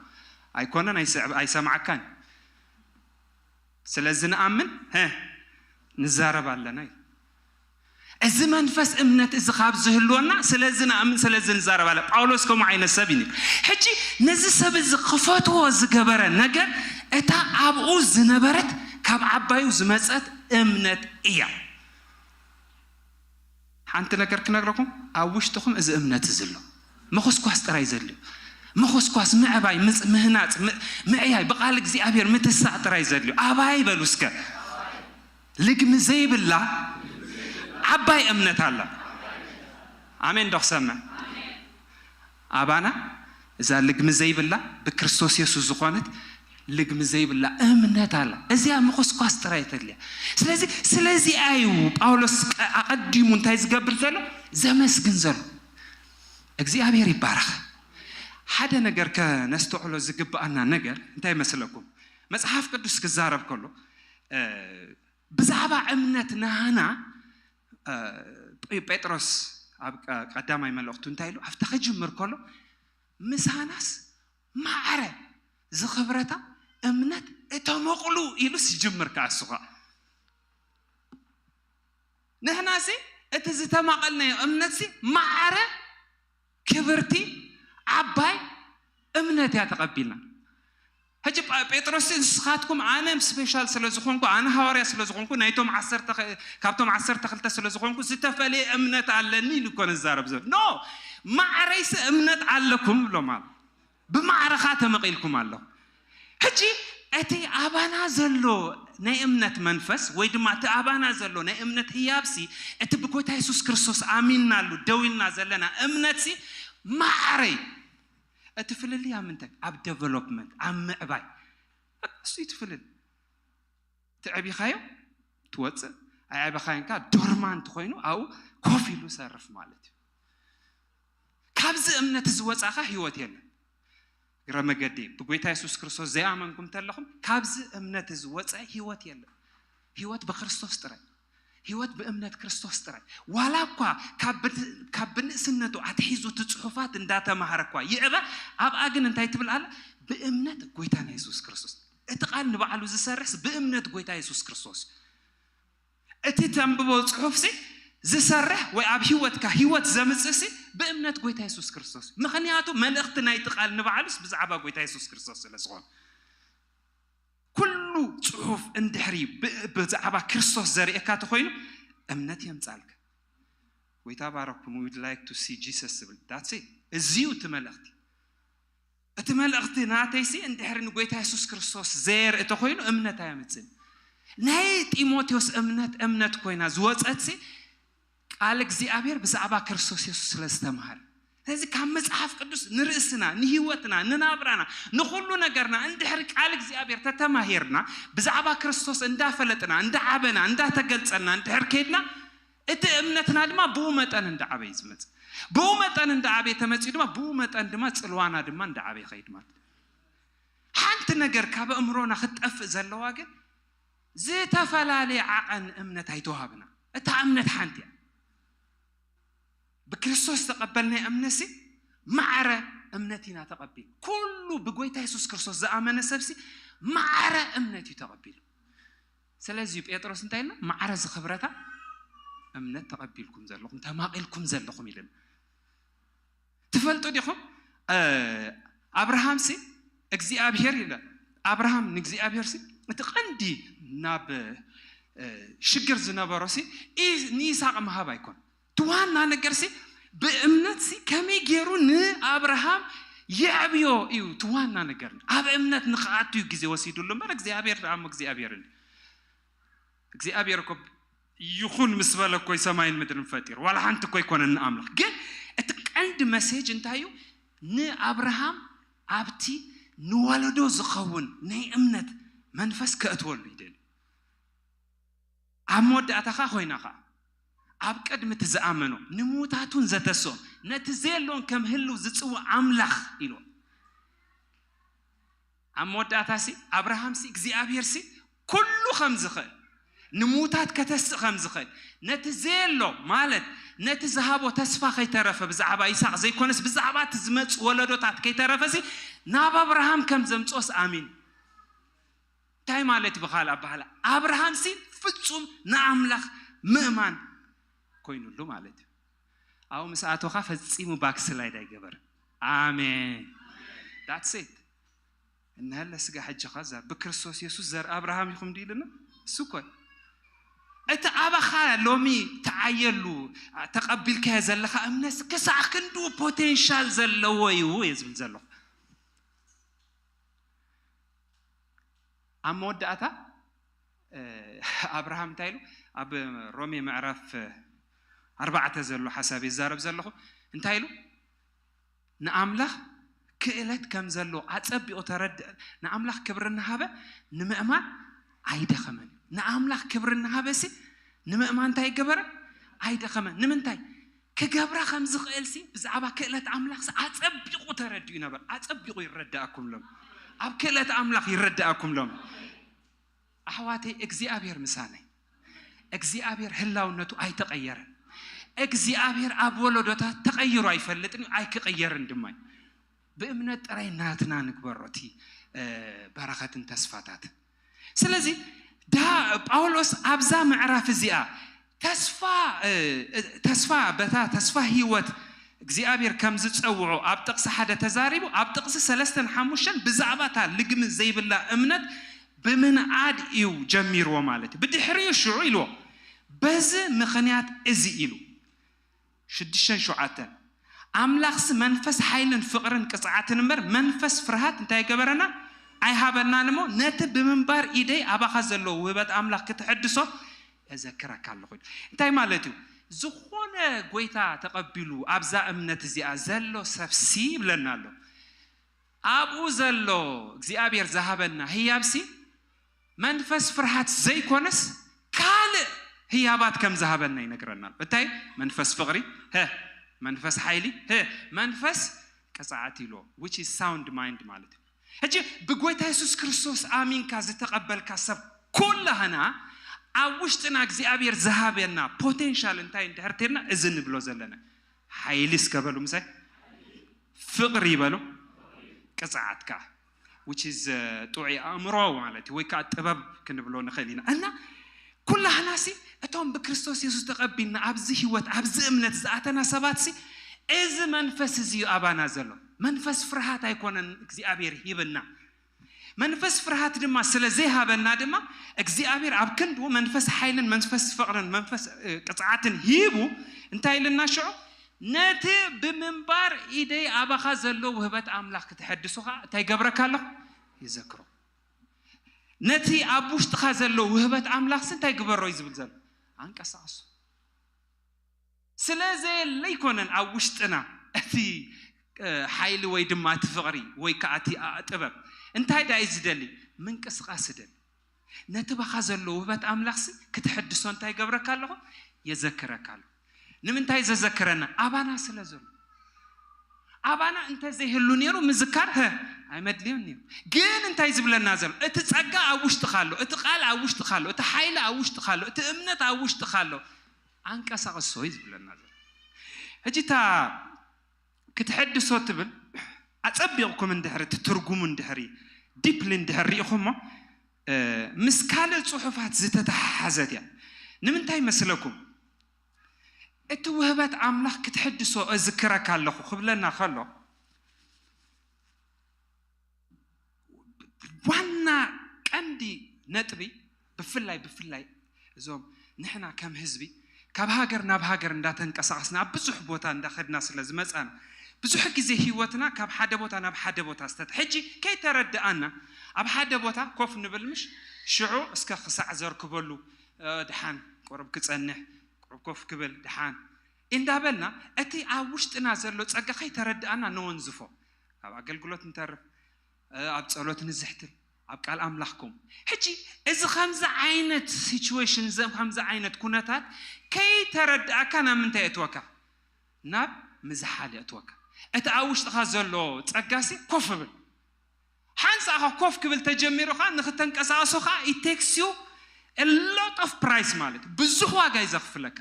ኣይኮነን ኣይሰማዓካን። ስለዚ ንኣምን ንዛረብ ኣለና እዩ። እዚ መንፈስ እምነት እዚ ካብ ዝህልወና ስለዚ ንኣምን ስለዚ ንዛረብ ኣለ። ጳውሎስ ከምኡ ዓይነት ሰብ እዩ። ሕጂ ነዚ ሰብ እዚ ክፈትዎ ዝገበረ ነገር እታ ኣብኡ ዝነበረት ካብ ዓባዩ ዝመፀት እምነት እያ። ሓንቲ ነገር ክነግረኩም፣ ኣብ ውሽጥኹም እዚ እምነት እዚ ኣሎ። ምኹስኳስ ጥራይ ዘድልዩ። ምኹስኳስ፣ ምዕባይ፣ ምጽ- ምህናጽ፣ ም- ምዕያይ፣ ብቓል እግዚኣብሔር ምትሳእ ጥራይ ዘድልዩ። ኣባይ በሉ እስከ። ልግሚ ዘይብላ ዓባይ እምነት ኣላ። ኣሜን ዶ ክሰምዕ? ኣባና እዛ ልግሚ ዘይብላ ብክርስቶስ የሱስ ዝኾነት ልግሚ ዘይብላ እምነት ኣላ። እዚኣ ምኹስኳስ ጥራይ ተድልያ። ስለዚ ስለዚኣ እዩ ጳውሎስ ቀ- ኣቐዲሙ እንታይ ዝገብር ዘሎ? ዘመስግን ዘሎ። እግዚኣብሔር ይባረኽ። ሓደ ነገር ከነስተውዕሎ ዝግብኣና ነገር እንታይ መስለኩም? መጽሓፍ ቅዱስ ክዛረብ ከሎ እ፣ ብዛዕባ እምነት ናህና ጴጥሮስ ኣብ ቀዳማይ መልእኽቱ እንታይ ኢሉ ኣብታ ክጅምር ከሎ፣ ምሳናስ ማዕረ ዝኽብረታ እምነት እተመቕሉ ኢሉስ ይጅምር ከኣ እሱ ኸኣ። ንሕናሲ እቲ ዝተማቐልናዮ እምነትሲ ማዕረ ክብርቲ ዓባይ እምነት እያ ተቐቢልና። ሕጂ ጴጥሮስ ንስኻትኩም ኣነ ስፔሻል ስለ ዝኾንኩ ኣነ ሃዋርያ ስለ ዝኾንኩ ናይቶም ዓሰርተ ካብቶም ዓሰርተ ክልተ ስለ ዝኾንኩ ዝተፈለየ እምነት ኣለኒ ኢሉ እኮ ንዛረብ ዘሎ ኖ ማዕረይሲ እምነት ኣለኩም ብሎም ኣሎ። ብማዕረኻ ተመቒልኩም ኣለኹ። ሕጂ እቲ ኣባና ዘሎ ናይ እምነት መንፈስ ወይ ድማ እቲ ኣባና ዘሎ ናይ እምነት ህያብሲ እቲ ብጎይታ የሱስ ክርስቶስ ኣሚንናሉ ደው ኢልና ዘለና እምነትሲ ማዕረይ እቲ ፍልልይ ኣብ ምንታይ ኣብ ዴቨሎፕመንት ኣብ ምዕባይ እሱ እዩ ትፍልል ትዕቢኻዮ ትወፅእ ኣይዕበኻይንካ ዶርማንት ኮይኑ ኣብኡ ኮፍ ኢሉ ሰርፍ ማለት እዩ። ካብዚ እምነት እዚ ወፃኻ ህይወት የለን። እግረ መገዲ ብጎይታ የሱስ ክርስቶስ ዘይኣመንኩም እንተለኹም ካብዚ እምነት እዚ ወፃኢ ህይወት የለን። ህይወት ብክርስቶስ ጥራይ። ህይወት ብእምነት ክርስቶስ ጥራይ። ዋላ እኳ ካብ ብንእስነቱ ኣትሒዙ እቲ ፅሑፋት እንዳተማሃረ እኳ ይዕበ ኣብኣ ግን እንታይ ትብል ኣላ? ብእምነት ጎይታና የሱስ ክርስቶስ። እቲ ቃል ንባዕሉ ዝሰርሕስ ብእምነት ጎይታ የሱስ ክርስቶስ። እቲ ተንብቦ ጽሑፍሲ ዝሰርሕ ወይ ኣብ ህይወትካ ህይወት ዘምጽእሲ ብእምነት ጎይታ የሱስ ክርስቶስ። ምኽንያቱ መልእኽቲ ናይቲ ቃል ንባዕሉስ ብዛዕባ ጎይታ የሱስ ክርስቶስ ስለ ዝኾነ። ኩሉ ጽሑፍ እንድሕሪ ብዛዕባ ክርስቶስ ዘርእየካ ተኾይኑ እምነት የምጻልካ። ጎይታ ባረኩም we would like to see Jesus ዝብል that's it። እዚዩ እቲ መልእኽቲ። እቲ መልእኽቲ ናተይሲ እንድሕሪ ንጎይታ የሱስ ክርስቶስ ዘየርኢ ተኮይኑ እምነት ኣየምፅን። ናይ ጢሞቴዎስ እምነት እምነት ኮይና ዝወፀትሲ ቃል እግዚኣብሔር ብዛዕባ ክርስቶስ የሱስ ስለ ዝተምሃረ ስለዚ ካብ መፅሓፍ ቅዱስ ንርእስና ንህይወትና ንናብራና ንኩሉ ነገርና እንድሕሪ ቃል እግዚኣብሔር ተተማሂርና ብዛዕባ ክርስቶስ እንዳፈለጥና እንዳዓበና እንዳተገልፀልና እንድሕር ከይድና እቲ እምነትና ድማ ብኡ መጠን እንዳዓበ እዩ ዝመፅእ። ብኡ መጠን እንዳዓበ ተመፅኡ ድማ ብኡ መጠን ድማ ፅልዋና ድማ እንዳዓበ ይኸይድ ማለት። ሓንቲ ነገር ካብ ኣእምሮና ክትጠፍእ ዘለዋ ግን ዝተፈላለየ ዓቐን እምነት ኣይተዋሃብና። እታ እምነት ሓንቲ እያ። ብክርስቶስ ዝተቐበልናይ እምነትሲ ማዕረ እምነት ኢና ተቐቢል። ኩሉ ብጎይታ የሱስ ክርስቶስ ዝኣመነ ሰብሲ ማዕረ እምነት እዩ ተቐቢሉ። ስለዚ እዩ ጴጥሮስ እንታይ ኢልና? ማዕረ ዝኽብረታ እምነት ተቐቢልኩም ዘለኹም ተማቒልኩም ዘለኹም ኢልና። ትፈልጡ ዲኹም? ኣብርሃምሲ እግዚኣብሔር ኢለ ኣብርሃም ንእግዚኣብሔርሲ እቲ ቀንዲ ናብ ሽግር ዝነበሮሲ ንይስሐቅ ምሃብ ኣይኮን። እቲ ዋና ነገርሲ ብእምነትሲ ከመይ ገይሩ ንኣብርሃም የዕብዮ እዩ እቲ ዋና ነገር። ኣብ እምነት ንክኣቱ እዩ ግዜ ወሲዱሉ እምበር እግዚኣብሔር ደኣ እሞ እግዚኣብሔር እዩ። እግዚኣብሔር እኮ ይኹን ምስ በለ እኮ ሰማይን ምድርን ፈጢሩ ዋላ ሓንቲ እኮ ኣይኮነን ንኣምላኽ። ግን እቲ ቀንዲ መሴጅ እንታይ እዩ? ንኣብርሃም ኣብቲ ንወለዶ ዝኸውን ናይ እምነት መንፈስ ከእትወሉ ይደሊ። ኣብ መወዳእታ ኸዓ ኮይና ኸዓ ኣብ ቅድሚ እቲ ዝኣመኖ ንምዉታቱን ዘተስኦም ነቲ ዘየለውን ከም ህልው ዝጽውዕ ኣምላኽ ኢሉ። ኣብ መወዳእታሲ ኣብርሃምሲ እግዚኣብሔርሲ ኩሉ ከም ዝኽእል ንምዉታት ከተስእ ከም ዝኽእል ነቲ ዘየሎ ማለት ነቲ ዝሃቦ ተስፋ ከይተረፈ ብዛዕባ ይስሐቅ ዘይኮነስ ብዛዕባ እቲ ዝመጽእ ወለዶታት ከይተረፈሲ ናብ ኣብርሃም ከም ዘምጽኦስ ኣሚን። እንታይ ማለት እዩ? ብኻልእ ኣባህላ ኣብርሃምሲ ፍጹም ንኣምላኽ ምእማን ኮይኑሉ ማለት እዩ። ኣብኡ ምስ ኣተኻ ፈጺሙ ባክስላይድ ኣይገበርን። ኣሜን። That's it። እነሀለ ስጋ ሕጂ ኸዛ ብክርስቶስ የሱስ ዘር ኣብርሃም ኢኹም ድዩ ኢልና? እሱ እኮ እዩ። እቲ ኣባኻ ሎሚ ተዓየሉ ተቐቢልካዮ ዘለኻ እምነት ክሳዕ ክንድኡ ፖቴንሻል ዘለዎ እዩ እየ ዝብል ዘለኹ። ኣብ መወዳእታ ኣብርሃም እንታይ ኢሉ ኣብ ሮሜ ምዕራፍ ኣርባዕተ ዘሎ ሓሳብ ይዛረብ ዘለኹ እንታይ ኢሉ ንኣምላኽ ክእለት ከም ዘሎ ኣጸቢቑ ተረድአ። ንኣምላኽ ክብሪ እናሃበ ንምእማን ኣይደኸመን እዩ። ንኣምላኽ ክብሪ እናሃበሲ ንምእማን እንታይ ገበረ? ኣይደኸመን። ንምንታይ? ክገብራ ከም ዝኽእልሲ ብዛዕባ ክእለት ኣምላኽሲ ኣጸቢቑ ተረዲኡ ነበር። ኣጸቢቑ ይረዳእኩም ሎም ኣብ ክእለት ኣምላኽ ይረዳእኩም ሎም ኣሕዋተይ እግዚኣብሔር ምሳነይ እግዚኣብሔር ህላውነቱ ኣይተቐየረን። እግዚኣብሔር ኣብ ወለዶታት ተቐይሩ ኣይፈልጥን፣ ኣይክቕየርን ድማ እዩ። ብእምነት ጥራይ ናትና ንግበሮ እቲ በረኸትን ተስፋታት። ስለዚ ዳ ጳውሎስ ኣብዛ ምዕራፍ እዚኣ ተስፋ ተስፋ በታ ተስፋ ህይወት እግዚኣብሔር ከም ዝጸውዖ ኣብ ጥቕሲ ሓደ ተዛሪቡ፣ ኣብ ጥቕሲ ሰለስተን ሓሙሽተን ብዛዕባ እታ ልግሚ ዘይብላ እምነት ብምንኣድ እዩ ጀሚርዎ ማለት እዩ። ብድሕሪኡ ሽዑ ኢልዎ፣ በዚ ምኽንያት እዚ ኢሉ ሽዱሽተን ሸውዓተን ኣምላኽሲ መንፈስ ሓይልን ፍቕርን ቅጽዓትን እምበር መንፈስ ፍርሃት እንታይ ገበረና? ኣይሃበናን እሞ ነቲ ብምንባር ኢደይ ኣባኻ ዘለዎ ውህበት ኣምላኽ ክትሕድሶ እዘክረካ ኣለኹ። እንታይ ማለት እዩ? ዝኾነ ጎይታ ተቐቢሉ ኣብዛ እምነት እዚኣ ዘሎ ሰብሲ ይብለና ኣሎ። ኣብኡ ዘሎ እግዚኣብሔር ዝሃበና ህያብሲ መንፈስ ፍርሃት ዘይኮነስ ካልእ ህያባት ከም ዝሃበና ይነግረና ኣሎ። እንታይ? መንፈስ ፍቕሪ፣ ህ መንፈስ ሓይሊ፣ ህ መንፈስ ቅጽዓት ኢልዎ፣ which is sound mind ማለት እዩ። ሕጂ ብጎይታ የሱስ ክርስቶስ ኣሚንካ ዝተቐበልካ ሰብ ኩላህና ኣብ ውሽጥና እግዚኣብሔር ዝሃበና ፖቴንሻል እንታይ እንድሕር ተልና እዚ ንብሎ ዘለና ሓይሊ እስከ በሉ ምሳይ ፍቕሪ ይበሉ ቅጽዓት ከዓ which is ጥዑይ ኣእምሮ ማለት እዩ ወይ ከዓ ጥበብ ክንብሎ ንኽእል ኢና እና ኩላህናሲ እቶም ብክርስቶስ የሱስ ተቐቢልና ኣብዚ ህይወት ኣብዚ እምነት ዝኣተና ሰባትሲ እዚ መንፈስ እዚ እዩ ኣባና ዘሎ። መንፈስ ፍርሃት ኣይኮነን እግዚኣብሔር ሂብና። መንፈስ ፍርሃት ድማ ስለ ዘይሃበና ድማ እግዚኣብሔር ኣብ ክንድኡ መንፈስ ሓይልን መንፈስ ፍቕርን መንፈስ ቅፅዓትን ሂቡ እንታይ ኢልና ሽዑ ነቲ ብምንባር ኢደይ ኣባኻ ዘሎ ውህበት ኣምላኽ ክትሐድሱ ኸዓ እንታይ ይገብረካ ኣለኹ? ይዘክሮ። ነቲ ኣብ ውሽጥኻ ዘሎ ውህበት ኣምላኽሲ እንታይ ግበሮ እዩ ዝብል ዘሎ? ኣንቀሳቕሶ። ስለ ዘየለ ኣይኮነን ኣብ ውሽጥና እቲ ሓይሊ ወይ ድማ እቲ ፍቕሪ ወይ ከዓ እቲ ጥበብ። እንታይ ደኣ እዩ ዝደሊ? ምንቅስቓስ ይደሊ። ነቲ ባኻ ዘሎ ውህበት ኣምላኽሲ ክትሕድሶ እንታይ ይገብረካ ኣለኹ? የዘክረካ ኣለኹ። ንምንታይ ዘዘክረና? ኣባና ስለ ዘሎ። ኣባና እንተ ዘይህሉ ነይሩ ምዝካር ሀ ኣይመድልዮን ነይሩ። ግን እንታይ ዝብለና ዘሎ? እቲ ጸጋ ኣብ ውሽጥኻ ኣሎ፣ እቲ ቃል ኣብ ውሽጥኻ ኣሎ፣ እቲ ሓይሊ ኣብ ውሽጥኻ ኣሎ፣ እቲ እምነት ኣብ ውሽጥኻ ኣሎ። ኣንቀሳቕሶ እዩ ዝብለና ዘሎ። ሕጂ እታ ክትሕድሶ ትብል ኣጸቢቕኩም እንድሕሪ እቲ ትርጉሙ እንድሕሪ ዲፕሊ እንድሕር ሪኢኹሞ ምስ ካልእ ጽሑፋት ዝተተሓሓዘት እያ። ንምንታይ መስለኩም? እቲ ውህበት ኣምላኽ ክትሕድሶ እዝክረካ ኣለኹ ክብለና ከሎ ዋና ቀንዲ ነጥቢ ብፍላይ ብፍላይ እዞም ንሕና ከም ህዝቢ ካብ ሃገር ናብ ሃገር እንዳተንቀሳቐስና ኣብ ብዙሕ ቦታ እንዳኸድና ስለ ዝመጻና ብዙሕ ግዜ ህይወትና ካብ ሓደ ቦታ ናብ ሓደ ቦታ ዝተተ ሕጂ ከይተረድኣና ኣብ ሓደ ቦታ ኮፍ ንብል ምሽ ሽዑ እስከ ክሳዕ ዘርክበሉ ድሓን ቁሩብ ክጸንሕ ቁሩብ ኮፍ ክብል ድሓን እንዳበልና እቲ ኣብ ውሽጥና ዘሎ ጸጋ ከይተረድኣና ነወንዝፎ ካብ ኣገልግሎት ንተርፍ ኣብ ጸሎት ንዝሕትል ኣብ ቃል ኣምላኽኩም ሕጂ እዚ ከምዚ ዓይነት ሲቹዌሽን ከምዚ ዓይነት ኩነታት ከይተረድኣካ ናብ ምንታይ እትወካ ናብ ምዝሓል እትወካ እቲ ኣብ ውሽጥኻ ዘሎ ጸጋሲ ኮፍ ብል ሓንሳእኻ ኮፍ ክብል ተጀሚሩ ኸዓ ንክተንቀሳቐሶ ኸዓ ኢቴክስ ዩ ሎት ኦፍ ፕራይስ ማለት ብዙሕ ዋጋ እዩ ዘኽፍለካ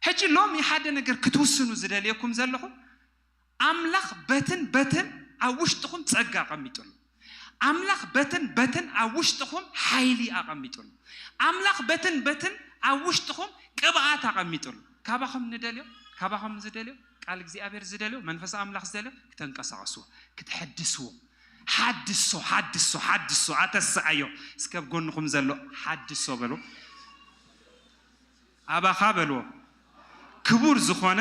ሕጂ ሎሚ ሓደ ነገር ክትውስኑ ዝደልየኩም ዘለኹም ኣምላኽ በትን በትን ኣብ ውሽጥኹም ጸጋ ኣቐሚጡሉ ኣምላኽ በትን በትን ኣብ ውሽጥኹም ሓይሊ ኣቐሚጡሉ ኣምላኽ በትን በትን ኣብ ውሽጥኹም ቅብኣት ኣቐሚጡሉ ካባኹም ንደልዮ ካባኹም ዝደልዮ ቃል እግዚኣብሔር ዝደልዮ መንፈስ ኣምላኽ ዝደልዮ ክተንቀሳቐስዎ ክትሐድስዎ ሓድሶ ሓድሶ ሓድሶ ኣተስዓዮ እስከ ኣብ ጎንኹም ዘሎ ሓድሶ በሉ ኣባኻ በልዎ ክቡር ዝኾነ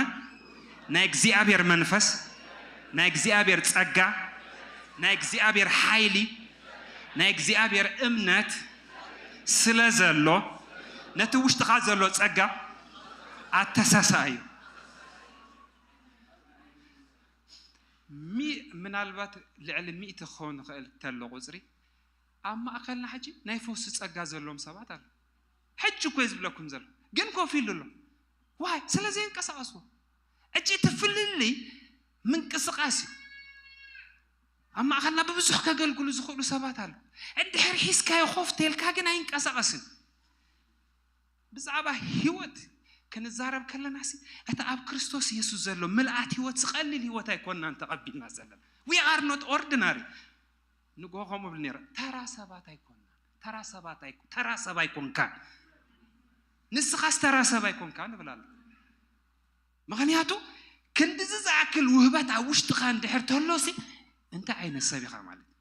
ናይ እግዚኣብሔር መንፈስ ናይ እግዚኣብሔር ጸጋ ናይ እግዚኣብሔር ሓይሊ ናይ እግዚኣብሔር እምነት ስለ ዘሎ ነቲ ውሽጥኻ ዘሎ ጸጋ ኣተሳሳኣዩ ምናልባት ልዕሊ ሚእቲ ክኸውን ይኽእል ተሎ ቁፅሪ ኣብ ማእኸልና ሕጂ ናይ ፈውሲ ፀጋ ዘለዎም ሰባት ኣሎ ሕጂ እኮ ዝብለኩም ዘሎ ግን ኮፍ ኢሉ ኣሎ ዋይ ስለ ዘየንቀሳቐስዎ ሕጂ እቲ ፍልልይ ምንቅስቃስ እዩ ኣብ ማእኸልና ብብዙሕ ከገልግሉ ዝኽእሉ ሰባት ኣሎ እንድሕር ሒዝካዮ ኮፍ ተልካ ግን ኣይንቀሳቐስን ብዛዕባ ህይወት ክንዛረብ ከለና ሲ፣ እቲ ኣብ ክርስቶስ የሱስ ዘሎ ምልኣት ህይወት ዝቐሊል ህይወት ኣይኮንናን ተቐቢልና ዘለና። We are not ordinary። ንግሆ ከምኡ ብል ነይረ፣ ተራ ሰባት ኣይኮንና። ተራ ሰባት ኣይኮ-፣ ተራ ሰብ ኣይኮንካን። ንስኻስ ተራ ሰብ ኣይኮንካን እብል ኣሎ። ምኽንያቱ ክንድዚ ዝኣክል ውህበት ኣብ ውሽጥኻ እንድሕር ተሎ ሲ፣ እንታይ ዓይነት ሰብ ኢኻ ማለት እዩ?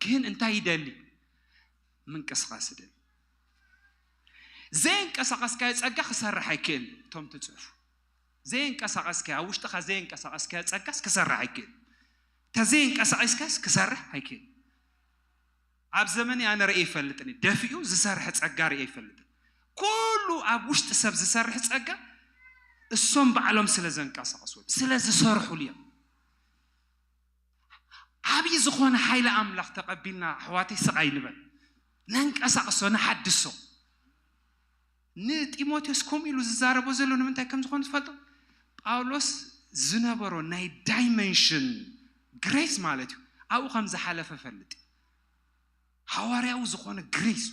ግን እንታይ ይደሊ? ምንቅስቓስ ይደሊ። ዘየንቀሳቐስካዮ ጸጋ ክሰርሕ ኣይክእል። እቶም ትጽሕፉ ዘየንቀሳቐስካዮ፣ ኣብ ውሽጥኻ ዘየንቀሳቐስካዮ ጸጋስ ክሰርሕ ኣይክእል። ተዘየንቀሳቐስካስ ክሰርሕ ኣይክእል። ኣብ ዘመን ኣነ ርእየ ይፈልጥን፣ ደፊኡ ዝሰርሕ ጸጋ ርእየ ይፈልጥን። ኩሉ ኣብ ውሽጢ ሰብ ዝሰርሕ ጸጋ እሶም ባዕሎም ስለ ዘንቀሳቐስዎ፣ ስለ ዝሰርሑሉ እዮም። ዓብዪ ዝኾነ ሓይሊ ኣምላኽ ተቐቢልና ኣሕዋተይ ስቕ ኣይንበል። ነንቀሳቕሶ፣ ንሓድሶ። ንጢሞቴዎስ ከምኡ ኢሉ ዝዛረቦ ዘሎ ንምንታይ ከም ዝኾነ ትፈልጦ? ጳውሎስ ዝነበሮ ናይ ዳይመንሽን ግሬስ ማለት እዩ። ኣብኡ ከም ዝሓለፈ ፈልጥ። ሃዋርያዊ ዝኾነ ግሬስ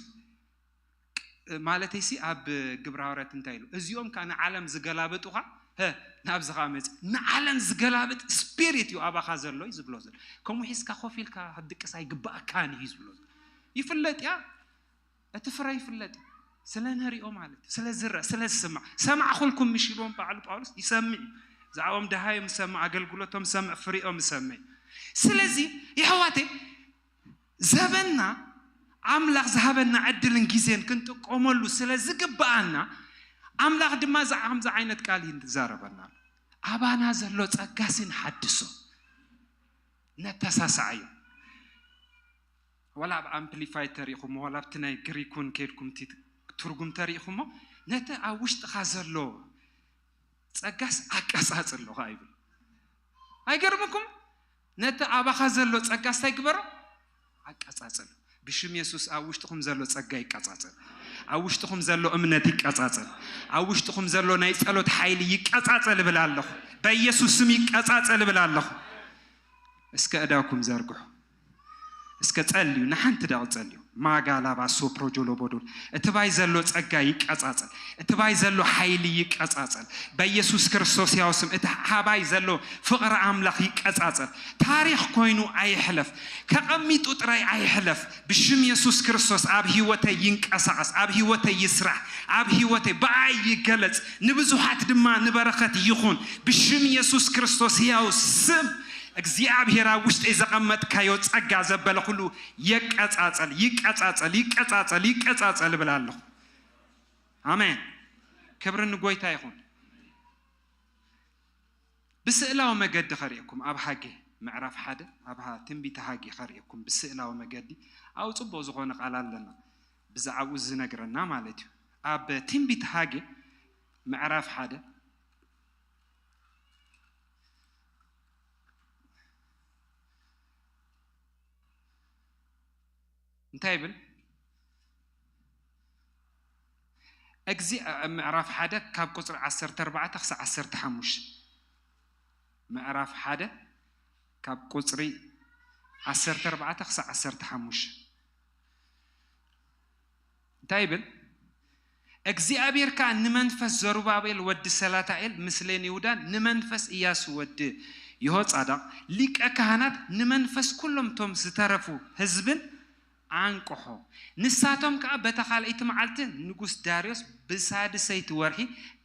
ማለተይ ሲ ኣብ ግብረ ሃዋርያት እንታይ ኢሉ? እዚኦም ከኣ ንዓለም ዝገላብጡኻ፣ ሀ፣ ናብዚ ኸኣ መጽእ። ንዓለም ዝገላብጥ ስፒሪት እዩ ኣባኻ ዘሎ እዩ ዝብሎ ዘሎ። ከምኡ ሒዝካ ኮፍ ኢልካ ክትድቅስ ኣይግባኣካን እዩ ዝብሎ ዘሎ። ይፍለጥ እያ፣ እቲ ፍረ ይፍለጥ እዩ። ስለ ነሪኦ ማለት እዩ። ስለ ዝረአ፣ ስለ ዝስማዕ። ሰማዕኹልኩም ምሽ ኢልዎም በዓሉ ጳውሎስ ይሰምዕ እዩ። ብዛዕባኦም ደሃዮም ይሰምዕ፣ ኣገልግሎቶም ይሰምዕ፣ ፍሪኦም ይሰምዕ። ስለዚ የሕዋተይ ዘበንና ኣምላኽ ዝሃበና ዕድልን ግዜን ክንጥቀመሉ ስለ ዝግብኣና ኣምላኽ ድማ እዛ ከምዚ ዓይነት ቃል እዩ ዝዛረበና ኣሎ። ኣባና ዘሎ ጸጋሲ ንሓድሶ፣ ነተሳስዓዮ። ዋላ ኣብ ኣምፕሊፋይ ተሪእኹሞ፣ ዋላ ኣብቲ ናይ ግሪክ እውን ከይድኩም እቲ ትርጉም ተሪእኹሞ፣ ነቲ ኣብ ውሽጥኻ ዘሎ ጸጋስ ኣቀጻጽሎ ኸኣ ይብል። ኣይገርምኩም? ነቲ ኣባኻ ዘሎ ጸጋስ እንታይ ግበሮ? ኣቀጻጽሎ። ብሽም የሱስ ኣብ ውሽጥኹም ዘሎ ጸጋ ይቀጻጸል። ኣብ ውሽጥኹም ዘሎ እምነት ይቀጻጸል። ኣብ ውሽጥኹም ዘሎ ናይ ጸሎት ሓይሊ ይቀጻጸል እብል ኣለኹ። በኢየሱስ ስም ይቀጻጸል እብል ኣለኹ። እስከ እዳኩም ዘርግሑ። እስከ ጸልዩ፣ ንሓንቲ ደቕ ጸልዩ። ማጋላባ ሶፕሮ ጆሎ ቦዶል። እቲ ባይ ዘሎ ጸጋ ይቀጻጸል። እቲ ባይ ዘሎ ሓይሊ ይቀጻጸል። በኢየሱስ ክርስቶስ ያው ስም እቲ ሃባይ ዘሎ ፍቕሪ ኣምላኽ ይቀጻጸል። ታሪኽ ኮይኑ ኣይሕለፍ። ከቐሚጡ ጥራይ ኣይሕለፍ። ብሽም የሱስ ክርስቶስ ኣብ ህይወተይ ይንቀሳቐስ፣ ኣብ ህይወተይ ይስራሕ፣ ኣብ ህይወተይ ብኣይ ይገለጽ፣ ንብዙሓት ድማ ንበረኸት ይኹን። ብሽም የሱስ ክርስቶስ ህያው ስም እግዚኣብሔር ኣብ ውሽጠይ ዘቐመጥካዮ ጸጋ ዘበለ ኩሉ ይቀጻጸል፣ ይቀጻጸል፣ ይቀጻጸል፣ ይቀጻጸል እብል ኣለኹ። ኣሜን። ክብሪ ንጎይታ ይኹን። ብስእላዊ መገዲ ከርእየኩም፣ ኣብ ሃጌ ምዕራፍ ሓደ፣ ኣብ ሃ-፣ ትንቢተ ሃጌ ከርእየኩም ብስእላዊ መገዲ፣ ኣብኡ ጽቡቕ ዝኾነ ቃል ኣለና፣ ብዛዕባኡ ዝነግረና ማለት እዩ። ኣብ ትንቢተ ሃጌ ምዕራፍ ሓደ እንታይ ይብል? እግዚ-፣ ምዕራፍ ሓደ ካብ ቁጽሪ ዓሰርተ ኣርባዕተ ክሳዕ ዓሰርተ ሓሙሽተ። ምዕራፍ ሓደ ካብ ቁጽሪ ዓሰርተ ኣርባዕተ ክሳዕ ዓሰርተ ሓሙሽተ። እንታይ ይብል? እግዚኣብሔር ከኣ ንመንፈስ ዘሩባቤል ወዲ ሰላታኤል ምስሌን ይሁዳን ንመንፈስ ኢያሱ ወዲ ይሆጻዳቕ ሊቀ ካህናት ንመንፈስ ኩሎም ቶም ዝተረፉ ህዝብን ኣንቅሖ። ንሳቶም ከኣ በታ ካልኣይቲ መዓልቲ ንጉስ ዳርዮስ ብሳድሰይቲ ወርሒ፣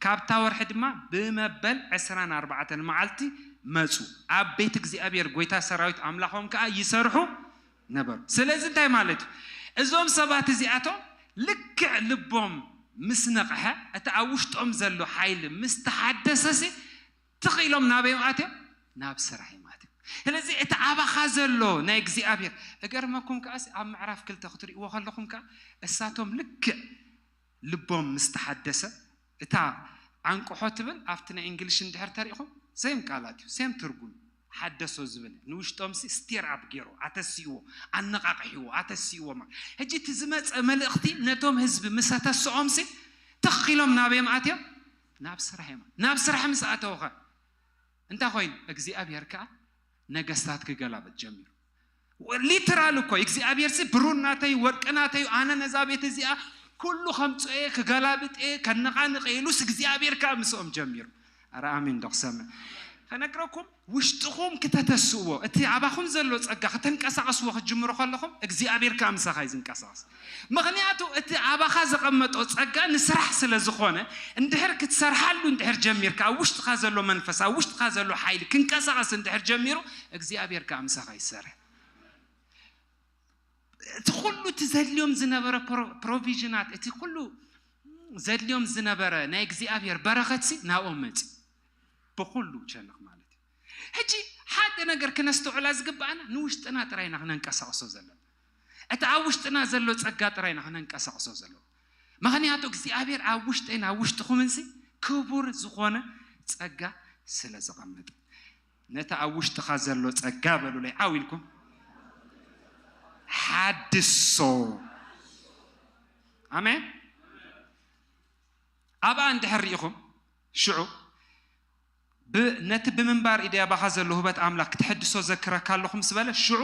ካብታ ወርሒ ድማ ብመበል ዕስራን ኣርባዕተን መዓልቲ መጹ። ኣብ ቤት እግዚኣብሔር ጐይታ ሰራዊት ኣምላኾም ከኣ ይሰርሑ ነበሩ። ስለዚ እንታይ ማለት እዩ? እዞም ሰባት እዚኣቶም ልክዕ ልቦም ምስ ነቕሐ፣ እቲ ኣብ ውሽጦም ዘሎ ሓይሊ ምስ ተሓደሰሲ፣ ትኽ ኢሎም ናበይ እዮም ኣትዮም? ናብ ስራሕ እዮም ኣትዮም። ስለዚ እቲ ኣባኻ ዘሎ ናይ እግዚኣብሔር፣ እገርመኩም ከኣ ኣብ ምዕራፍ ክልተ ክትርእይዎ ከለኹም ከኣ እሳቶም ልክዕ ልቦም ምስ ተሓደሰ፣ እታ ኣንቅሖ ትብል ኣብቲ ናይ እንግሊሽ እንድሕር ተሪእኹም ሴም ቃላት እዩ፣ ሴም ትርጉም ሓደሶ ዝብል ንውሽጦምሲ ስቲር ኣፕ ገይሮ ኣተሲእዎ ኣነቃቅሕዎ ኣተሲእዎ ማለት ሕጂ እቲ ዝመፀ መልእኽቲ ነቶም ህዝቢ ምስ ኣተስኦምሲ ትኽ ኢሎም ናበዮም ኣትዮም ናብ ስራሕ እዮም። ናብ ስራሕ ምስ ኣተውኸ እንታይ ኮይኑ እግዚኣብሔር ከዓ ነገስታት ክገላበጥ ጀሚሩ። ሊትራል እኮ እግዚኣብሔር ሲ ብሩር ናተይ ወርቂ ናተይ ኣነ ነዛ ቤት እዚኣ ኩሉ ከምፅኦ እየ፣ ክገላብጥ እየ፣ ከነቓንቕ እየ ኢሉስ እግዚኣብሔር ከዓ ምስኦም ጀሚሩ። ኣረ ኣሜን ዶ ክሰምዕ? ከነግረኩም፣ ውሽጥኹም ክተተስእዎ፣ እቲ ኣባኹም ዘሎ ጸጋ ከተንቀሳቕስዎ ክትጅምሩ ከለኹም እግዚኣብሔር ከዓ ምሳኻ እዩ ዝንቀሳቐስ። ምኽንያቱ እቲ ኣባኻ ዘቐመጦ ጸጋ ንስራሕ ስለ ዝኾነ፣ እንድሕር ክትሰርሓሉ እንድሕር ጀሚርካ፣ ኣብ ውሽጥኻ ዘሎ መንፈስ፣ ኣብ ውሽጥኻ ዘሎ ሓይሊ ክንቀሳቐስ እንድሕር ጀሚሩ እግዚኣብሔር ከዓ ምሳኻ ይሰርሕ። እቲ ኩሉ እቲ ዘድልዮም ዝነበረ ፕሮቪዥናት፣ እቲ ኩሉ ዘድልዮም ዝነበረ ናይ እግዚኣብሔር በረኸትሲ ናብኦም መፂ ብኩሉ ሸነኽ ማለት እዩ። ሕጂ ሓደ ነገር ክነስተውዕላ ዝግባኣና ንውሽጥና ጥራይና ክነንቀሳቕሶ ዘለና፣ እቲ ኣብ ውሽጥና ዘሎ ጸጋ ጥራይና ክነንቀሳቕሶ ዘለዎ። ምኽንያቱ እግዚኣብሔር ኣብ ውሽጠይን ኣብ ውሽጥኹምንሲ ክቡር ዝኾነ ጸጋ ስለ ዘቐመጠ፣ ነቲ ኣብ ውሽጥኻ ዘሎ ጸጋ በሉለይ ዓው ኢልኩም ሓድሶ። ኣሜን። ኣብኣ እንድሕር ርኢኹም ሽዑ ብ- ነቲ ብምንባር ኢደ ኣባኻ ዘሎ ህበት ኣምላኽ ክትሕድሶ ዘክረካ ኣለኹ ምስ በለ፣ ሽዑ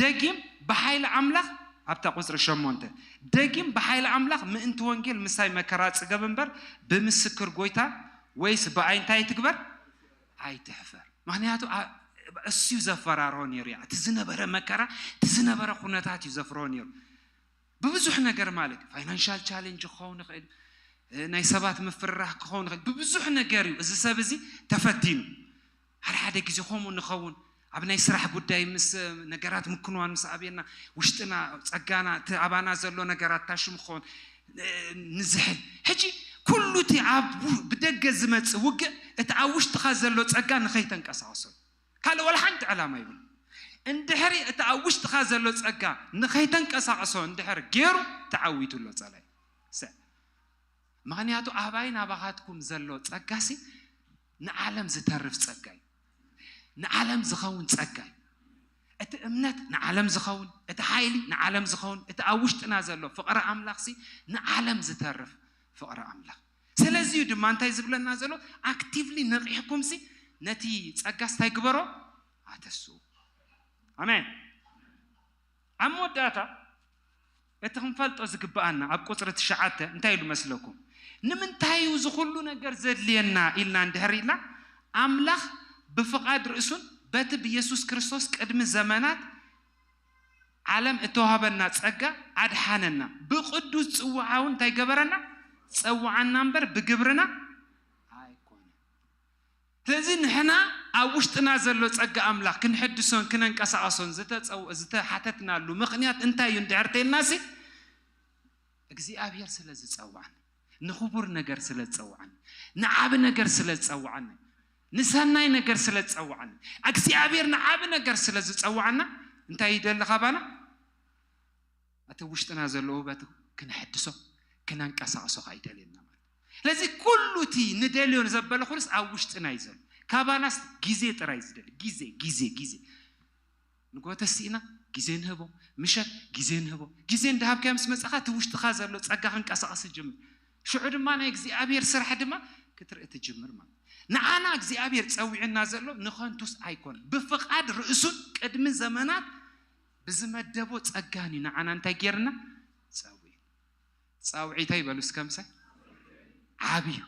ደጊም ብሓይሊ ኣምላኽ፣ ኣብታ ቁፅሪ ሸሞንተ፣ ደጊም ብሓይሊ ኣምላኽ ምእንቲ ወንጌል ምሳይ መከራ ጽገብ እምበር፣ ብምስክር ጎይታ ወይስ ብኣይ እንታይ ትግበር ኣይትሕፈር። ምክንያቱ ኣ- እሱ እዩ ዘፈራርሆ ነይሩ። ያ እቲ ዝነበረ መከራ፣ እቲ ዝነበረ ኩነታት እዩ ዘፍርሆ ነይሩ። ብብዙሕ ነገር ማለት እዩ። ፋይናንሻል ቻሌንጅ ክኸውን ይኽእል፣ እ፣ ናይ ሰባት ምፍርራህ ክኸውን ይኽእል። ብብዙሕ ነገር እዩ እዚ ሰብ እዚ ተፈቲኑ። ሓደ ሓደ ግዜ ከምኡ ንኸውን። ኣብ ናይ ስራሕ ጉዳይ ምስ ነገራት ምክንዋን ምስ ኣብየና፣ ውሽጥና፣ ጸጋና፣ እቲ ኣባና ዘሎ ነገራት ታሽሙ ክኸውን፣ እ፣ ንዝሕል። ሕጂ ኩሉ እቲ ኣብ ው- ብደገ ዝመጽእ ውግእ እቲ ኣብ ውሽጥኻ ዘሎ ጸጋ ንኸይተንቀሳቕሶ እዩ። ካልእ ዋላ ሓንቲ ዕላማ ይብሉ። እንድሕሪ እቲ ኣብ ውሽጥኻ ዘሎ ጸጋ ንኸይተንቀሳቕሶ እንድሕር ገይሩ ተዓዊቱ ኣሎ ጸላይ። ሰ- ምኽንያቱ ኣባይ ናባኻትኩም ዘሎ ጸጋሲ ንዓለም ዝተርፍ ጸጋ እዩ። ንዓለም ዝኸውን ጸጋ እዩ። እቲ እምነት ንዓለም ዝኸውን፣ እቲ ሓይሊ ንዓለም ዝኸውን፣ እቲ ኣብ ውሽጥና ዘሎ ፍቕሪ ኣምላኽሲ ንዓለም ዝተርፍ ፍቕሪ ኣምላኽ። ስለዚ እዩ ድማ እንታይ ዝብለና ዘሎ? ኣክቲቭሊ ነቒሕኩምሲ ነቲ ጸጋስ እንታይ ግበሮ? ኣተስኡ። ኣሜን። ኣብ መወዳእታ እቲ ክንፈልጦ ዝግብኣና ኣብ ቁጽሪ ትሽዓተ እንታይ ኢሉ መስለኩም? ንምንታይ እዩ እዚ ኩሉ ነገር ዘድልየና ኢልና እንድሕር ኢልና፣ ኣምላኽ ብፍቓድ ርእሱን በቲ ብየሱስ ክርስቶስ ቅድሚ ዘመናት ዓለም እተዋህበና ጸጋ ኣድሓነና። ብቅዱስ ጽውዓውን እንታይ ገበረና? ጸውዓና እምበር ብግብርና ኣይኮነን። ስለዚ ንሕና ኣብ ውሽጥና ዘሎ ጸጋ ኣምላኽ ክንሕድሶን ክነንቀሳቐሶን ዝተጸው- ዝተሓተትናሉ ምኽንያት እንታይ እዩ እንድሕር ተይልናሲ፣ እግዚኣብሔር ስለ ዝጸውዓን፣ ንኽቡር ነገር ስለ ዝጸውዓን፣ ንዓቢ ነገር ስለ ዝጸውዓን፣ ንሰናይ ነገር ስለ ዝጸውዓን፣ እግዚኣብሔር ንዓቢ ነገር ስለ ዝጸውዓና እንታይ ይደሊ ካባና? እቲ ውሽጥና ዘሎ ውበት ክነሕድሶ ክነንቀሳቕሶ ከኣ ይደልየና ማለት እዩ። ስለዚ ኩሉ እቲ ንደልዮ ዘበለ ኩሉስ ኣብ ውሽጥና እዩ ዘሎ። ካባናስ ግዜ ጥራይ ዝደሊ። ግዜ፣ ግዜ፣ ግዜ። ንጎተ ስኢና ግዜ ንህቦ፣ ምሸት ግዜ ንህቦ። ግዜ እንዳሃብካዮ ምስ መጻኻ እቲ ውሽጥኻ ዘሎ ጸጋ ክንቀሳቐስ ይጅምር። ሽዑ ድማ ናይ እግዚኣብሔር ስራሕ ድማ ክትርኢ ትጅምር ማለት እዩ። ንዓና እግዚኣብሔር ጸዊዕና ዘሎ ንኸንቱስ ኣይኮነን። ብፍቓድ ርእሱን ቅድሚ ዘመናት ብዝመደቦ ጸጋን እዩ ንዓና እንታይ ጌርና? ጸዊዑ። ጻውዒተይ በሉ እስከ ምሳይ። ዓብዩ።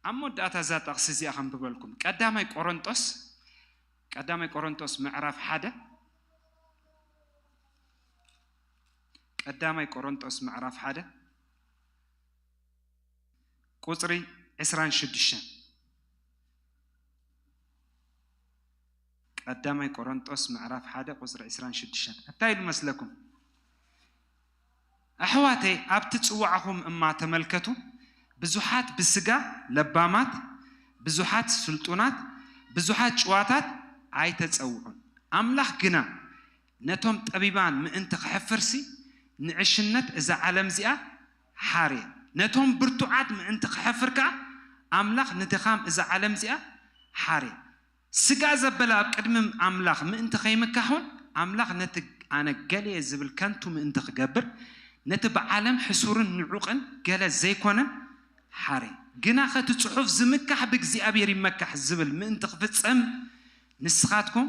ኣብ መወዳእታ እዛ ጠቕሲ እዚኣ ከንብበልኩም። ቀዳማይ ቆሮንጦስ፣ ቀዳማይ ቆሮንጦስ ምዕራፍ ሓደ፣ ቀዳማይ ቆሮንጦስ ምዕራፍ ሓደ ቁጽሪ ዕስራን ሽዱሽተን። ቀዳማይ ቆሮንጦስ ምዕራፍ ሓደ ቁጽሪ ዕስራን ሽዱሽተን እንታይ ኢሉ መስለኩም? ኣሕዋተይ፣ ኣብቲ ጽዋዕኹም እማ ተመልከቱ። ብዙሓት ብስጋ ለባማት፣ ብዙሓት ስልጡናት፣ ብዙሓት ጭዋታት ኣይተጸውዑን። ኣምላኽ ግና ነቶም ጠቢባን ምእንቲ ክሕፍርሲ ንዕሽነት እዛ ዓለም እዚኣ ሓርየ። ነቶም ብርቱዓት ምእንቲ ክሕፍር ከኣ ኣምላኽ ንድኻም እዛ ዓለም እዚኣ ሓርየ። ስጋ ዘበለ ኣብ ቅድሚ ኣምላኽ ምእንቲ ከይምካሕውን ኣምላኽ ነቲ ኣነ ገሌ ዝብል ከንቱ ምእንቲ ክገብር ነቲ ብዓለም ሕሱርን ንዑቕን ገለ ዘይኮነን ሓርየ። ግናኸ እቲ ጽሑፍ ዝምካሕ ብእግዚኣብሔር ይመካሕ ዝብል ምእንቲ ክፍጸም ንስኻትኩም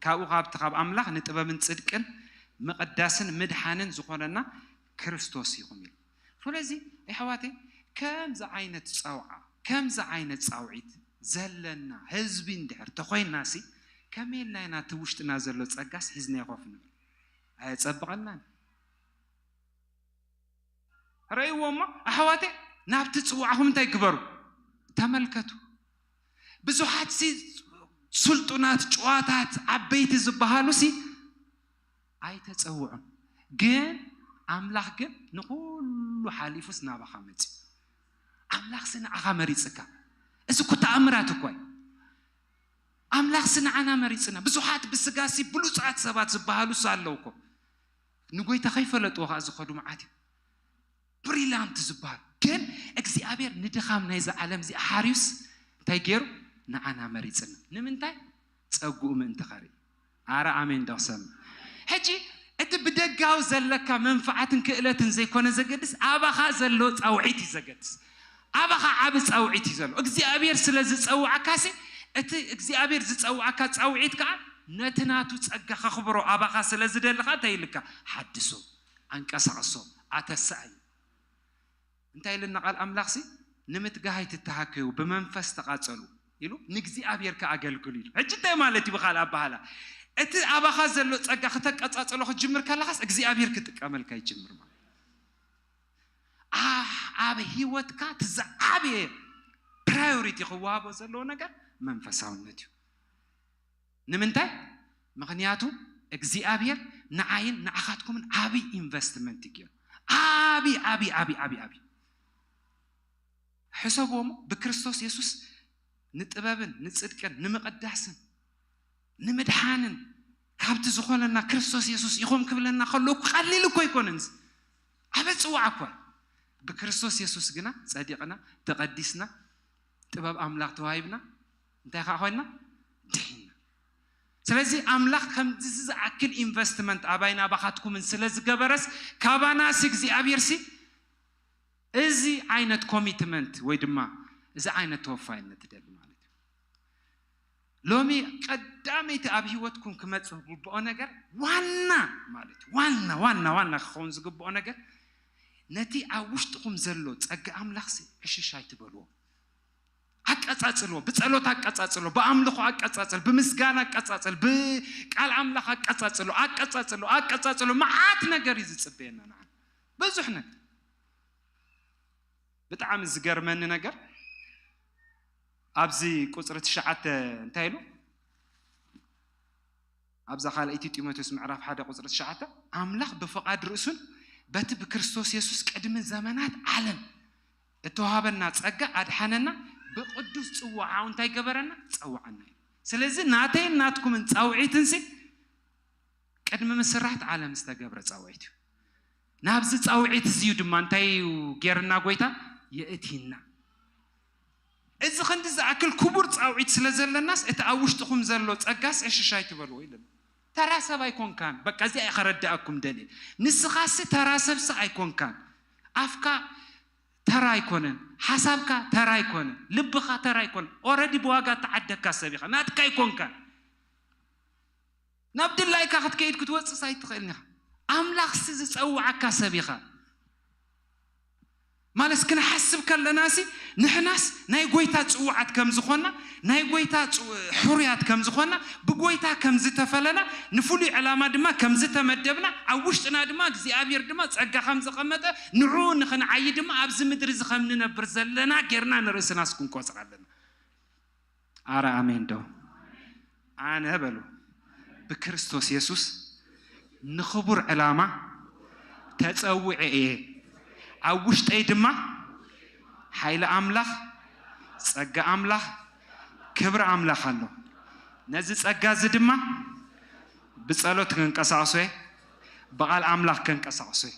ካብኡ ካብቲ ካብ ኣምላኽ ንጥበብን ጽድቅን ምቕዳስን ምድሓንን ዝኾነና ክርስቶስ ኢኹም ኢሉ። ስለዚ ኣሕዋተይ፣ ከምዚ ዓይነት ጸውዓ፣ ከምዚ ዓይነት ጻውዒት ዘለና ህዝቢ እንድሕር ተኾይንናሲ፣ ከመይ ኢልና ኢና እቲ ውሽጥና ዘሎ ጸጋስ ሒዝናዮ ኮፍ ንብል? ኣየጸብቐልናን። ረእይዎ እሞ ኣሕዋተይ፣ ናብቲ ጽዋዕኹም እንታይ ግበሩ? ተመልከቱ። ብዙሓት ሲ ስልጡናት፣ ጭዋታት፣ ዓበይቲ ዝበሃሉ ሲ ኣይተጸውዑን። ግን ኣምላኽ ግን ንኹሉ ሓሊፉስ ናባኻ መጺኡ። ኣምላኽሲ ንዓኻ መሪጽካ። እዚ እኮ ተኣምራት እኮ እዩ። ኣምላኽሲ ንዓና መሪጽና። ብዙሓት ብስጋሲ ብሉጻት ሰባት ዝበሃሉስ ኣለዉ እኮ። ንጎይታ ከይፈለጥዎ ከኣ ዝኸዱ መዓት እዩ። ብሪላንት ዝበሃል። ግን እግዚኣብሔር ንድኻም ናይዛ ዓለም እዚኣ ሓርዩስ እንታይ ገይሩ? ንዓና መሪጽና። ንምንታይ? ጸግኡ ምእንቲ ኸርኢ። ኣረ ኣሜን ዶ ክሰምዕ? ሕጂ እቲ ብደጋዊ ዘለካ መንፍዓትን ክእለትን ዘይኮነ ዘገድስ፣ ኣባኻ ዘሎ ጻውዒት እዩ ዘገድስ። ኣባኻ ዓቢ ጻውዒት እዩ ዘሎ። እግዚኣብሔር ስለ ዝጸውዓካሲ፣ እቲ እግዚኣብሔር ዝጸውዓካ ጻውዒት ከኣ ነቲ ናቱ ጸጋ ከኽብሮ ኣባኻ ስለ ዝደሊ ከኣ እንታይ ኢልካ? ሓድሶ፣ ኣንቀሳቕሶ፣ ኣተስኣዮ። እንታይ ኢልና ቃል ኣምላኽሲ? ንምትጋህ ኣይትተሃከዩ፣ ብመንፈስ ተቓጸሉ ኢሉ፣ ንእግዚኣብሔር ከኣ ኣገልግሉ ኢሉ። ሕጂ እንታይ ማለት እዩ ብኻልእ ኣበሃህላ? እቲ ኣባኻ ዘሎ ጸጋ ክተቀጻጽሎ ክትጅምር ከለኻስ እግዚኣብሔር ክጥቀመልካ ይጅምር ማለት እዩ። ኣ-፣ ኣብ ህይወትካ እቲ ዝዓበየ ፕራዮሪቲ ክወሃቦ ዘለዎ ነገር መንፈሳውነት እዩ። ንምንታይ? ምኽንያቱ እግዚኣብሔር ንዓይን ንዓኻትኩምን ዓብይ ኢንቨስትመንት እዩ ገይሩ። ዓብይ፣ ዓብይ፣ ዓብይ፣ ዓብይ፣ ዓብይ። ሕሰብዎ እሞ ብክርስቶስ የሱስ ንጥበብን ንጽድቅን ንምቕዳስን ንምድሓንን ካብቲ ዝኾነና ክርስቶስ የሱስ ኢኹም ክብለና ከሎ እኮ ቀሊል እኮ ኣይኮነን። እዚ ዓቢ ጽዋዕ እኮ እዩ። ብክርስቶስ የሱስ ግና ጸዲቕና፣ ተቐዲስና፣ ጥበብ ኣምላኽ ተዋሂብና፣ እንታይ ከኣ ኮይንና? ድሒንና። ስለዚ ኣምላኽ ከምዚ ዝኣክል ኢንቨስትመንት ኣባይን ኣባኻትኩምን ስለ ዝገበረስ፣ ካባናሲ እግዚኣብሔርሲ እዚ ዓይነት ኮሚትመንት ወይ ድማ እዚ ዓይነት ተወፋይነት ይደሊ ማለት እዩ። ሎሚ ቀዳመይቲ ኣብ ህይወትኩም ክመጽእ ዝግብኦ ነገር ዋና ማለት እዩ። ዋና፣ ዋና፣ ዋና ክኸውን ዝግብኦ ነገር ነቲ ኣብ ውሽጥኹም ዘሎ ጸጋ ኣምላኽሲ ዕሽሽ ኣይትበልዎ። ኣቀጻጽልዎ፣ ብጸሎት ኣቀጻጽሎ፣ ብኣምልኾ ኣቀጻጽል፣ ብምስጋና ኣቀጻጽል፣ ብቃል ኣምላኽ ኣቀጻጽሎ፣ ኣቀጻጽሎ፣ ኣቀጻጽሎ። መዓት ነገር እዩ ዝጽበየና ንዓና። ብዙሕ ነገር። ብጣዕሚ ዝገርመኒ ነገር ኣብዚ ቁጽሪ ትሽዓተ እንታይ ኢሉ? ኣብዛ ካልኣይቲ ጢሞቴዎስ ምዕራፍ ሓደ ቁጽሪ ትሽዓተ፣ ኣምላኽ ብፍቓድ ርእሱን በቲ ብክርስቶስ የሱስ ቅድሚ ዘመናት ዓለም እተዋህበና ጸጋ ኣድሓነና፣ ብቅዱስ ጽዋዓኡ እንታይ ገበረና? ጸውዓና እዩ። ስለዚ ናተይን ናትኩምን ጻውዒትንሲ ቅድሚ ምስራት ዓለም ዝተገብረ ጻውዒት እዩ። ናብዚ ጻውዒት እዚ እዩ ድማ እንታይ እዩ ጌርና ጎይታ? የእቲና። እዚ ክንዲ ዝኣክል ክቡር ጻውዒት ስለ ዘለናስ፣ እቲ ኣብ ውሽጥኹም ዘሎ ጸጋስ ዕሽሽ ኣይትበልዎ ኢለና። ተራ ሰብ ኣይኮንካን። በቃ እዚኣ እየ ከረድኣኩም ደልየ። ንስኻሲ ተራ ሰብሲ ኣይኮንካን። ኣፍካ ተራ ኣይኮነን፣ ሓሳብካ ተራ ኣይኮነን፣ ልብኻ ተራ ኣይኮነን። ኦረዲ ብዋጋ እተዓደግካ ሰብ ኢኻ፣ ናትካ ኣይኮንካን። ናብ ድላይካ ክትከይድ ክትወጽእስ ኣይትኽእልን ኢኻ። ኣምላኽሲ ዝጸውዓካ ሰብ ኢኻ። ማለትስ ክንሓስብ ከለናሲ ንሕናስ ናይ ጎይታ ጽውዓት ከም ዝኾንና፣ ናይ ጎይታ ጽው-፣ ሕሩያት ከም ዝኾንና፣ ብጎይታ ከም ዝተፈለና፣ ንፍሉይ ዕላማ ድማ ከም ዝተመደብና፣ ኣብ ውሽጥና ድማ እግዚኣብሔር ድማ ጸጋ ከም ዘቐመጠ፣ ንዕኡ ንኽንዓዪ ድማ ኣብዚ ምድሪ እዚ ከም ንነብር ዘለና ጌርና ንርእስናስ ክንቆጽር ኣለና። ኣረ ኣሜን ዶ? ኣነ በሉ ብክርስቶስ የሱስ ንኽቡር ዕላማ ተጸዊዐ እየ። ኣብ ውሽጠይ ድማ ሓይሊ ኣምላኽ፣ ጸጋ ኣምላኽ፣ ክብሪ ኣምላኽ ኣሎ። ነዚ ጸጋ እዚ ድማ ብጸሎት ከንቀሳቕሶ እየ፣ ብቓል ኣምላኽ ከንቀሳቕሶ እየ።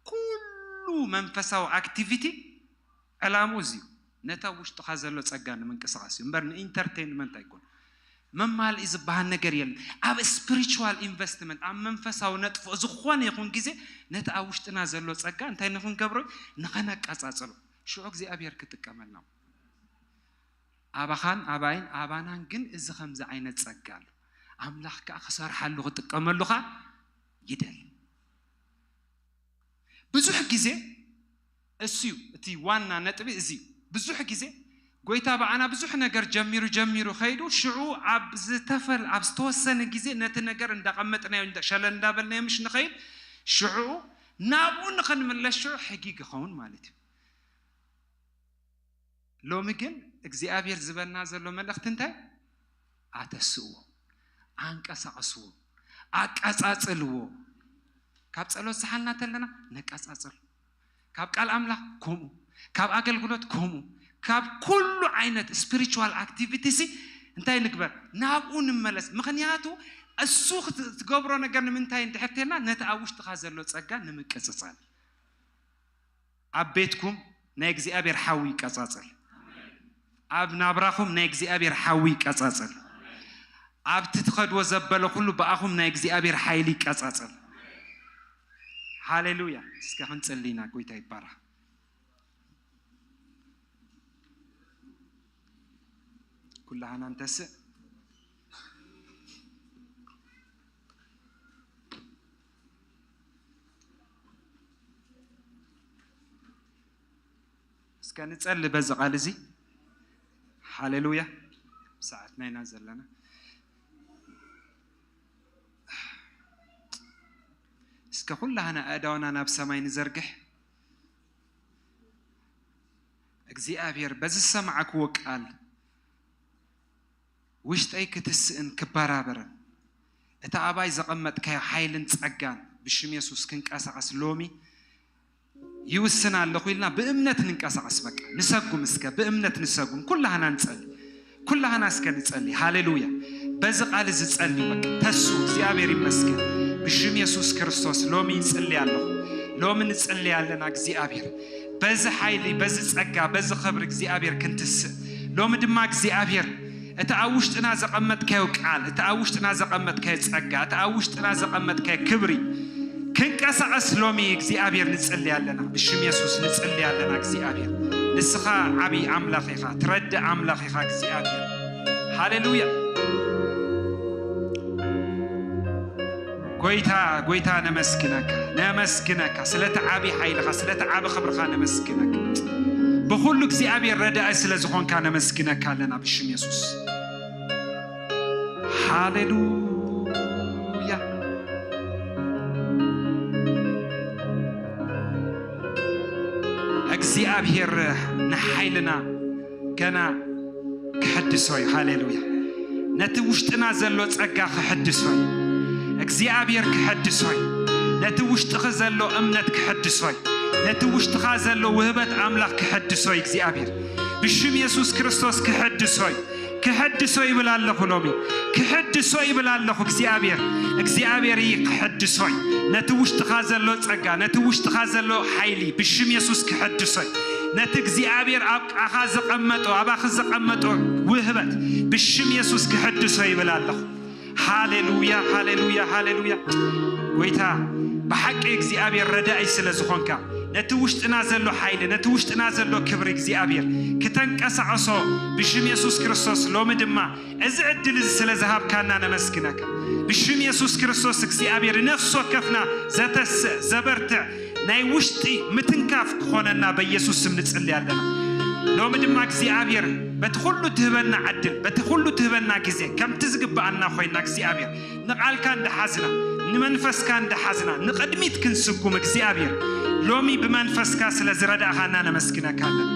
ኩሉ መንፈሳዊ ኣክቲቪቲ ዕላምኡ እዚ እዩ። ነታ ውሽጥኻ ዘሎ ጸጋ ንምንቅስቓስ እዩ እምበር ንኢንተርቴይንመንት ኣይኮን። መማልኢ ዝበሃል ነገር የለን። ኣብ ስፒሪቹዋል ኢንቨስትመንት፣ ኣብ መንፈሳዊ ነጥፍኦ ዝኾነ ይኹን ግዜ ነቲ ኣብ ውሽጥና ዘሎ ጸጋ እንታይ ንኽንገብሮ እዩ? ንኸነቀጻጽሎ። ሽዑ እግዚኣብሔር ክጥቀመልና። ኣባኻን ኣባይን ኣባናን ግን እዚ ከምዚ ዓይነት ጸጋ ኣሎ። ኣምላኽ ከኣ ክሰርሓሉ ክጥቀመሉ ከኣ ይደሊ። ብዙሕ ግዜ እሱ እዩ እቲ ዋና ነጥቢ፣ እዚ እዩ። ብዙሕ ግዜ ጎይታ ብኣና ብዙሕ ነገር ጀሚሩ ጀሚሩ ከይዱ፣ ሽዑ ኣብ ዝተፈል-፣ ኣብ ዝተወሰነ ግዜ ነቲ ነገር እንዳቐመጥናዮ፣ እንዳ-፣ ሸለል እንዳበልናዮ ምሽ ንኸይድ፣ ሽዑ ናብኡ ንኽንምለስ ሽዑ ሕጊግ ይኸውን ማለት እዩ። ሎሚ ግን እግዚኣብሔር ዝበና ዘሎ መልእኽቲ እንታይ? ኣተስእዎ፣ ኣንቀሳቕስዎ፣ ኣቀጻጽልዎ። ካብ ጸሎት ዝሓልና ተለና ነቀጻጽል። ካብ ቃል ኣምላኽ ከምኡ፣ ካብ ኣገልግሎት ከምኡ፣ ካብ ኩሉ ዓይነት ስፒሪቹዋል ኣክቲቪቲ ሲ እንታይ ንግበር? ናብኡ ንመለስ። ምኽንያቱ እሱ ክት-፣ ትገብሮ ነገር ንምንታይ እንድሕር ተልና፣ ነቲ ኣብ ውሽጥኻ ዘሎ ጸጋ ንምቅጽጻል። ኣብ ቤትኩም ናይ እግዚኣብሔር ሓዊ ይቀጻጸል። ኣብ ናብራኹም ናይ እግዚኣብሔር ሓዊ ይቀጻጸል። ኣብቲ ትኸድዎ ዘበለ ኩሉ ብኣኹም ናይ እግዚኣብሔር ሓይሊ ይቀጻጸል። ሃሌሉያ። እስከ ክንጽሊ ኢና። ጎይታ ይባረኽ። ኩላህና እንተስእ እስከ ንጸሊ በዚ ቃል እዚ። ሃሌሉያ። ሰዓትና ኢና ዘለና። እስከ ኩላህና ኣእዳውና ናብ ሰማይ ንዘርግሕ። እግዚኣብሔር በዚ ዝሰማዕክዎ ቃል ውሽጠይ ክትስእን ክበራበርን፣ እቲ ኣባይ ዘቐመጥካዮ ሓይልን ጸጋን ብሽም የሱስ ክንቀሳቐስ ሎሚ ይውስን ኣለኹ ኢልና ብእምነት ንንቀሳቐስ። በቃ ንሰጉም፣ እስከ ብእምነት ንሰጉም። ኩላህና ንጸሊ፣ ኩላህና እስከ ንጸሊ። ሃሌሉያ። በዚ ቃል እዚ ጸሊ። በቃ ተሱ። እግዚኣብሔር ይመስገን። ብሽም የሱስ ክርስቶስ ሎሚ ይጽሊ ኣለኹ። ሎሚ ንጽሊ ኣለና እግዚኣብሔር። በዚ ሓይሊ፣ በዚ ጸጋ፣ በዚ ኽብሪ እግዚኣብሔር ክንትስእ። ሎሚ ድማ እግዚኣብሔር እቲ ኣብ ውሽጥና ዘቐመጥካዮ ቃል፣ እቲ ኣብ ውሽጥና ዘቐመጥካዮ ጸጋ፣ እቲ ኣብ ውሽጥና ዘቐመጥካዮ ክብሪ ክንቀሳቐስ ሎሚ እግዚኣብሔር ንጽሊ ኣለና። ብሽም የሱስ ንጽሊ ኣለና። እግዚኣብሔር ንስኻ ዓብዪ ኣምላኽ ኢኻ፣ ትረድእ ኣምላኽ ኢኻ እግዚኣብሔር። ሃሌሉያ። ጎይታ፣ ጎይታ ነመስግነካ፣ ነመስግነካ ስለቲ ዓቢ ሓይልኻ፣ ስለቲ ዓቢ ክብርኻ ነመስግነካ። ብኹሉ እግዚኣብሔር ረዳኢ ስለ ዝኾንካ ነመስግነካ ኣለና ብሽም የሱስ። ሃሌሉያ። እግዚኣብሔር ንሓይልና ገና ክሕድሶ እዩ። ሃሌሉያ። ነቲ ውሽጥና ዘሎ ጸጋ ክሕድሶ እዩ። እግዚኣብሔር ክሕድሶ እዩ። ነቲ ውሽጥኺ ዘሎ እምነት ክሕድሶ እዩ። ነቲ ውሽጥኻ ዘሎ ውህበት ኣምላኽ ክሕድሶ እዩ እግዚኣብሔር። ብሽም የሱስ ክርስቶስ ክሕድሶ እዩ። ክሕድሶ ይብል ኣለኹ ሎሚ። ክሕድሶ ይብል ኣለኹ እግዚኣብሔር። እግዚኣብሔር እዩ ክሕድሶ እዩ። ነቲ ውሽጥኻ ዘሎ ጸጋ፣ ነቲ ውሽጥኻ ዘሎ ሓይሊ ብሽም የሱስ ክሕድሶ እዩ። ነቲ እግዚኣብሔር ኣብ ኣኻ ዘቐመጦ፣ ኣባኺ ዘቐመጦ ውህበት ብሽም የሱስ ክሕድሶ ይብል ኣለኹ። ሃሌሉያ፣ ሃሌሉያ፣ ሃሌሉያ። ጎይታ ብሓቂ እግዚኣብሔር ረዳኢ ስለ ዝኾንካ፣ ነቲ ውሽጥና ዘሎ ሓይሊ፣ ነቲ ውሽጥና ዘሎ ክብሪ እግዚኣብሔር ክተንቀሳቐሶ ብሽም የሱስ ክርስቶስ ሎሚ ድማ እዚ ዕድል እዚ ስለ ዝሃብካና ነመስግነካ። ብሽም የሱስ ክርስቶስ እግዚኣብሔር ንነፍሲ ወከፍና ዘተስእ፣ ዘበርትዕ፣ ናይ ውሽጢ ምትንካፍ ክኾነና በኢየሱስ ስም ንጽሊ ኣለና። ሎሚ ድማ እግዚኣብሔር በቲ ኩሉ ትህበና ዕድል፣ በቲ ኩሉ ትህበና ግዜ ከምቲ ዝግብኣና ኮይና እግዚኣብሔር ንቓልካ እንዳሓዝና፣ ንመንፈስካ እንዳሓዝና ንቕድሚት ክንስጉም እግዚኣብሔር ሎሚ ብመንፈስካ ስለ ዝረዳእኻና ነመስግነካ ኣለና።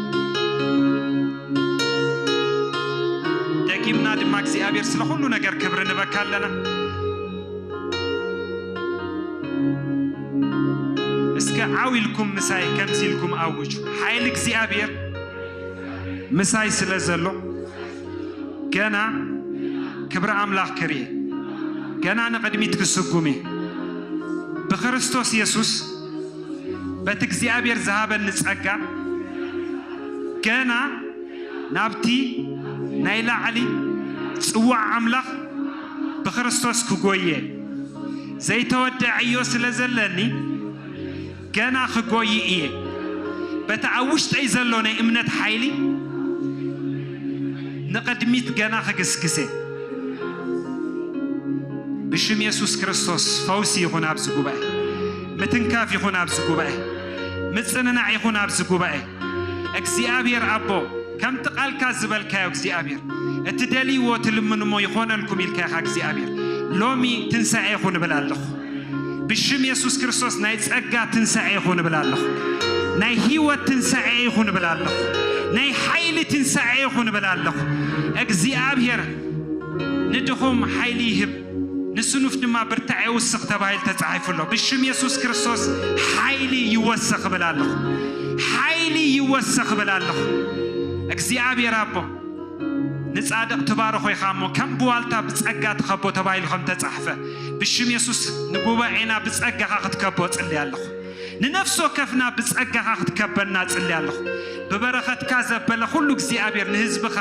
ደጊምና ድማ እግዚኣብሔር ስለ ኩሉ ነገር ክብሪ ንበካ ኣለና። እስከ ዓው ኢልኩም ምሳይ ከምዚ ኢልኩም ኣውጁ። ሓይሊ እግዚኣብሔር ምሳይ ስለ ዘሎ ገና ክብሪ ኣምላኽ ክርኢ፣ ገና ንቕድሚት ክስጉም እየ። ብክርስቶስ የሱስ በቲ እግዚኣብሔር ዝሃበኒ ጸጋ ገና ናብቲ ናይ ላዕሊ ጽዋዕ ኣምላኽ ብክርስቶስ ክጎየ ዘይተወድአ ዕዮ ስለ ዘለኒ ገና ክጎይ እየ። በቲ ኣብ ውሽጠይ ዘሎ ናይ እምነት ሓይሊ ንቕድሚት ገና ክግስግስ እየ። ብሽም የሱስ ክርስቶስ ፈውሲ ይኹን ኣብዚ ጉባኤ፣ ምትንካፍ ይኹን ኣብዚ ጉባኤ። ምጽንናዕ ይኹን ኣብዚ ጉባኤ። እግዚኣብሔር ኣቦ፣ ከምቲ ቃልካ ዝበልካዮ እግዚኣብሔር፣ እትደልይዎ ትልምንሞ ይኾነልኩም ኢልካ ኢኻ እግዚኣብሔር። ሎሚ ትንሳኤ ይኹን እብል ኣለኹ። ብሽም የሱስ ክርስቶስ ናይ ጸጋ ትንሳኤ ይኹን እብል ኣለኹ። ናይ ህይወት ትንሳኤ ይኹን እብል ኣለኹ። ናይ ሓይሊ ትንሳኤ ይኹን እብል ኣለኹ። እግዚኣብሔር ንድኹም ሓይሊ ይህብ፣ ንስኑፍ ድማ ብርታዐ ይውስኽ ተባሂሉ ተጻሒፉ ኣሎ። ብሽም የሱስ ክርስቶስ ሓይሊ ይወሰኽ እብል ኣለኹ። ሓይሊ ይወሰኽ እብል ኣለኹ። እግዚኣብሔር ኣቦ፣ ንጻድቕ ትባርኾ ኢኻ እሞ፣ ከም ብዋልታ ብጸጋ ትኸቦ ተባሂሉ ከም ተጻሕፈ፣ ብሽም የሱስ ንጉባኤና ብጸጋኻ ክትከቦ እጽሊ ኣለኹ። ንነፍሲ ወከፍና ብጸጋኻ ክትከበና እጽሊ ኣለኹ። ብበረኸትካ ዘበለ ኩሉ እግዚኣብሔር ንህዝብኻ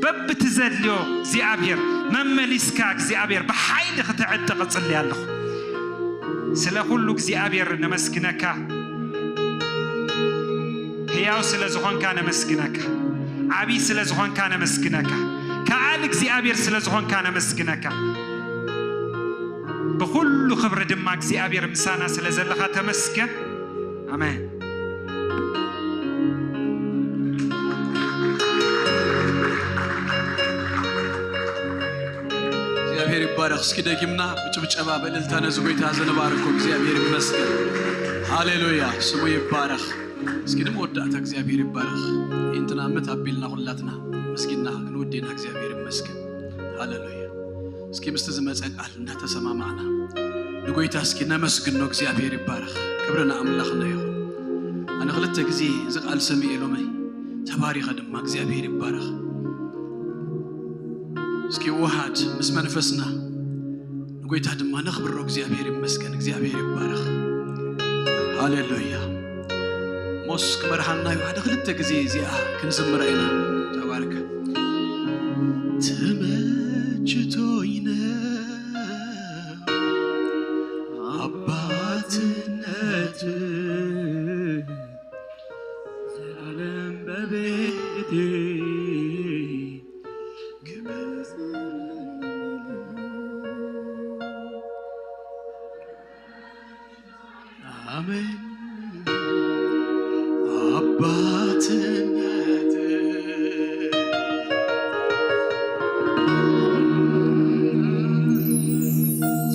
በብትዘድልዮ እግዚኣብሔር መመሊስካ እግዚኣብሔር ብሓይሊ ክትዕጥቕ እጽሊ ኣለኹ። ስለ ኩሉ እግዚኣብሔር ነመስግነካ። ህያው ስለ ዝኾንካ ነመስግነካ። ዓቢ ስለ ዝኾንካ ነመስግነካ። ከኣል እግዚኣብሔር ስለ ዝኾንካ ነመስግነካ። ብኹሉ ክብሪ ድማ እግዚኣብሔር ምሳና ስለ ዘለኻ ተመስገን። ኣሜን። እግዚኣብሔር ይባረኽ። እስኪ ደጊምና ብጭብጨባ ብእልልታ ነዚ ጎይታ ዘንባርኮ እግዚኣብሔር ይመስገን። ሃሌሉያ፣ ስሙ ይባረኽ። እስኪ ንመወዳእታ እግዚኣብሔር ይባረኽ። ይንትና ዓመት ኣቢልና ኩላትና መስጊድና ክንወዴና እግዚኣብሔር ይመስገን። ሃሌሉያ። እስኪ ምስቲ ዝመጸ ቃል እንዳተሰማማዕና ንጎይታ እስኪ ነመስግኖ። እግዚኣብሔር ይባረኽ። ክብሪ ንኣምላኽና ይኹን። ኣነ ክልተ ግዜ እዚ ቃል ሰሚዐ ሎመይ ተባሪኸ ድማ። እግዚኣብሔር ይባረኽ። እስኪ ይወሃድ ምስ መንፈስና ንጎይታ ድማ ነኽብሮ። እግዚኣብሔር ይመስገን። እግዚኣብሔር ይባረኽ። ሃሌሉያ። ሞስ ክመርሃና እዩ። ሓደ ክልተ ግዜ እዚኣ ክንዝምራ ኢና። ተባርከ። ተመችቶኝ ነው አባትነት ዘላለም በቤቴ ግበዝ። አሜን። አባትነት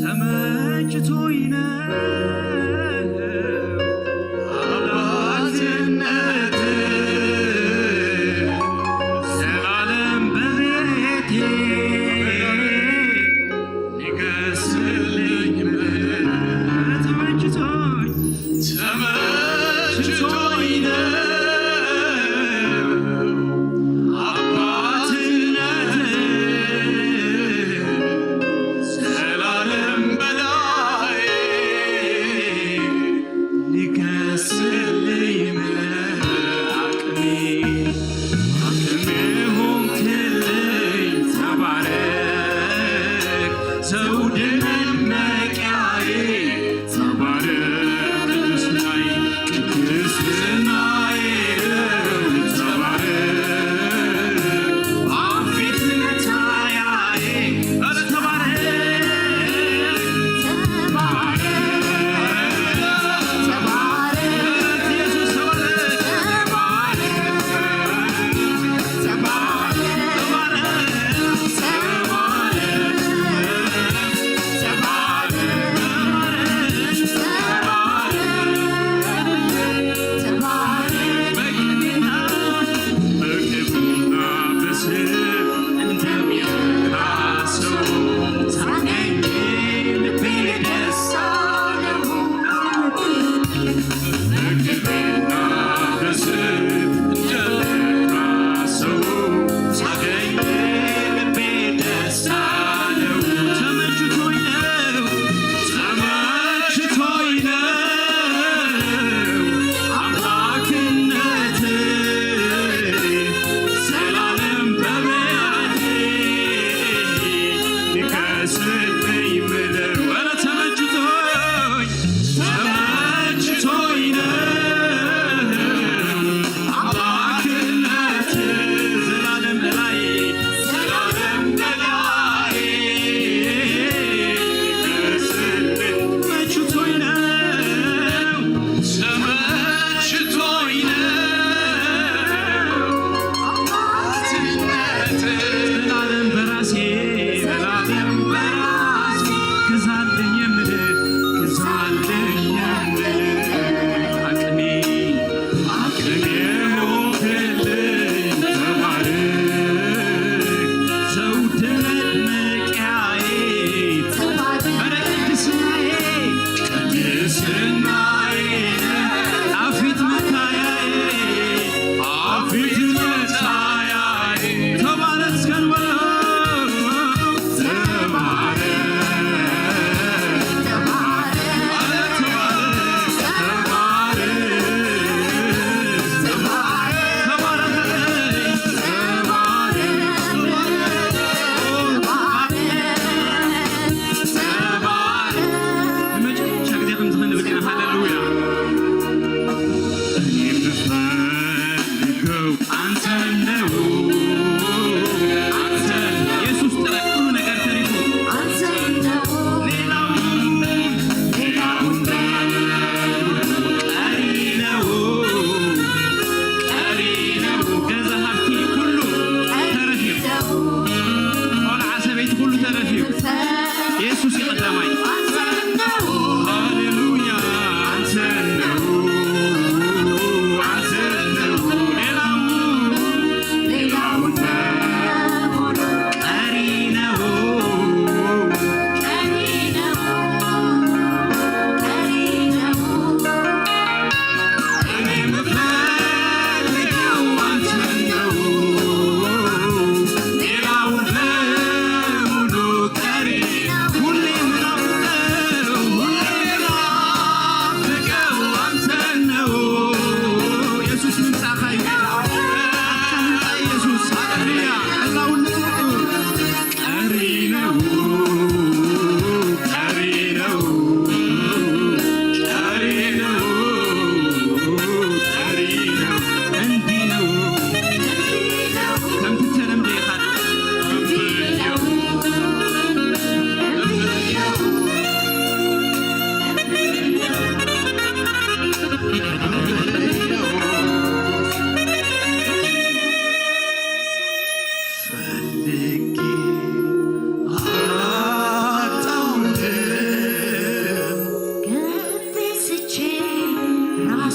ተመችቶኝ ነው። አባትነት ዘላለም በቤቴ ንገስልኝ። ተመችቶኝ፣ ተመችቶኝ ነው አባትነት ዘላለም በላይ ንገስልኝ። አቅሜ፣ አቅሜ ሆንክልኝ። ተባረክ ዘውድ መመኪያዬ፣ ተባረክ ቅዱስ ላይ ቅዱስ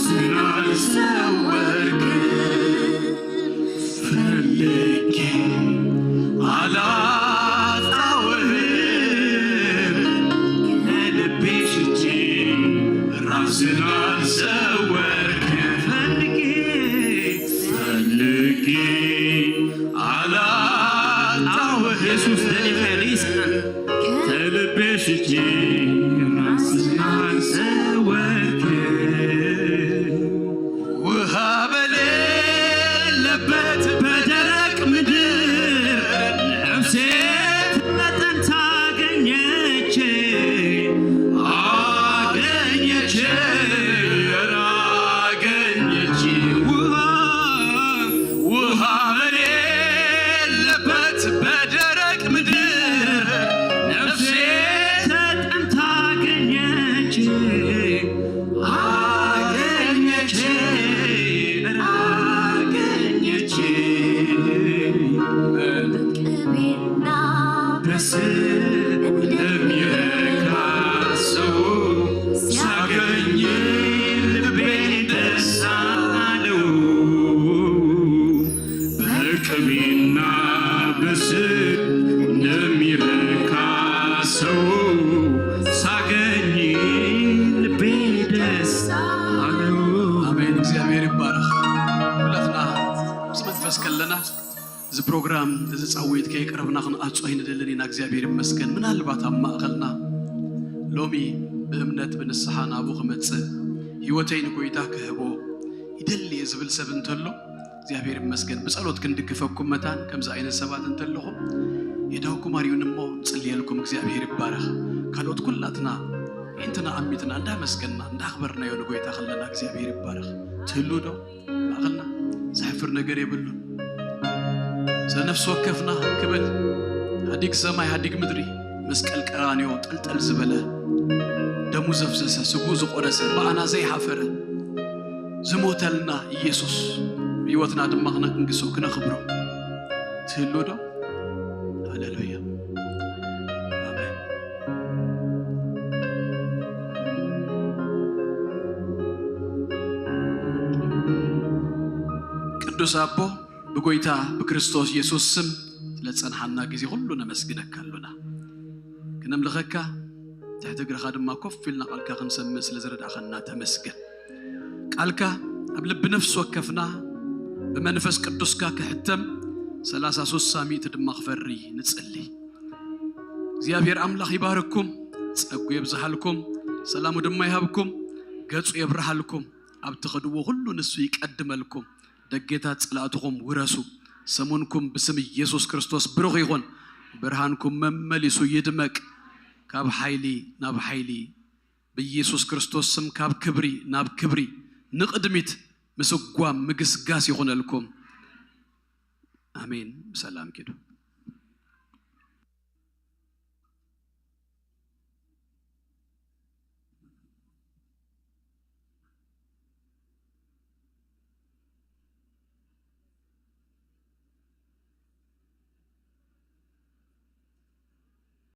ራስን አልሰወርክም፣ ፈልጌ አላጣሁህም፣ ከልቤ ሽቼ ራስን አልሰወርክም። ፈልጌ ፈልጌ አላጣሁህም፣ ኢየሱስ ደሊፈ ሪስን ከልቤ ሽቼ ራስን አልሰወርክም። ውሃ በሌለበት በደረቅ ምድር ነፍሴ ትመጠን ታገኘች፣ አገኘች፣ አገኘች። ውሃ፣ ውሃ በሌለበት በደረቅ ምድር ነፍሴ ተጠምታ አገኘች፣ አገኘች፣ አገኘች። በቅቤና በስብ እንደሚረካ ሰው ሲያገኝ ልቤ ደስ አለው። በቅቤና በስብ እንደሚረካ ሰው ሳገኝ ልቤ ደስ አለው። አሜን። እግዚኣብሔር ይባረኽ። ኩላትና ምስ መንፈስ ከለና እዚ ፕሮግራም እዚ ጻውዒት ከየቅረብና ክንኣጾ ኣይንደልን ኢና። እግዚኣብሔር ይመስገን። ምናልባት ኣብ ማእኸልና ሎሚ ብእምነት ብንስሓ ናብኡ ክመጽእ ህይወተይ ንጎይታ ክህቦ ይደሊ እየ ዝብል ሰብ እንተሎ እግዚኣብሔር ይመስገን። ብጸሎት ክንድግፈኩም መታን ከምዚ ዓይነት ሰባት እንተለኹም የዳውኩም ኣርዩን እሞ ንጽልየልኩም። እግዚኣብሔር ይባረኽ። ካልኦት ኩላትና ኣዒንትና ኣሚትና እንዳመስገንና እንዳኽበርናዮ ንጎይታ ከለና እግዚኣብሔር ይባረኽ። ትህሉ ዶ ማእኸልና? ዘሕፍር ነገር የብሉን። ስለ ነፍሲ ወከፍና ክብል ሃዲግ ሰማይ ሃዲግ ምድሪ መስቀል ቀራንዮ ጠልጠል ዝበለ ደሙ ዘፍሰሰ ስጉ ዝቆረሰ ብኣና ዘይሓፈረ ዝሞተልና ኢየሱስ ህይወትና ድማ ክነንግሶ ክነኽብሮ ትህሉ ዶ? ሃሌሉያ ኣሜን። ቅዱስ ኣቦ ብጎይታ ብክርስቶስ ኢየሱስ ስም ስለ ዝጸንሓና ግዜ ኩሉ ነመስግነካ ኣሎና። ክነምልኸካ ትሕቲ እግርኻ ድማ ኮፍ ኢልና ቃልካ ክንሰምዕ ስለ ዝረዳእኸና ተመስገን። ቃልካ ኣብ ልቢ ነፍሲ ወከፍና ብመንፈስ ቅዱስካ ክሕተም ሰላሳ ስሳ ሚእቲ ድማ ክፈሪ ንጽሊ። እግዚኣብሔር ኣምላኽ ይባርኩም፣ ጸጉ የብዝሃልኩም፣ ሰላሙ ድማ ይሃብኩም፣ ገጹ የብርሃልኩም፣ ኣብ ትኸድዎ ኩሉ ንሱ ይቀድመልኩም። ደጌታት ጽላእትኹም ውረሱ። ሰሙንኩም ብስም ኢየሱስ ክርስቶስ ብሩኽ ይኹን። ብርሃንኩም መመሊሱ ይድመቅ። ካብ ሓይሊ ናብ ሓይሊ ብኢየሱስ ክርስቶስ ስም ካብ ክብሪ ናብ ክብሪ ንቕድሚት ምስጓም ምግስጋስ ይኹነልኩም። ኣሜን። ብሰላም ኪዱ።